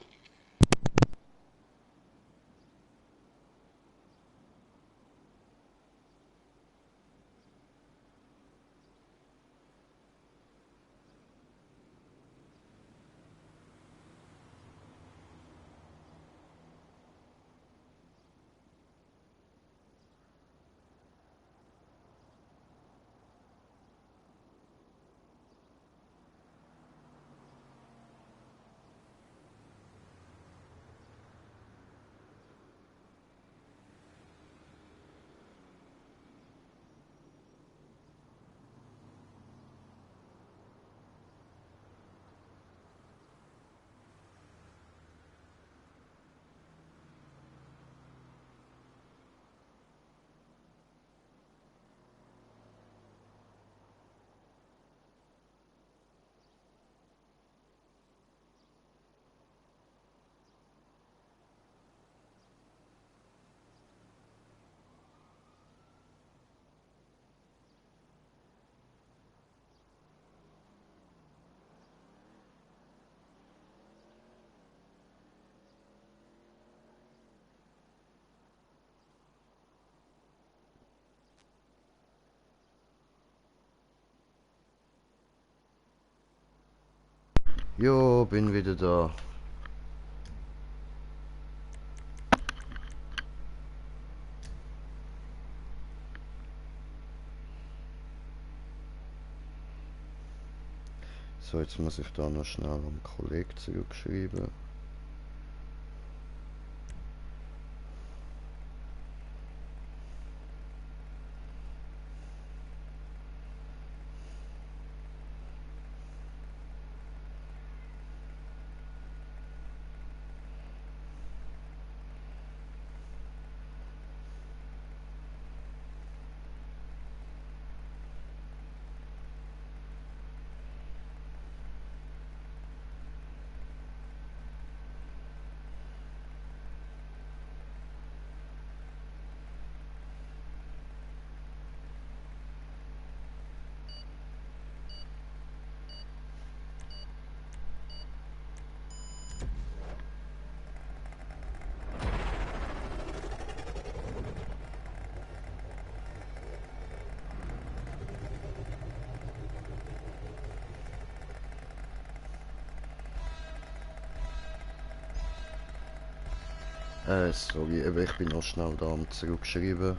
Jo, bin wieder da. So, jetzt muss ich da noch schnell am Kollegen zurückschreiben. Sorry, aber ich bin noch schnell da am zurückschreiben.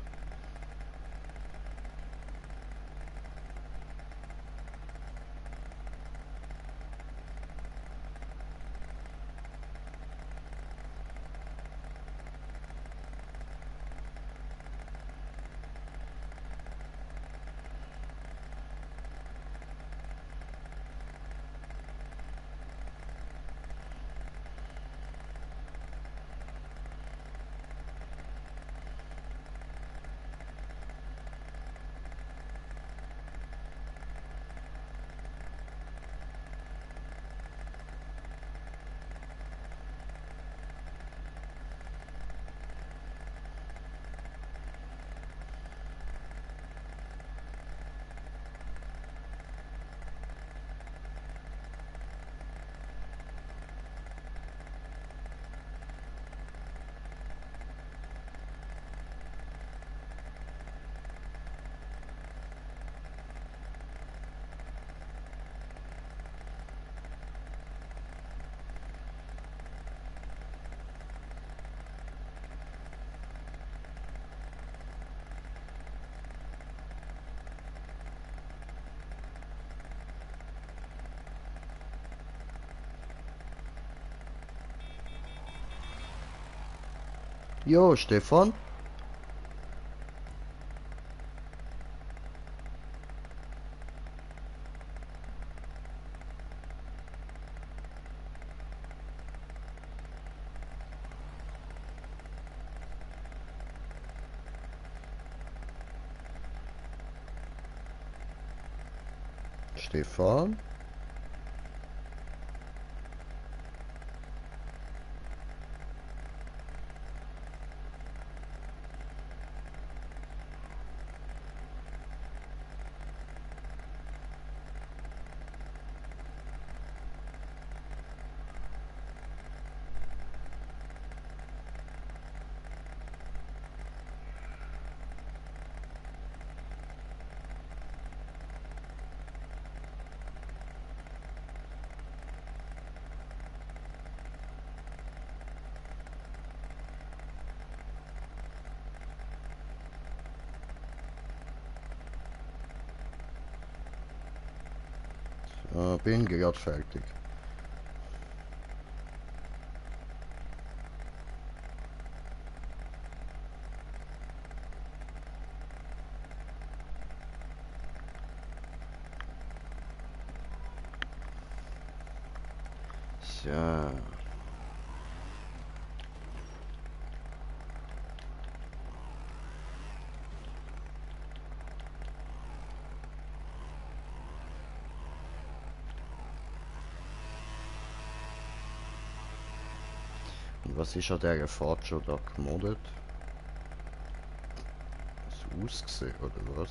Jo, Stefan? Stefan? Bin gerade fertig. So. Und was ist an dieser Fahrt schon da gemoddet? So ausgesehen, oder was?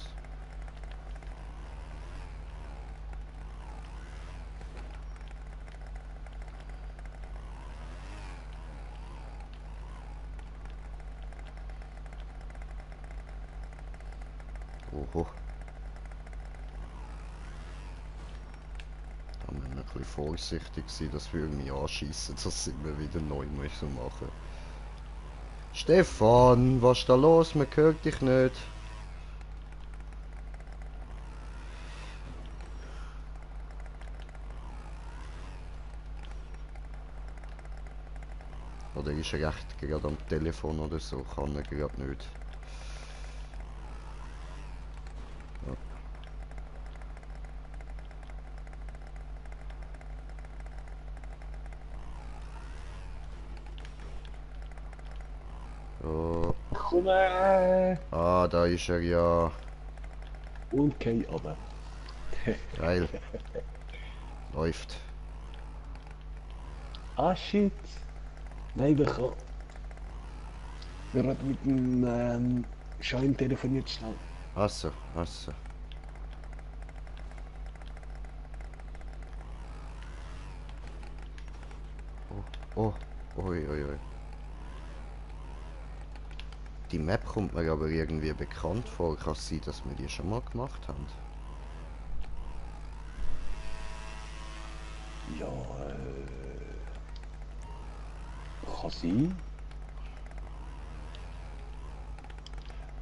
Oho. Da müssen wir ein bisschen vorsichtig sein, dass wir irgendwie anschießen, dass wir wieder neu müssen machen. Stefan, was ist da los? Man hört dich nicht. Oder ist er echt gerade am Telefon oder so? Kann er gerade nicht. Oh. Komm! Ah, da ist er ja. Und geh runter. Geil. Läuft. Ah shit! Nein, wir können. Wir haben mit dem Schein telefoniert schnell. Achso, achso. Oh, oi, oi, oi. Die Map kommt mir aber irgendwie bekannt vor. Kann es sein, dass wir die schon mal gemacht haben? Ja, kann sein.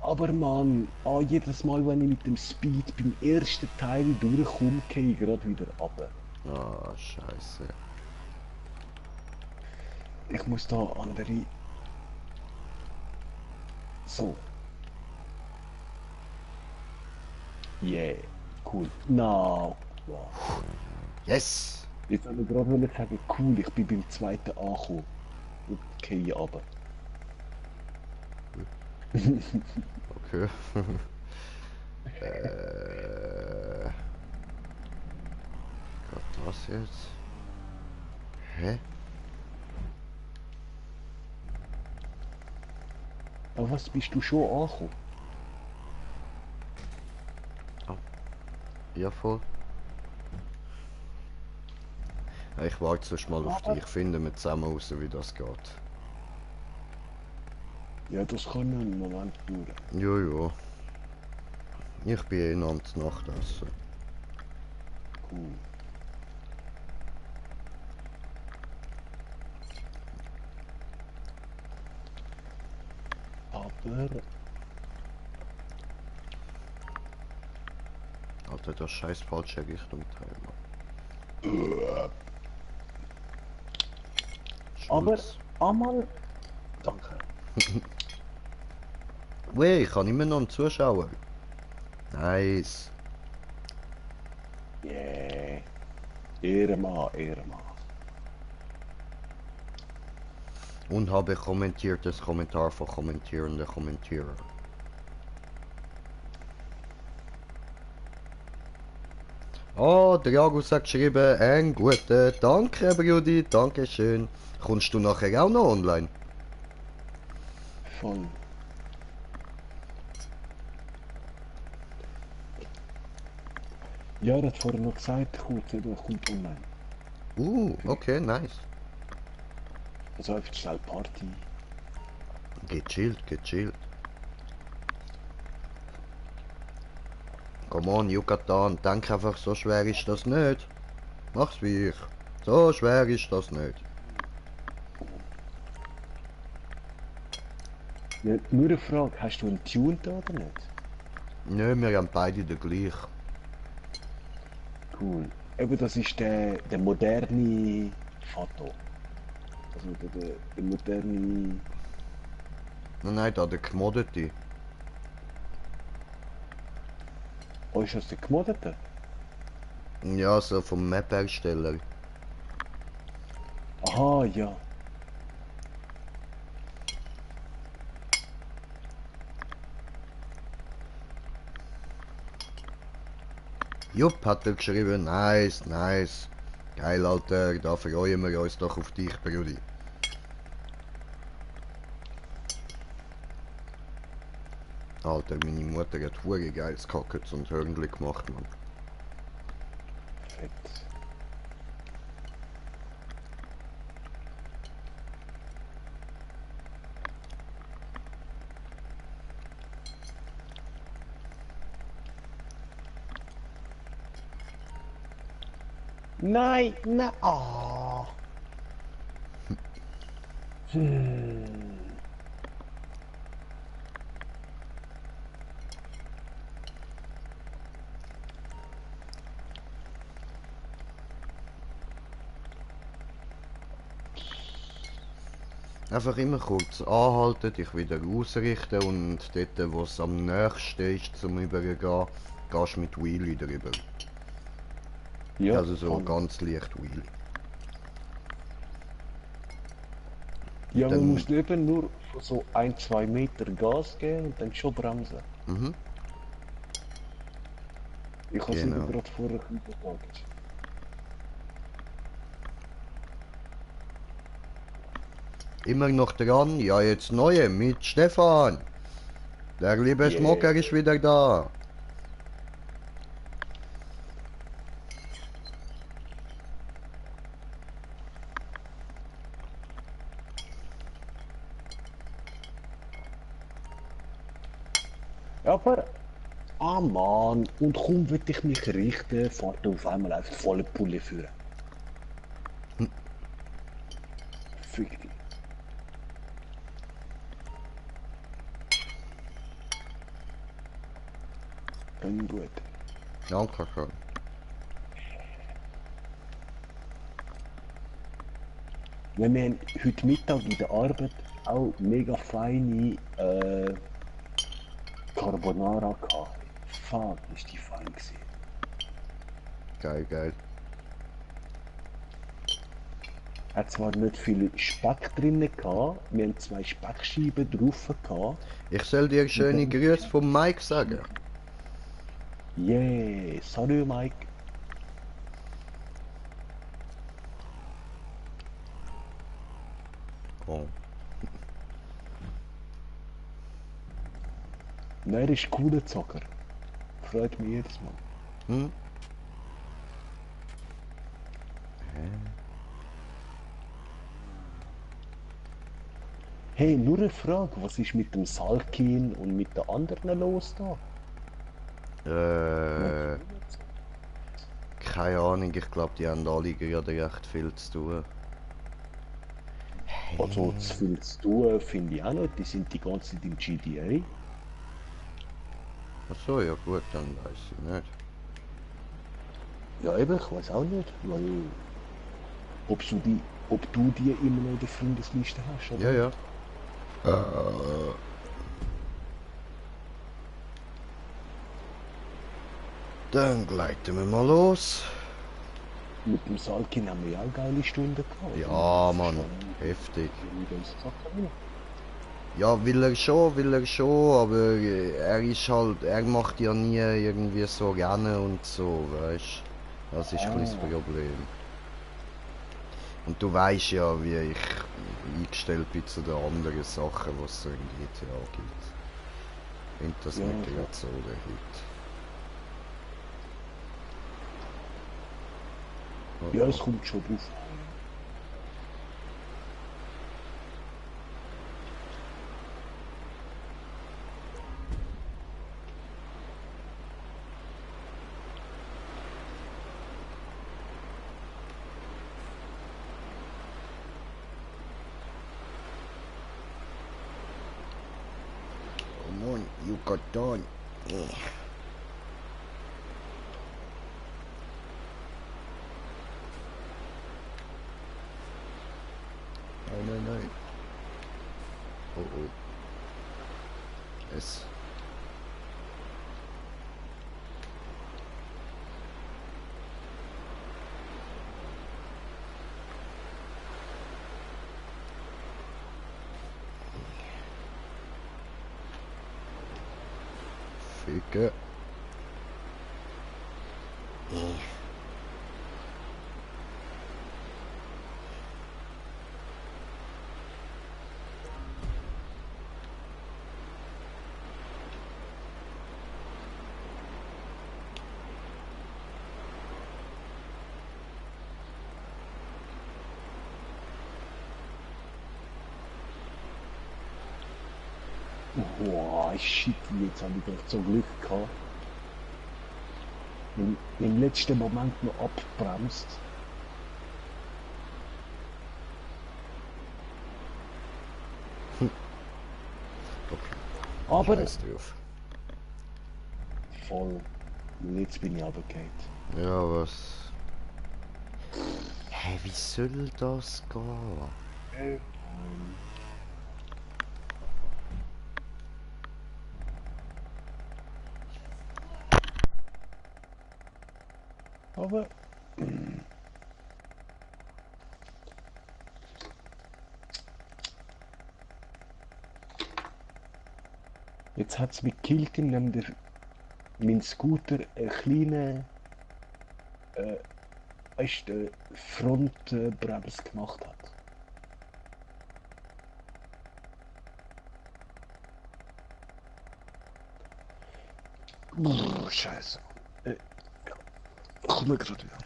Aber Mann, jedes Mal, wenn ich mit dem Speed beim ersten Teil durchkomme, gehe ich gerade wieder runter. Ah, scheiße. Ich muss da andere... So. Yeah, cool. No. Wow. Yes! Jetzt wollte ich gerade sagen, cool, ich bin beim zweiten angekommen. Und gehe runter. Okay. Gott, was jetzt? Hä? Aber was, bist du schon angekommen? Ja, voll. Ja, ich warte sonst mal auf dich. Finden wir zusammen raus, wie das geht. Ja, das kann noch einen Moment dauern. Jojo. Ich bin eh noch am Nachtessen. Cool. Aber... Alter, das scheiß falsche Richtung teilen. Aber Schulz. einmal... Danke. Weh, ich kann immer noch einen Zuschauer. Nice. Yeah. Ehrenmann, Ehrenmann. Und habe kommentiert das Kommentar von kommentierenden Kommentierer. Oh, der Agus hat geschrieben, ein guter. Danke, Brudi, danke schön. Kommst du nachher auch noch online? Voll. Ja, er hat vorher noch gesagt, kurz, eben, kommt online. Okay, nice. Also einfach schnell Party. Gechillt, gechillt. Come on, Yucatan, denk einfach, so schwer ist das nicht. Mach's wie ich. So schwer ist das nicht. Ja, nur eine Frage, hast du einen Tune da oder nicht? Nö, wir haben beide den gleich. Cool. Eben, das ist der moderne Foto. Also der moderne... Nein, da der Commodity. Oh, ist das der gemoddete? Ja, so vom Map-Hersteller. Aha, ja. Jupp, hat er geschrieben, nice, nice. Geil, Alter, da freuen wir uns doch auf dich, Brudi. Alter, meine Mutter hat hure geiles Kackets und Hörnli gemacht, Mann. Perfekt. Nein, nein, ah. Einfach immer kurz anhalten, dich wieder ausrichten und dort, wo es am nächsten ist zum Übergehen, gehst du mit Wheelie drüber. Ja, Also so voll. ganz leicht Wheelie. Ja, Dann- man muss eben nur so 1-2 Meter Gas geben und dann schon bremsen. Mhm. Ich habe es Genau. eben gerade vorher gesagt. Immer noch dran, ja jetzt neue mit Stefan. Der liebe Yeah. Schmocker ist wieder da. Ja, aber... Ah Mann, und kaum will ich mich richten, fährt er auf einmal einfach volle Pulle führen. Fick dich. Dann gut. Danke schön. Wir haben heute Mittag in der Arbeit auch mega feine Carbonara gehabt. Fuck, ist die fein gewesen. Geil, geil. Hat zwar nicht viel Speck drin gehabt, wir haben 2 Speckscheiben drauf gehabt. Ich soll dir schöne Grüße vom Mike sagen. Yeah, sorry Mike. Oh. Nein, er ist ein cooler Zocker. Freut mich jedes Mal. Hm? Hey, nur eine Frage, was ist mit dem Salkin und mit den anderen los da? Keine Ahnung, ich glaube, die haben alle gerade recht viel zu tun. Also zu viel zu tun finde ich auch nicht, die sind die ganze Zeit im GDA. Achso, ja gut, dann weiß ich nicht. Ja eben, ich weiß auch nicht, weil ob du die immer noch in der Freundesliste hast, oder? Ja, ja. Dann gleiten wir mal los. Mit dem Salkin haben wir ja auch geile Stunden gehabt. Ja, Mann, heftig. Wie uns Sachen nicht. Ja, will er schon, aber er ist halt, er macht ja nie irgendwie so gerne und so, weißt. Das ist ein bisschen das Problem. Und du weißt ja, wie ich eingestellt bin zu den anderen Sachen, die es so in GTA gibt. Ich finde das Ja, nicht klar. gerade so der Hit. Oh, Ja, oh. es kommt schon drauf. Come on, you got done. Nein, nein, nein. Oh, oh. Es. Ficke. Boah, shit, jetzt habe ich doch so Glück gehabt. Im letzten Moment noch abbremst. Okay. Aber Scheiß drauf. voll. Und jetzt bin ich runtergefallen. Ja, was? Hä, wie soll das gehen? Aber jetzt hat es mich gekillt, indem mein Scooter eine kleine weißt, Frontbremse gemacht hat. Scheiße. Komm mir gerade wieder.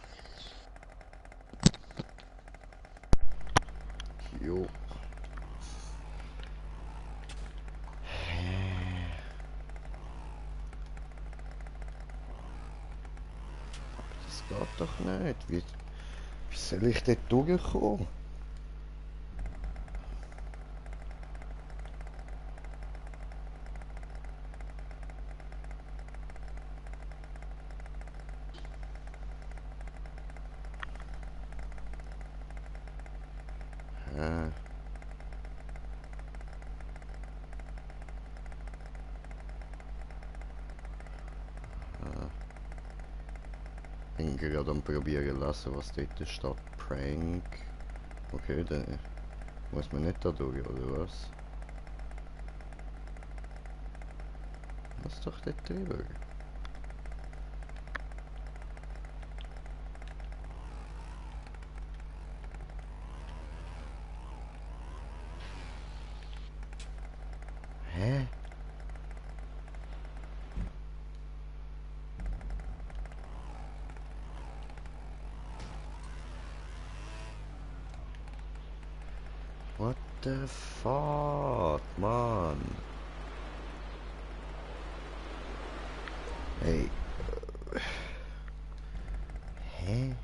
Jo. Das geht doch nicht. Wie soll ich dort durchkommen? Hä? Ich bin gerade am probieren lassen, was dort steht. Prank. Okay, dann muss man nicht da durch, oder was? Was doch dort drüber? Hä? What the fuck, man? Ey. Hä?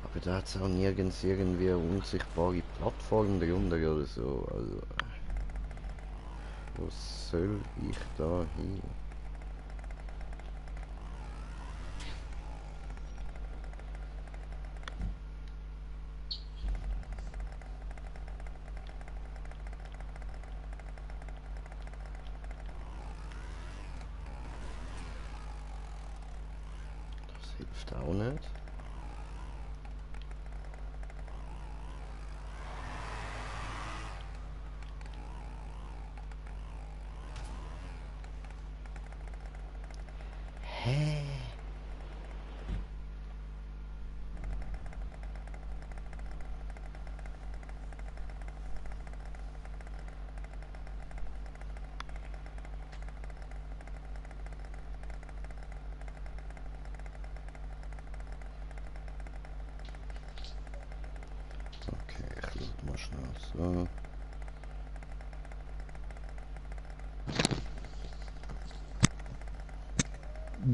Aber da hat es auch nirgends irgendwie eine unsichtbare Plattform drunter oder so. Also. Wo soll ich da hin? auch nicht. Hä? Okay, ich lade mal schnell so.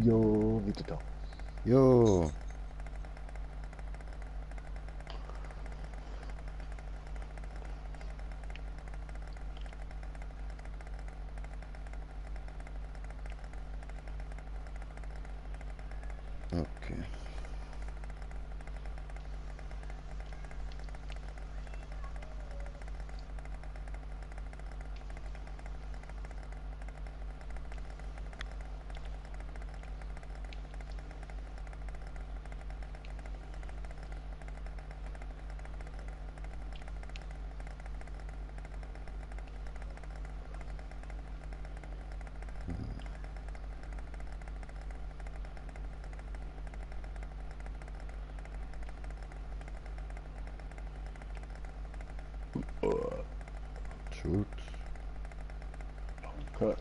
Jo, wieder da. Jo. Okay. Schutz. Okay.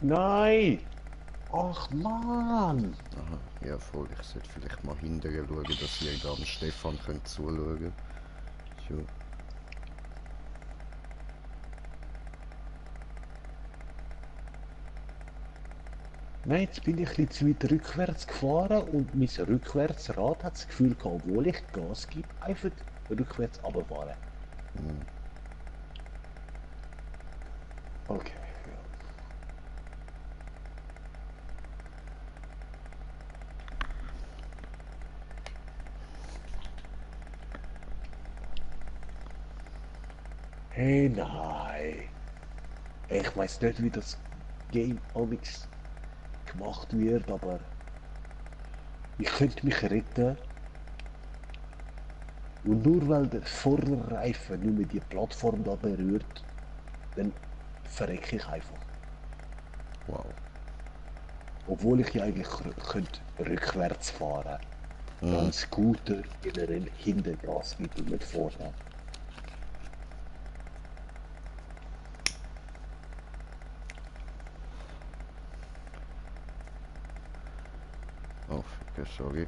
Nein! Ach Mann! Aha, ja voll. Ich sollte vielleicht mal hinterher schauen, dass ihr da am Stefan könnt zuschauen. So. Nein, jetzt bin ich ein bisschen zu weit rückwärts gefahren und mein Rückwärtsrad hat das Gefühl gehabt, obwohl ich Gas gebe, einfach rückwärts runterfahren. Okay, ja. Hey, nein. Ich weiß nicht, wie das Game Onyx gemacht wird, aber ich könnte mich retten. Und nur weil der Vorderreifen nur mit die Plattform da berührt, dann verrecke ich einfach. Wow. Obwohl ich ja eigentlich könnte rückwärts fahren. Dann Scooter in hinten Gas gibt und nicht vorne. Oh, okay, sorry.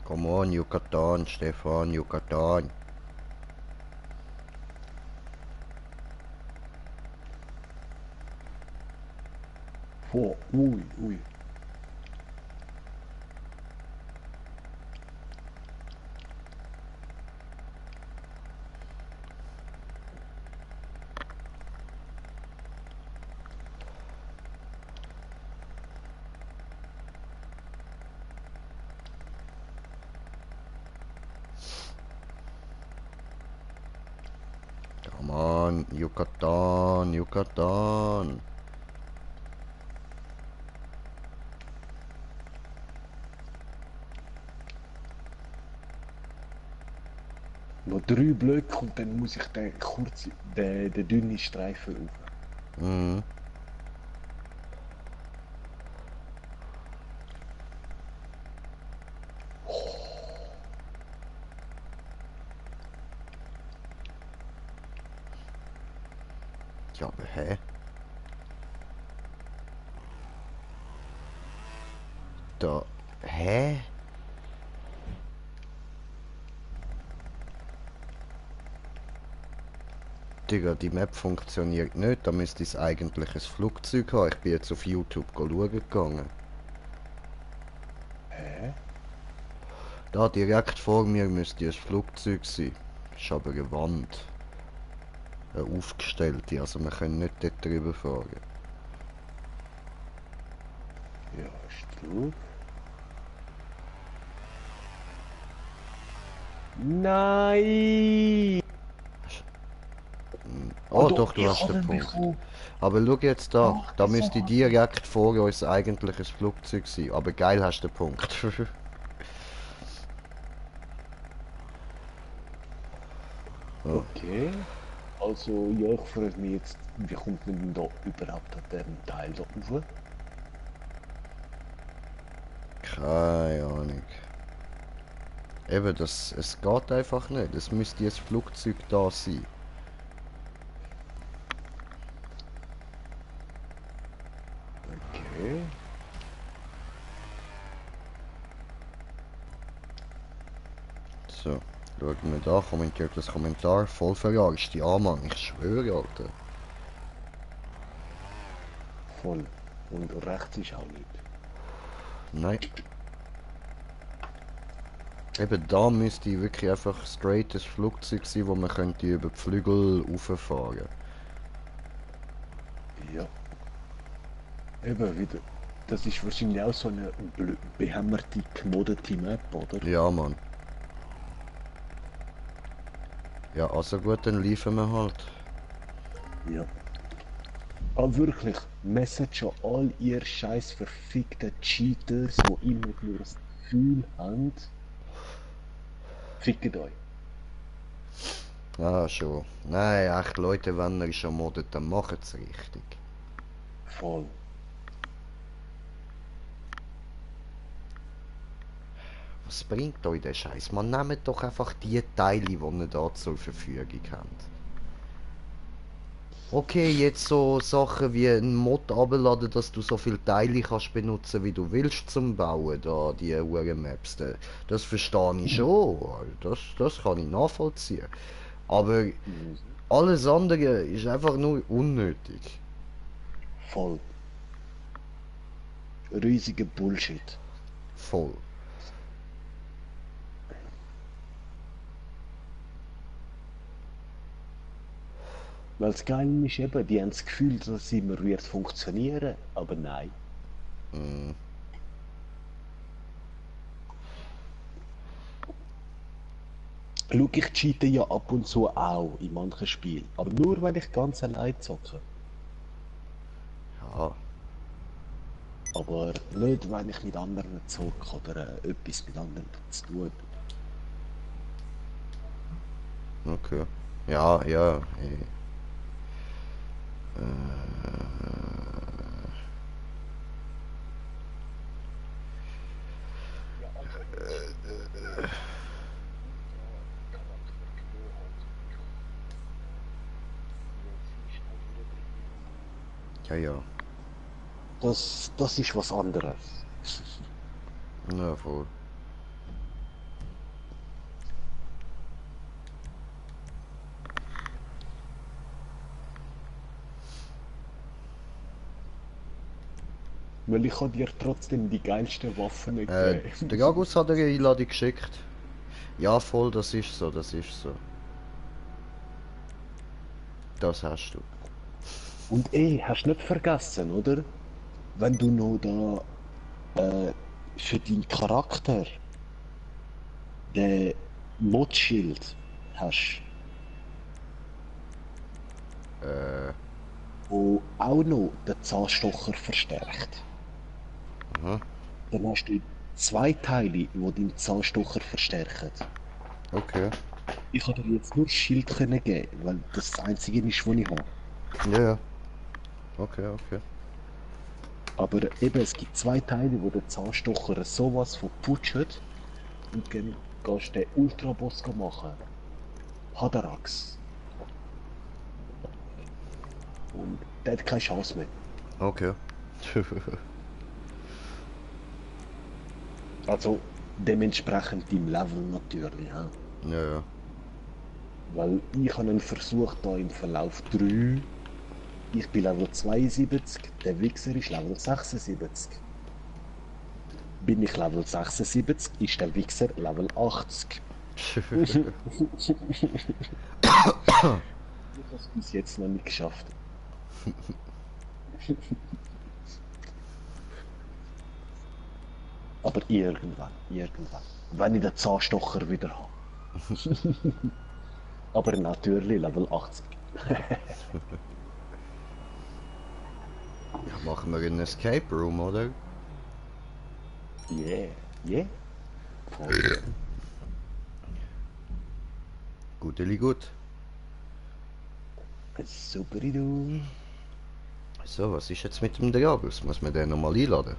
Come on, Yucatan, Stefan, Yucatan. Oh, ui, ui. Come on, Yucatan, Yucatan. Noch 3 Blöcke und dann muss ich den dünnen Streifen rauf. Ja, aber hä? Da... Hä? Digga, die Map funktioniert nicht, da müsste ich eigentlich ein Flugzeug haben. Ich bin jetzt auf YouTube schauen gegangen. Hä? Da direkt vor mir müsste ein Flugzeug sein. Ist aber eine Wand. Eine aufgestellte, also wir können nicht dort drüber fahren. Ja, ist drauf. Nein! Oh doch, du hast ich den habe Punkt. bekommen. Aber schau jetzt da, Ach, da so müsste hat direkt vor uns eigentlich ein Flugzeug sein. Aber geil hast du den Punkt. Okay. Also, ja, ich frage mich jetzt, wie kommt man denn da überhaupt an diesem Teil da rauf? Keine Ahnung. Eben, es geht einfach nicht. Es müsste ein Flugzeug da sein. Okay. So, schauen wir da, kommentiert das Kommentar. Voll verarscht, ja Mann, ich schwöre, Alter. Voll. Und rechts ist auch nicht. Nein. Eben da müsste wirklich einfach straight ein Flugzeug sein, wo man könnte über die Flügel rauffahren. Ja. Eben wieder. Das ist wahrscheinlich auch so eine behämmerte, knodete Map, oder? Ja, Mann. Ja, also gut, dann liefern wir halt. Ja. Aber wirklich, Message an all ihr scheiß verfickten Cheaters, die immer nur das Gefühl haben. Fickt euch. Ah, schon. Nein, echt, Leute, wenn ihr schon moddet, dann macht es richtig. Voll. Was bringt euch der Scheiß? Man nehmt doch einfach die Teile, die ihr da zur Verfügung habt. Okay, jetzt so Sachen wie ein Mod abladen, dass du so viele Teile kannst benutzen, wie du willst zum Bauen, da, die Maps. Das verstehe ich schon. Das kann ich nachvollziehen. Aber alles andere ist einfach nur unnötig. Voll. Riesiger Bullshit. Voll. Weil das Geile ist eben, die haben das Gefühl, dass es immer wird funktionieren, aber nein. Mm. Schau, ich cheate ja ab und zu auch in manchen Spielen, aber nur wenn ich ganz allein zocke. Ja. Aber nicht, wenn ich mit anderen zocke oder etwas mit anderen zu tun. Okay. Ja, ja. Ja, ja. Das ist was anderes. Ja, voll. Weil ich kann dir trotzdem die geilsten Waffen nicht geben. Der Gagus hat eine Einladung geschickt. Ja, voll, das ist so, das ist so. Das hast du. Und hast nicht vergessen, oder? Wenn du noch da für deinen Charakter den Modschild hast, wo auch noch den Zahnstocher verstärkt, Aha. dann hast du zwei Teile, die deinen Zahnstocher verstärken. Okay. Ich kann dir jetzt nur das Schild können geben, weil das einzige ist, was ich habe. Ja, ja. Okay, okay. Aber eben, es gibt zwei Teile, wo der Zahnstocher sowas von putscht und dann gehst du den Ultraboss machen. Hadarax. Und der hat keine Chance mehr. Okay. Also dementsprechend im Level natürlich, ja. Ja, ja. Weil ich habe einen Versuch da im Verlauf 3. Ich bin Level 72, der Wichser ist Level 76. Bin ich Level 76, ist der Wichser Level 80. Ich habe es bis jetzt noch nicht geschafft. Aber irgendwann. Wenn ich den Zahnstocher wieder habe. Aber natürlich Level 80. Ja, machen wir einen Escape Room, oder? Yeah. Voll. Guteli gut. Super du. So, was ist jetzt mit dem Dragos? Muss man den nochmal einladen?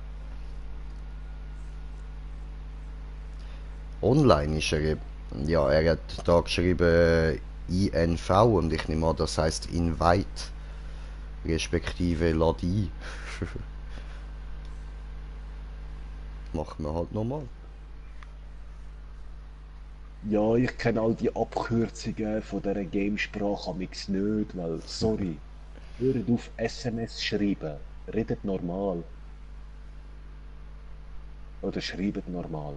Online ist er eben. Ja, er hat da geschrieben INV und ich nehme an, das heißt Invite. Respektive lad ein. Machen wir halt nochmal. Ja, ich kenne all die Abkürzungen von dieser Gamesprache amix nicht, weil, sorry, hört auf SMS schreiben, redet normal. Oder schreibt normal.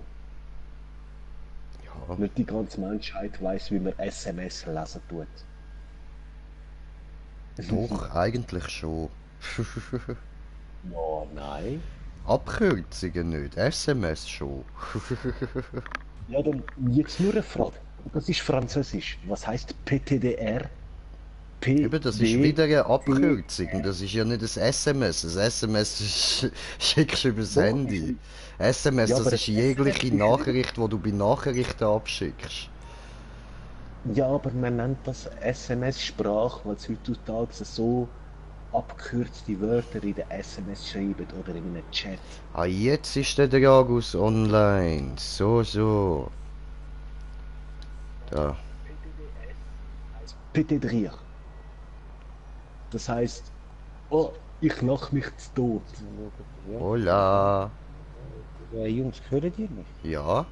Ja, Nicht die ganze Menschheit weiß, wie man SMS lesen tut. doch, eigentlich schon. Ja, nein. Abkürzungen nicht, SMS schon. Ja, dann jetzt nur eine Frage. Das ist Französisch. Was heißt PTDR? Eben, das ist wieder eine Abkürzung und das ist ja nicht ein SMS. Ein SMS schickst du übers Doch, Handy. SMS, Ja, das aber ist ein jegliche SMS Nachricht, die du bei Nachrichten abschickst. Ja, aber man nennt das SMS-Sprache, weil es heutzutage so abgekürzte Wörter in der SMS schreiben oder in einem Chat. Ah, jetzt ist der Dragus online. So. Da. PTDR. Das heißt, oh, ich lach mich zu tot. Hola. Jungs, hören die mich? Ja,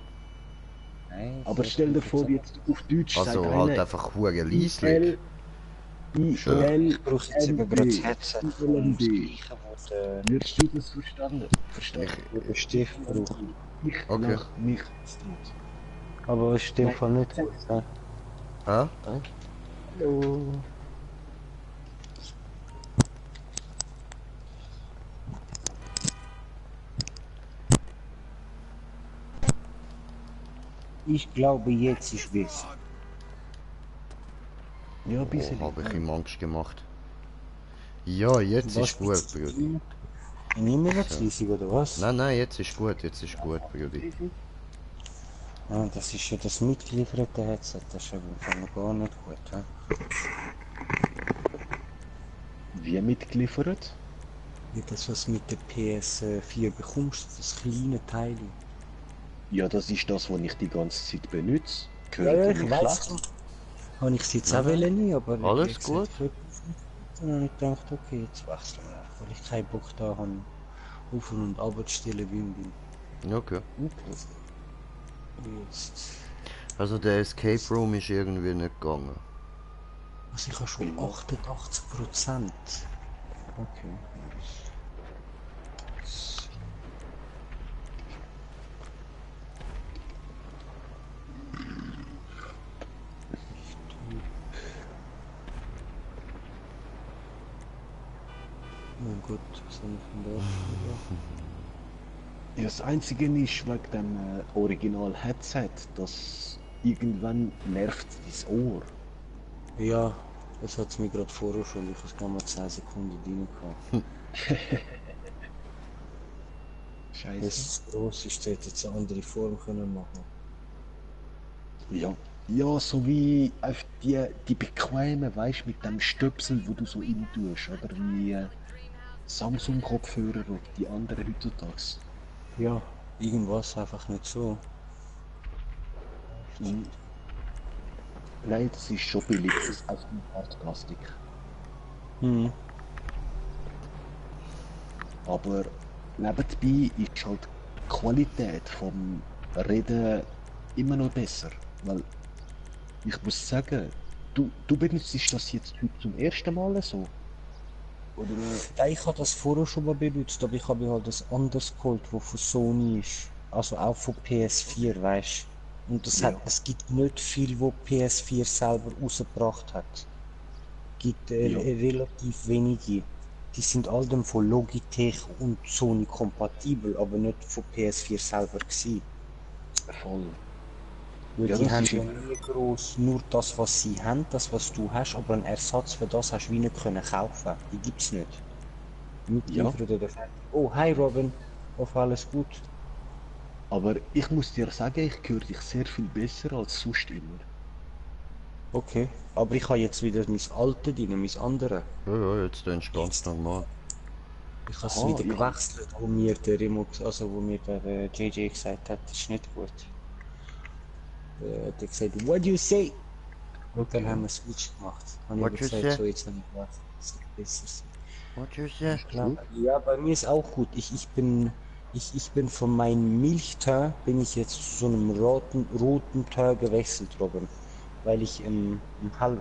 Nein. Aber stell dir vor, jetzt auf Deutsch also sagt halt einer einfach hure leislich. IL, Ich brauche jetzt eben gerade das Headset vom ILMB. Gleichen, wo Wirst du das verstanden? der Stift braucht. Ich Okay. lach mich zu tot. Aber es ist in dem Fall nicht gut. Ja. Ah? Hallo. Ich glaube, jetzt ist besser. Ja, ein bisschen. Oh, habe ich ihm Angst gemacht. Ja, jetzt ist gut, Brudi. Ich nehme noch zu leisig, oder was? Nein, jetzt ist gut, Brudi. Ah, das ist ja das mitgelieferte Headset, das ist ja im Fall noch gar nicht gut. Ja? Wie mitgeliefert? Wie das, was mit der PS4 bekommst, das kleine Teil. Ja, das ist das, was ich die ganze Zeit benutze. Ja, Gehört ich mir weiß. schlecht? Habe ich es jetzt auch nie, aber Alles jetzt gut. dann habe ich gedacht, okay, jetzt wechseln wir, weil ich keinen Bock da habe, auf und ab zu stellen wie im Wind. Okay. Jetzt. Also der Escape Room ist irgendwie nicht gegangen. Also ich habe schon 88%. Okay. Mein Gott, was habe ich denn da? Ja, das Einzige ist wegen dem Original-Headset, das irgendwann nervt dein Ohr. Ja, das hat es mir gerade vorher schon, ich habe es gerade mal 10 Sekunden drin gehabt. Wenn Scheiße. es gross ist, hätte jetzt eine andere Form können machen. Ja. Ja, so wie auf die bequemen, weißt du, mit dem Stöpsel, wo du so rein tust, oder wie Samsung-Kopfhörer oder die anderen heutzutage. Ja, irgendwas einfach nicht so. Mhm. Nein, das ist schon billig, das ist aus dem Hartplastik. Hm. Aber nebenbei ist halt die Qualität vom Reden immer noch besser. Weil ich muss sagen, du benutzt das jetzt heute zum ersten Mal so? Oder Ja, ich habe das vorher schon mal benutzt, aber ich habe halt das anders geholt, wo von Sony ist. Also auch von PS4, weißt du. Und ja, es gibt nicht viel, wo PS4 selber rausgebracht hat. Gibt ja, relativ wenige. Die sind all dem von Logitech und Sony kompatibel, aber nicht von PS4 selber gewesen. voll. Weil Ja, die das haben ist ja nie groß nur das, was sie haben, das, was du hast, aber einen Ersatz für das hast du wie nicht können kaufen. Die gibt's nicht. ja, Mitliefern oder fertig. Oh, hi Robin. Hoffe alles gut. aber ich muss dir sagen, ich höre dich sehr viel besser als sonst immer. Okay. Aber ich habe jetzt wieder mein alte Ding, mein andere. Ja, jetzt tönst du ganz normal. Ich habe es Ah, wieder ich, gewechselt, wo mir der also wo mir der JJ gesagt hat, das ist nicht gut. Der hat gesagt, what do you say? Und dann haben wir Switch gemacht. Habe ich What aber you gesagt, say? so jetzt habe ich gewechselt. Das ist besser. What you say? Ich glaube, ja, bei mir ist auch gut. Ich bin von meinem Milchteint bin ich jetzt zu so einem roten Teint gewechselt, Robin. Weil ich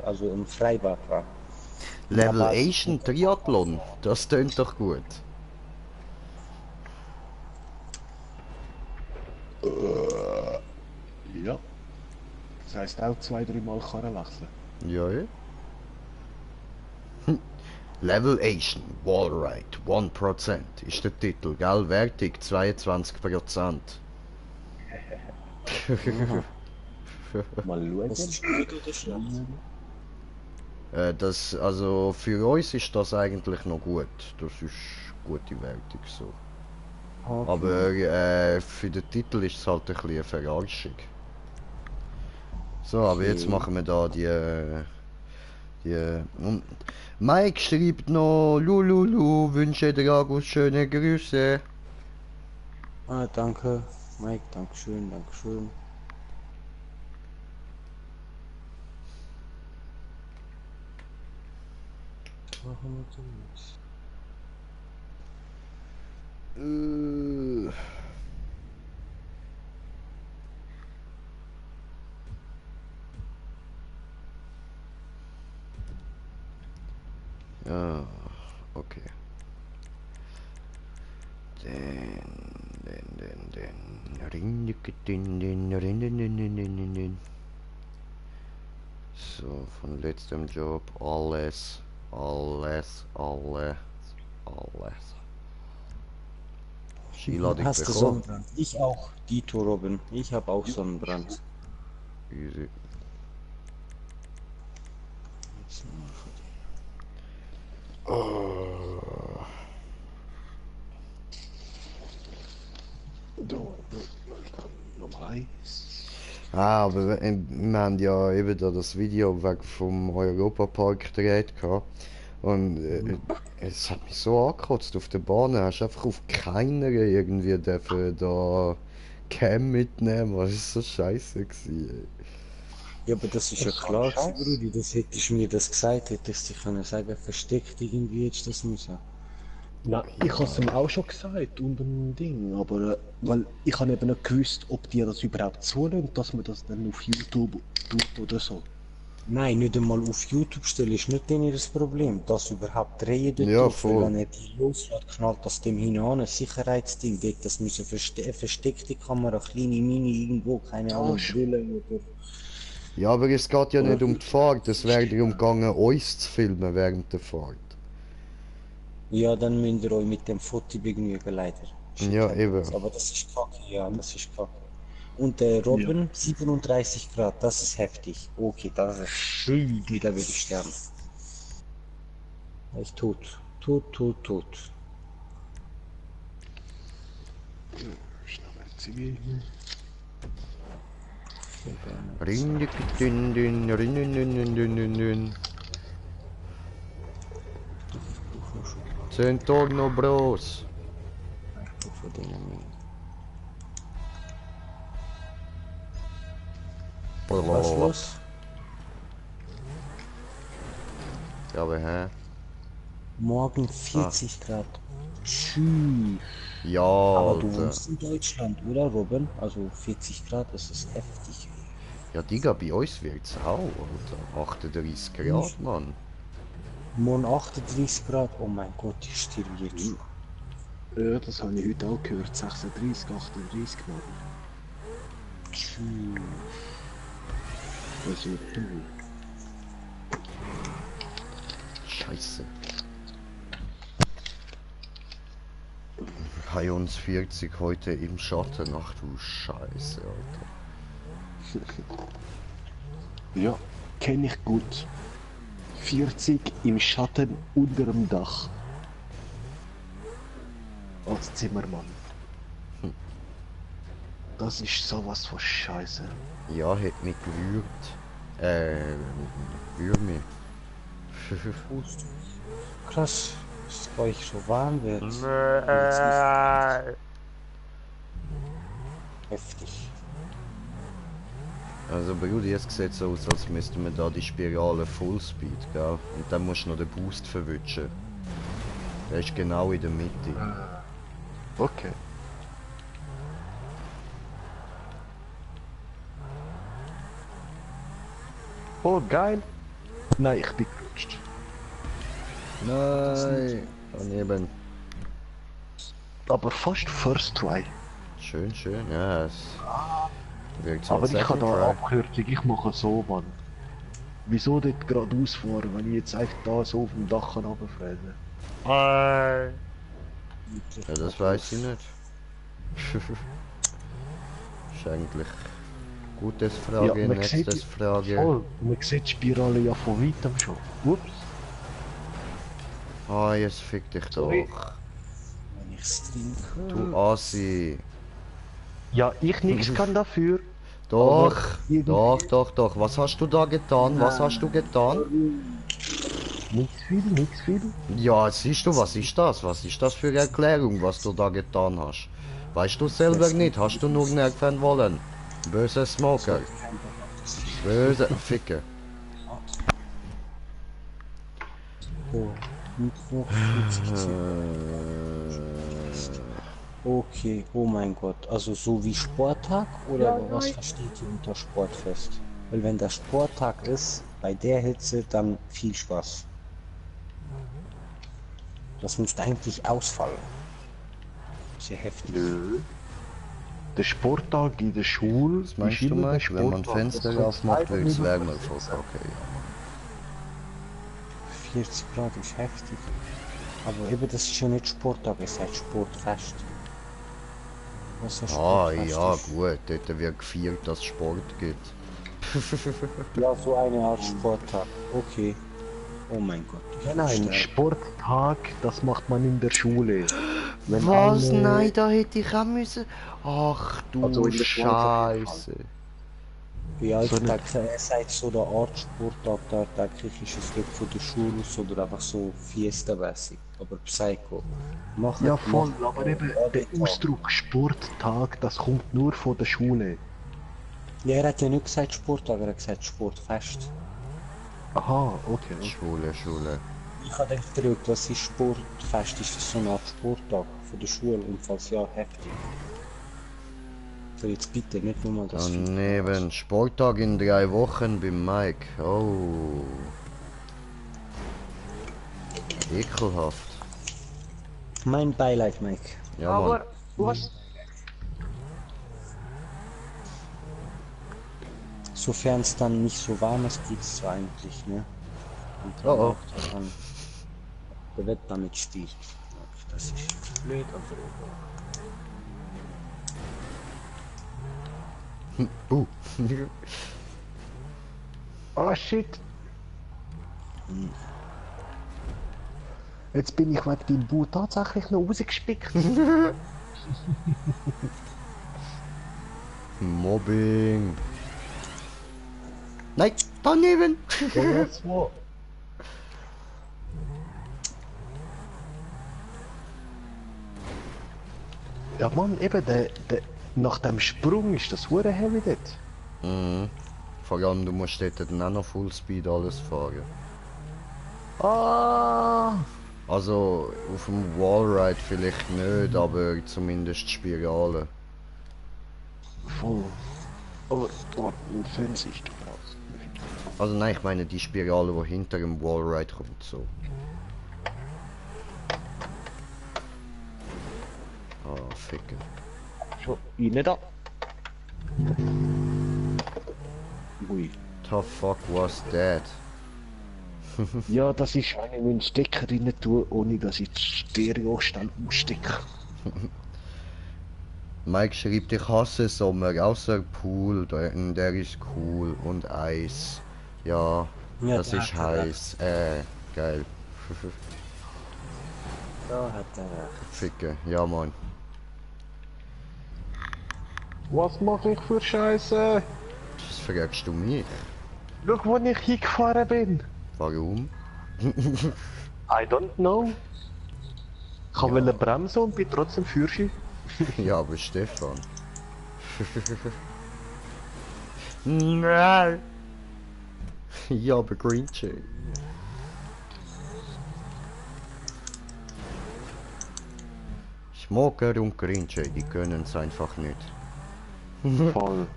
also im Freibad war. Und da Level war es Asian Triathlon, das tönt doch gut. ja. Das heisst auch 2-3 Mal Karren wechseln. Ja, ja. Level Asian Wallride 1% ist der Titel, gell? Wertig 22%. Mal schauen. Das ist gut oder schlecht? Also für uns ist das eigentlich noch gut. Das ist gute Wertung so. Okay. Aber für den Titel ist es halt ein bisschen eine Verarschung. So, aber jetzt Okay. machen wir da und Mike schreibt noch Lululu, wünsche Dragos schöne Grüße. Ah, danke, Mike, dankeschön, dankeschön. Machen wir das. Ja, okay. Den. So, von letztem Job, alles. Skiladung Hast du bekommen. Sonnenbrand? Ich auch, Dito Robin. Ich habe auch Sonnenbrand. Easy. Nummer 1. Ah, aber wir haben ja eben da das Video weg vom Europapark gedreht gehabt. Und es hat mich so angekotzt auf der Bahn. Hast einfach auf keiner irgendwie dürfen da Cam mitnehmen. Das ist so scheiße gewesen, ey. Ja, aber das ist ja klar, Brudi. Das hättest du mir das gesagt, hättest du können sagen, versteckt irgendwie jetzt das müssen. Nein, ich habe es ihm auch schon gesagt und ein Ding, aber weil ich habe eben nicht gewusst, ob die das überhaupt zulassen, dass man das dann auf YouTube tut oder so. Nein, nicht einmal auf YouTube stellen ist nicht denen das Problem. Das überhaupt drehen dort Ja, drauf, weil voll. wenn er die loslässt, knallt das dem hinein, ein Sicherheitsding. Dort, das müssen versteckte Kamera, kleine Mini irgendwo, keine Ahnung, Brille oder... Ja, aber es geht ja nicht um die Fahrt. Es wäre darum gegangen, uns zu filmen während der Fahrt. Ja, dann müsst ihr euch mit dem Foto begnügen, leider. Ja, eben. Aber das ist kacke, ja, das ist kacke. Und Robin, 37 Grad, das ist heftig. Okay, das ist schön, da würde ich sterben. Ich tot. Tot. Schnell mal Zivil. Rindikitin. Centorno Bros. Was ist los? Ja, aber hä? Morgen 40 Grad. Tschüss. Ja, Aber du Alter. wohnst in Deutschland, oder Robin? Also 40 Grad, das ist heftig. Ja, Digga, bei uns wird's auch, Alter. 38 Grad, Mann. Morgen 38 Grad, oh mein Gott, ich stirb jetzt schon. Ja, das habe ich heute auch gehört. 36, 38 Grad. Tschüss. Also, Scheiße. Bei uns 40 heute im Schatten. Ach du Scheiße, Alter. ja, kenne ich gut. 40 im Schatten unter dem Dach. Als Zimmermann. Das ist sowas von Scheiße. Ja, hat mich gewürgt. Würmi. Krass, dass es bei euch so warm wird. Heftig. Also Brudi, jetzt sieht so aus, als müssten wir da die Spirale Fullspeed, gell? Und dann musst du noch den Boost verwischen. Der ist genau in der Mitte. Okay. Oh, geil. Nein, ich bin gerutscht. Nein! Daneben. Aber fast First Try. Schön, schön, ja. Es wirkt so Aber ich habe Second da Try. Abkürzung, ich mache so, Mann. Wieso dort geradeaus fahren, wenn ich jetzt einfach da so auf dem Dach runterfräse? Ja, das weiß ich nicht. Ist eigentlich gutes Frage, man sieht nächstes Frage. Voll, man sieht die Spirale ja von weitem schon. Ups. Ah, jetzt fick dich doch. Sorry. Wenn ich's trinke. Du Assi. Ja, ich nichts kann dafür. Doch, Aber irgendwie- doch. Was hast du da getan? Was hast du getan? Nichts viel, nichts viel. Ja, siehst du, was ist das? Was ist das für eine Erklärung, was du da getan hast? Weißt du selber nicht? Hast du nur nerven wollen? Böse Smoker. Böse Ficker. Oh, Mittwoch, 40. Okay, oh mein Gott. Also so wie Sporttag oder was versteht ihr unter Sportfest? Weil wenn das Sporttag ist, bei der Hitze, dann viel Spaß. Das müsste eigentlich ausfallen. Sehr heftig. Nö. Der Sporttag in der Schule. Was meinst du, Mike? Wenn man Fenster aufmacht, wird es wärmer. Okay. 40 Grad ist heftig. Aber eben, das ist ja nicht Sporttag, es heißt Sportfest. Was ein Ah, Sportfest ja, ist. gut. Dort wird gefeiert, dass es Sport gibt. Ja, so eine Art Sporttag. Okay. Oh mein Gott. ich Nein, sterbe. Sporttag, das macht man in der Schule. Wenn Was? eine- Nein, da hätte ich auch müssen. Ach du Also in der Schweiz auf jeden Fall. Scheiße. Ja, ich So eine- denke, er sagt so der Art Sporttag, da denke ich, ist es nicht von der Schule aus oder einfach so Fiesta-mäßig. Aber Psycho. Machen, Ja, voll, machen, aber eben der Ausdruck Sporttag, das kommt nur von der Schule. Ja, er hat ja nicht gesagt Sporttag, er hat gesagt Sportfest. Aha, okay. Schule. Ich habe gefragt, was ist Sportfest? Ist das so eine Art Sporttag von der Schule? Und falls ja, heftig. So, jetzt bitte nicht nur mal das. Daneben. Sporttag in 3 Wochen beim Mike. Oh. Ekelhaft. Mein Beileid, Mike. Ja, Mann. was? Sofern es dann nicht so warm ist, geht's so eigentlich, ne? Und Oh, oh. auch daran, der wird damit stiehlt. Das ist blöd, aber Ah, shit. Jetzt bin ich wegen dem Bu tatsächlich noch rausgespickt. Mobbing. Nein, daneben. Was wo? Ja Mann, eben, nach dem Sprung ist das hure heavy dort. Mhm. Vor allem, du musst dort dann auch noch Fullspeed alles fahren. Ah! Also auf dem Wallride vielleicht nicht, aber zumindest Spirale. Voll. Aber dort ein Fernseher ist raus. Also nein, ich meine die Spirale, wo hinter dem Wallride kommt, so. Ah, ficken. Schon rein da. Ui. The fuck was that? Ja, das ist, wenn ich meinen Stecker rein tue, ohne dass ich das Stereo schnell ausstecke. Mike schreibt, ich hasse Sommer, außer Pool, der ist cool und Eis. Ja, Ja, das da ist hat er heiß. Geil. Da hat er recht. Ficke, ja Mann. Was mache ich für Scheiße? Das fragst du mich. Schau, wo ich hingefahren bin. Warum? I don't know. Ich wollte bremsen und bin trotzdem Führerschein. Ja, aber Stefan. Nein! Ja, aber Green Jay. Smoker und Green Jay, die können es einfach nicht. Voll.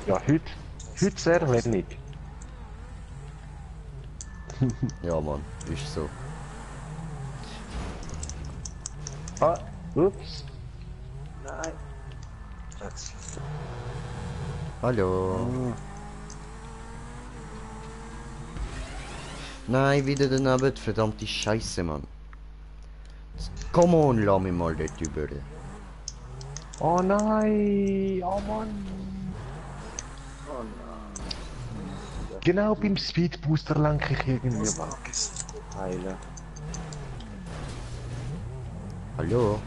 Ja, heute sehr wenig. Ja, Mann, ist so. Ah, ups. Nein. Platz. Hallo. Nein, wieder daneben, verdammte Scheiße, Mann. Come on, lass mich mal dort über. Oh nein, oh Mann. Oh nein. Genau beim Speedbooster lenke ich irgendwie Das weg. ist heilen. Hallo?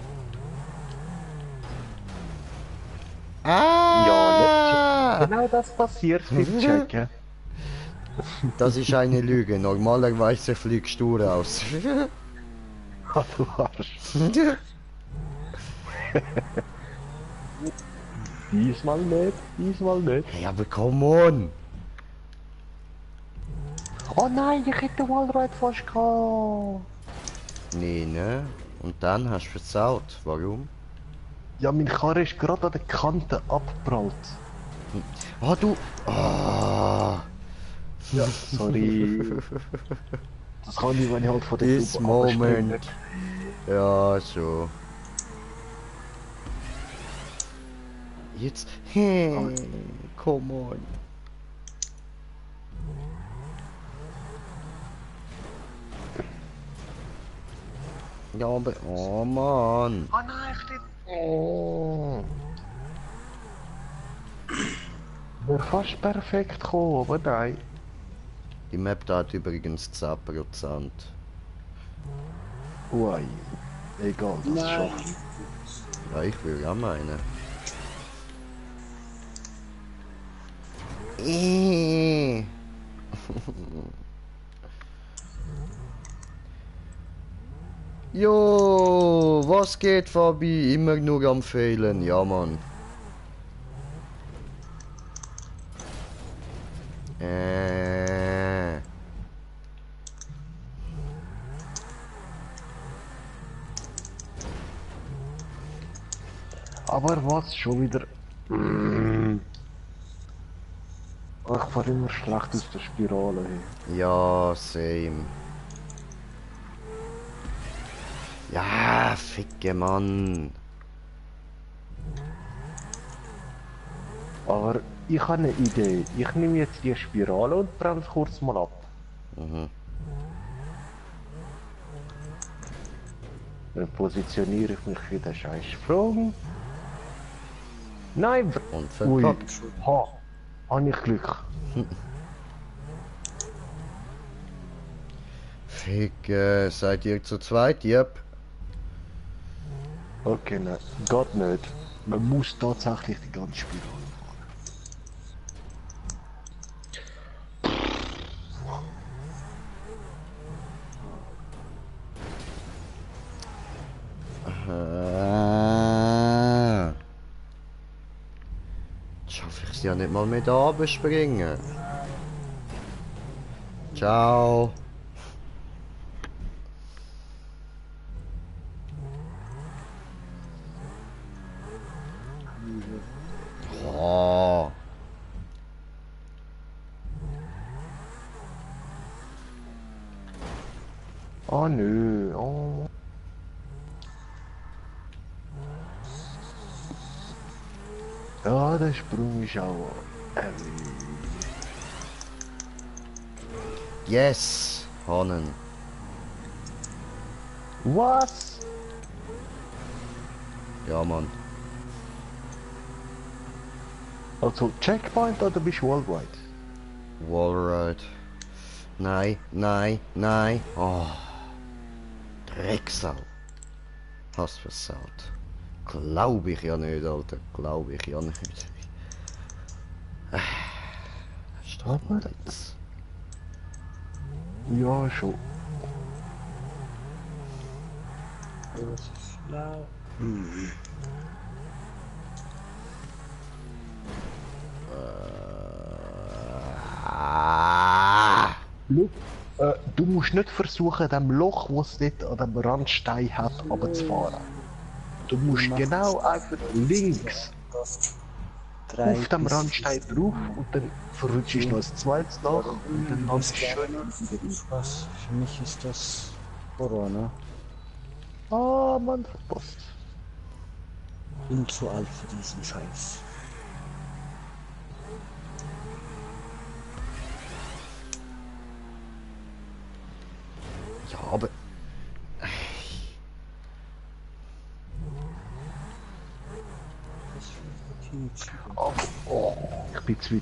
Ja, Ah! genau das passiert beim Checken. Das ist eine Lüge. Normalerweise fliegst du raus. Ah, du Arsch. Diesmal nicht, diesmal nicht. Hey, aber come on! Oh nein, ich hätte den Wallride fast gehabt. Nee, ne? Und dann hast du versaut. Warum? Ja, mein Karre ist gerade an der Kante abgeprallt. Ah, du... Ah! Ja, sorry. Das kann ich, wenn ich halt von der This Tube moment. abspringe. Ja, so. Jetzt... Hey, come on. Ja, aber... Oh, Mann. Oh nein, ich bin... Oh. Wäre fast perfekt gekommen, aber nein. Die Map da hat übrigens 10%. Ui. Egal, das Nein. schafft. Ja, ich will auch meinen. Jo, was geht, Fabi? Immer nur am Fehlen, ja, Mann. Aber was schon wieder... Ich fahre immer schlecht aus der Spirale hin. Ja, same. Ja, ficke Mann. Aber ich habe eine Idee. Ich nehme jetzt die Spirale und bremse kurz mal ab. Mhm. Dann positioniere ich mich für den scheiß Sprung. Nein, Und ui. verkackt. Ha, habe ich Glück. Ficke, seid ihr zu zweit? Yep. Okay, nein, geht nicht. Man muss tatsächlich die ganze Spirale Schaffe ich es ja nicht mal mehr da springen. Ciao. Oh nö, oh. Ja, der Sprung ist auch. Yes! Hannen. Was? Ja, Mann. Also Checkpoint oder bist du Worldwide? Wallride. Nein, nein, nein. Oh. Drecksau. Hast versaut. Glaube ich ja nicht, Alter. Glaube ich ja nicht. Aber Jetzt. ja schon. Ah. Schau, du musst nicht versuchen, dem Loch, das es dort an dem Randstein hat, runterzufahren. Du musst genau einfach links auf dem Randstein drauf und dann verrutschst du noch ein zweites Loch und dann landest du schön. Was? Für mich ist das Corona. Ah, Mann, verpasst. Bin zu alt für diesen Scheiß. Ja, aber. Was für ein Team. Oh, ich bin zu weit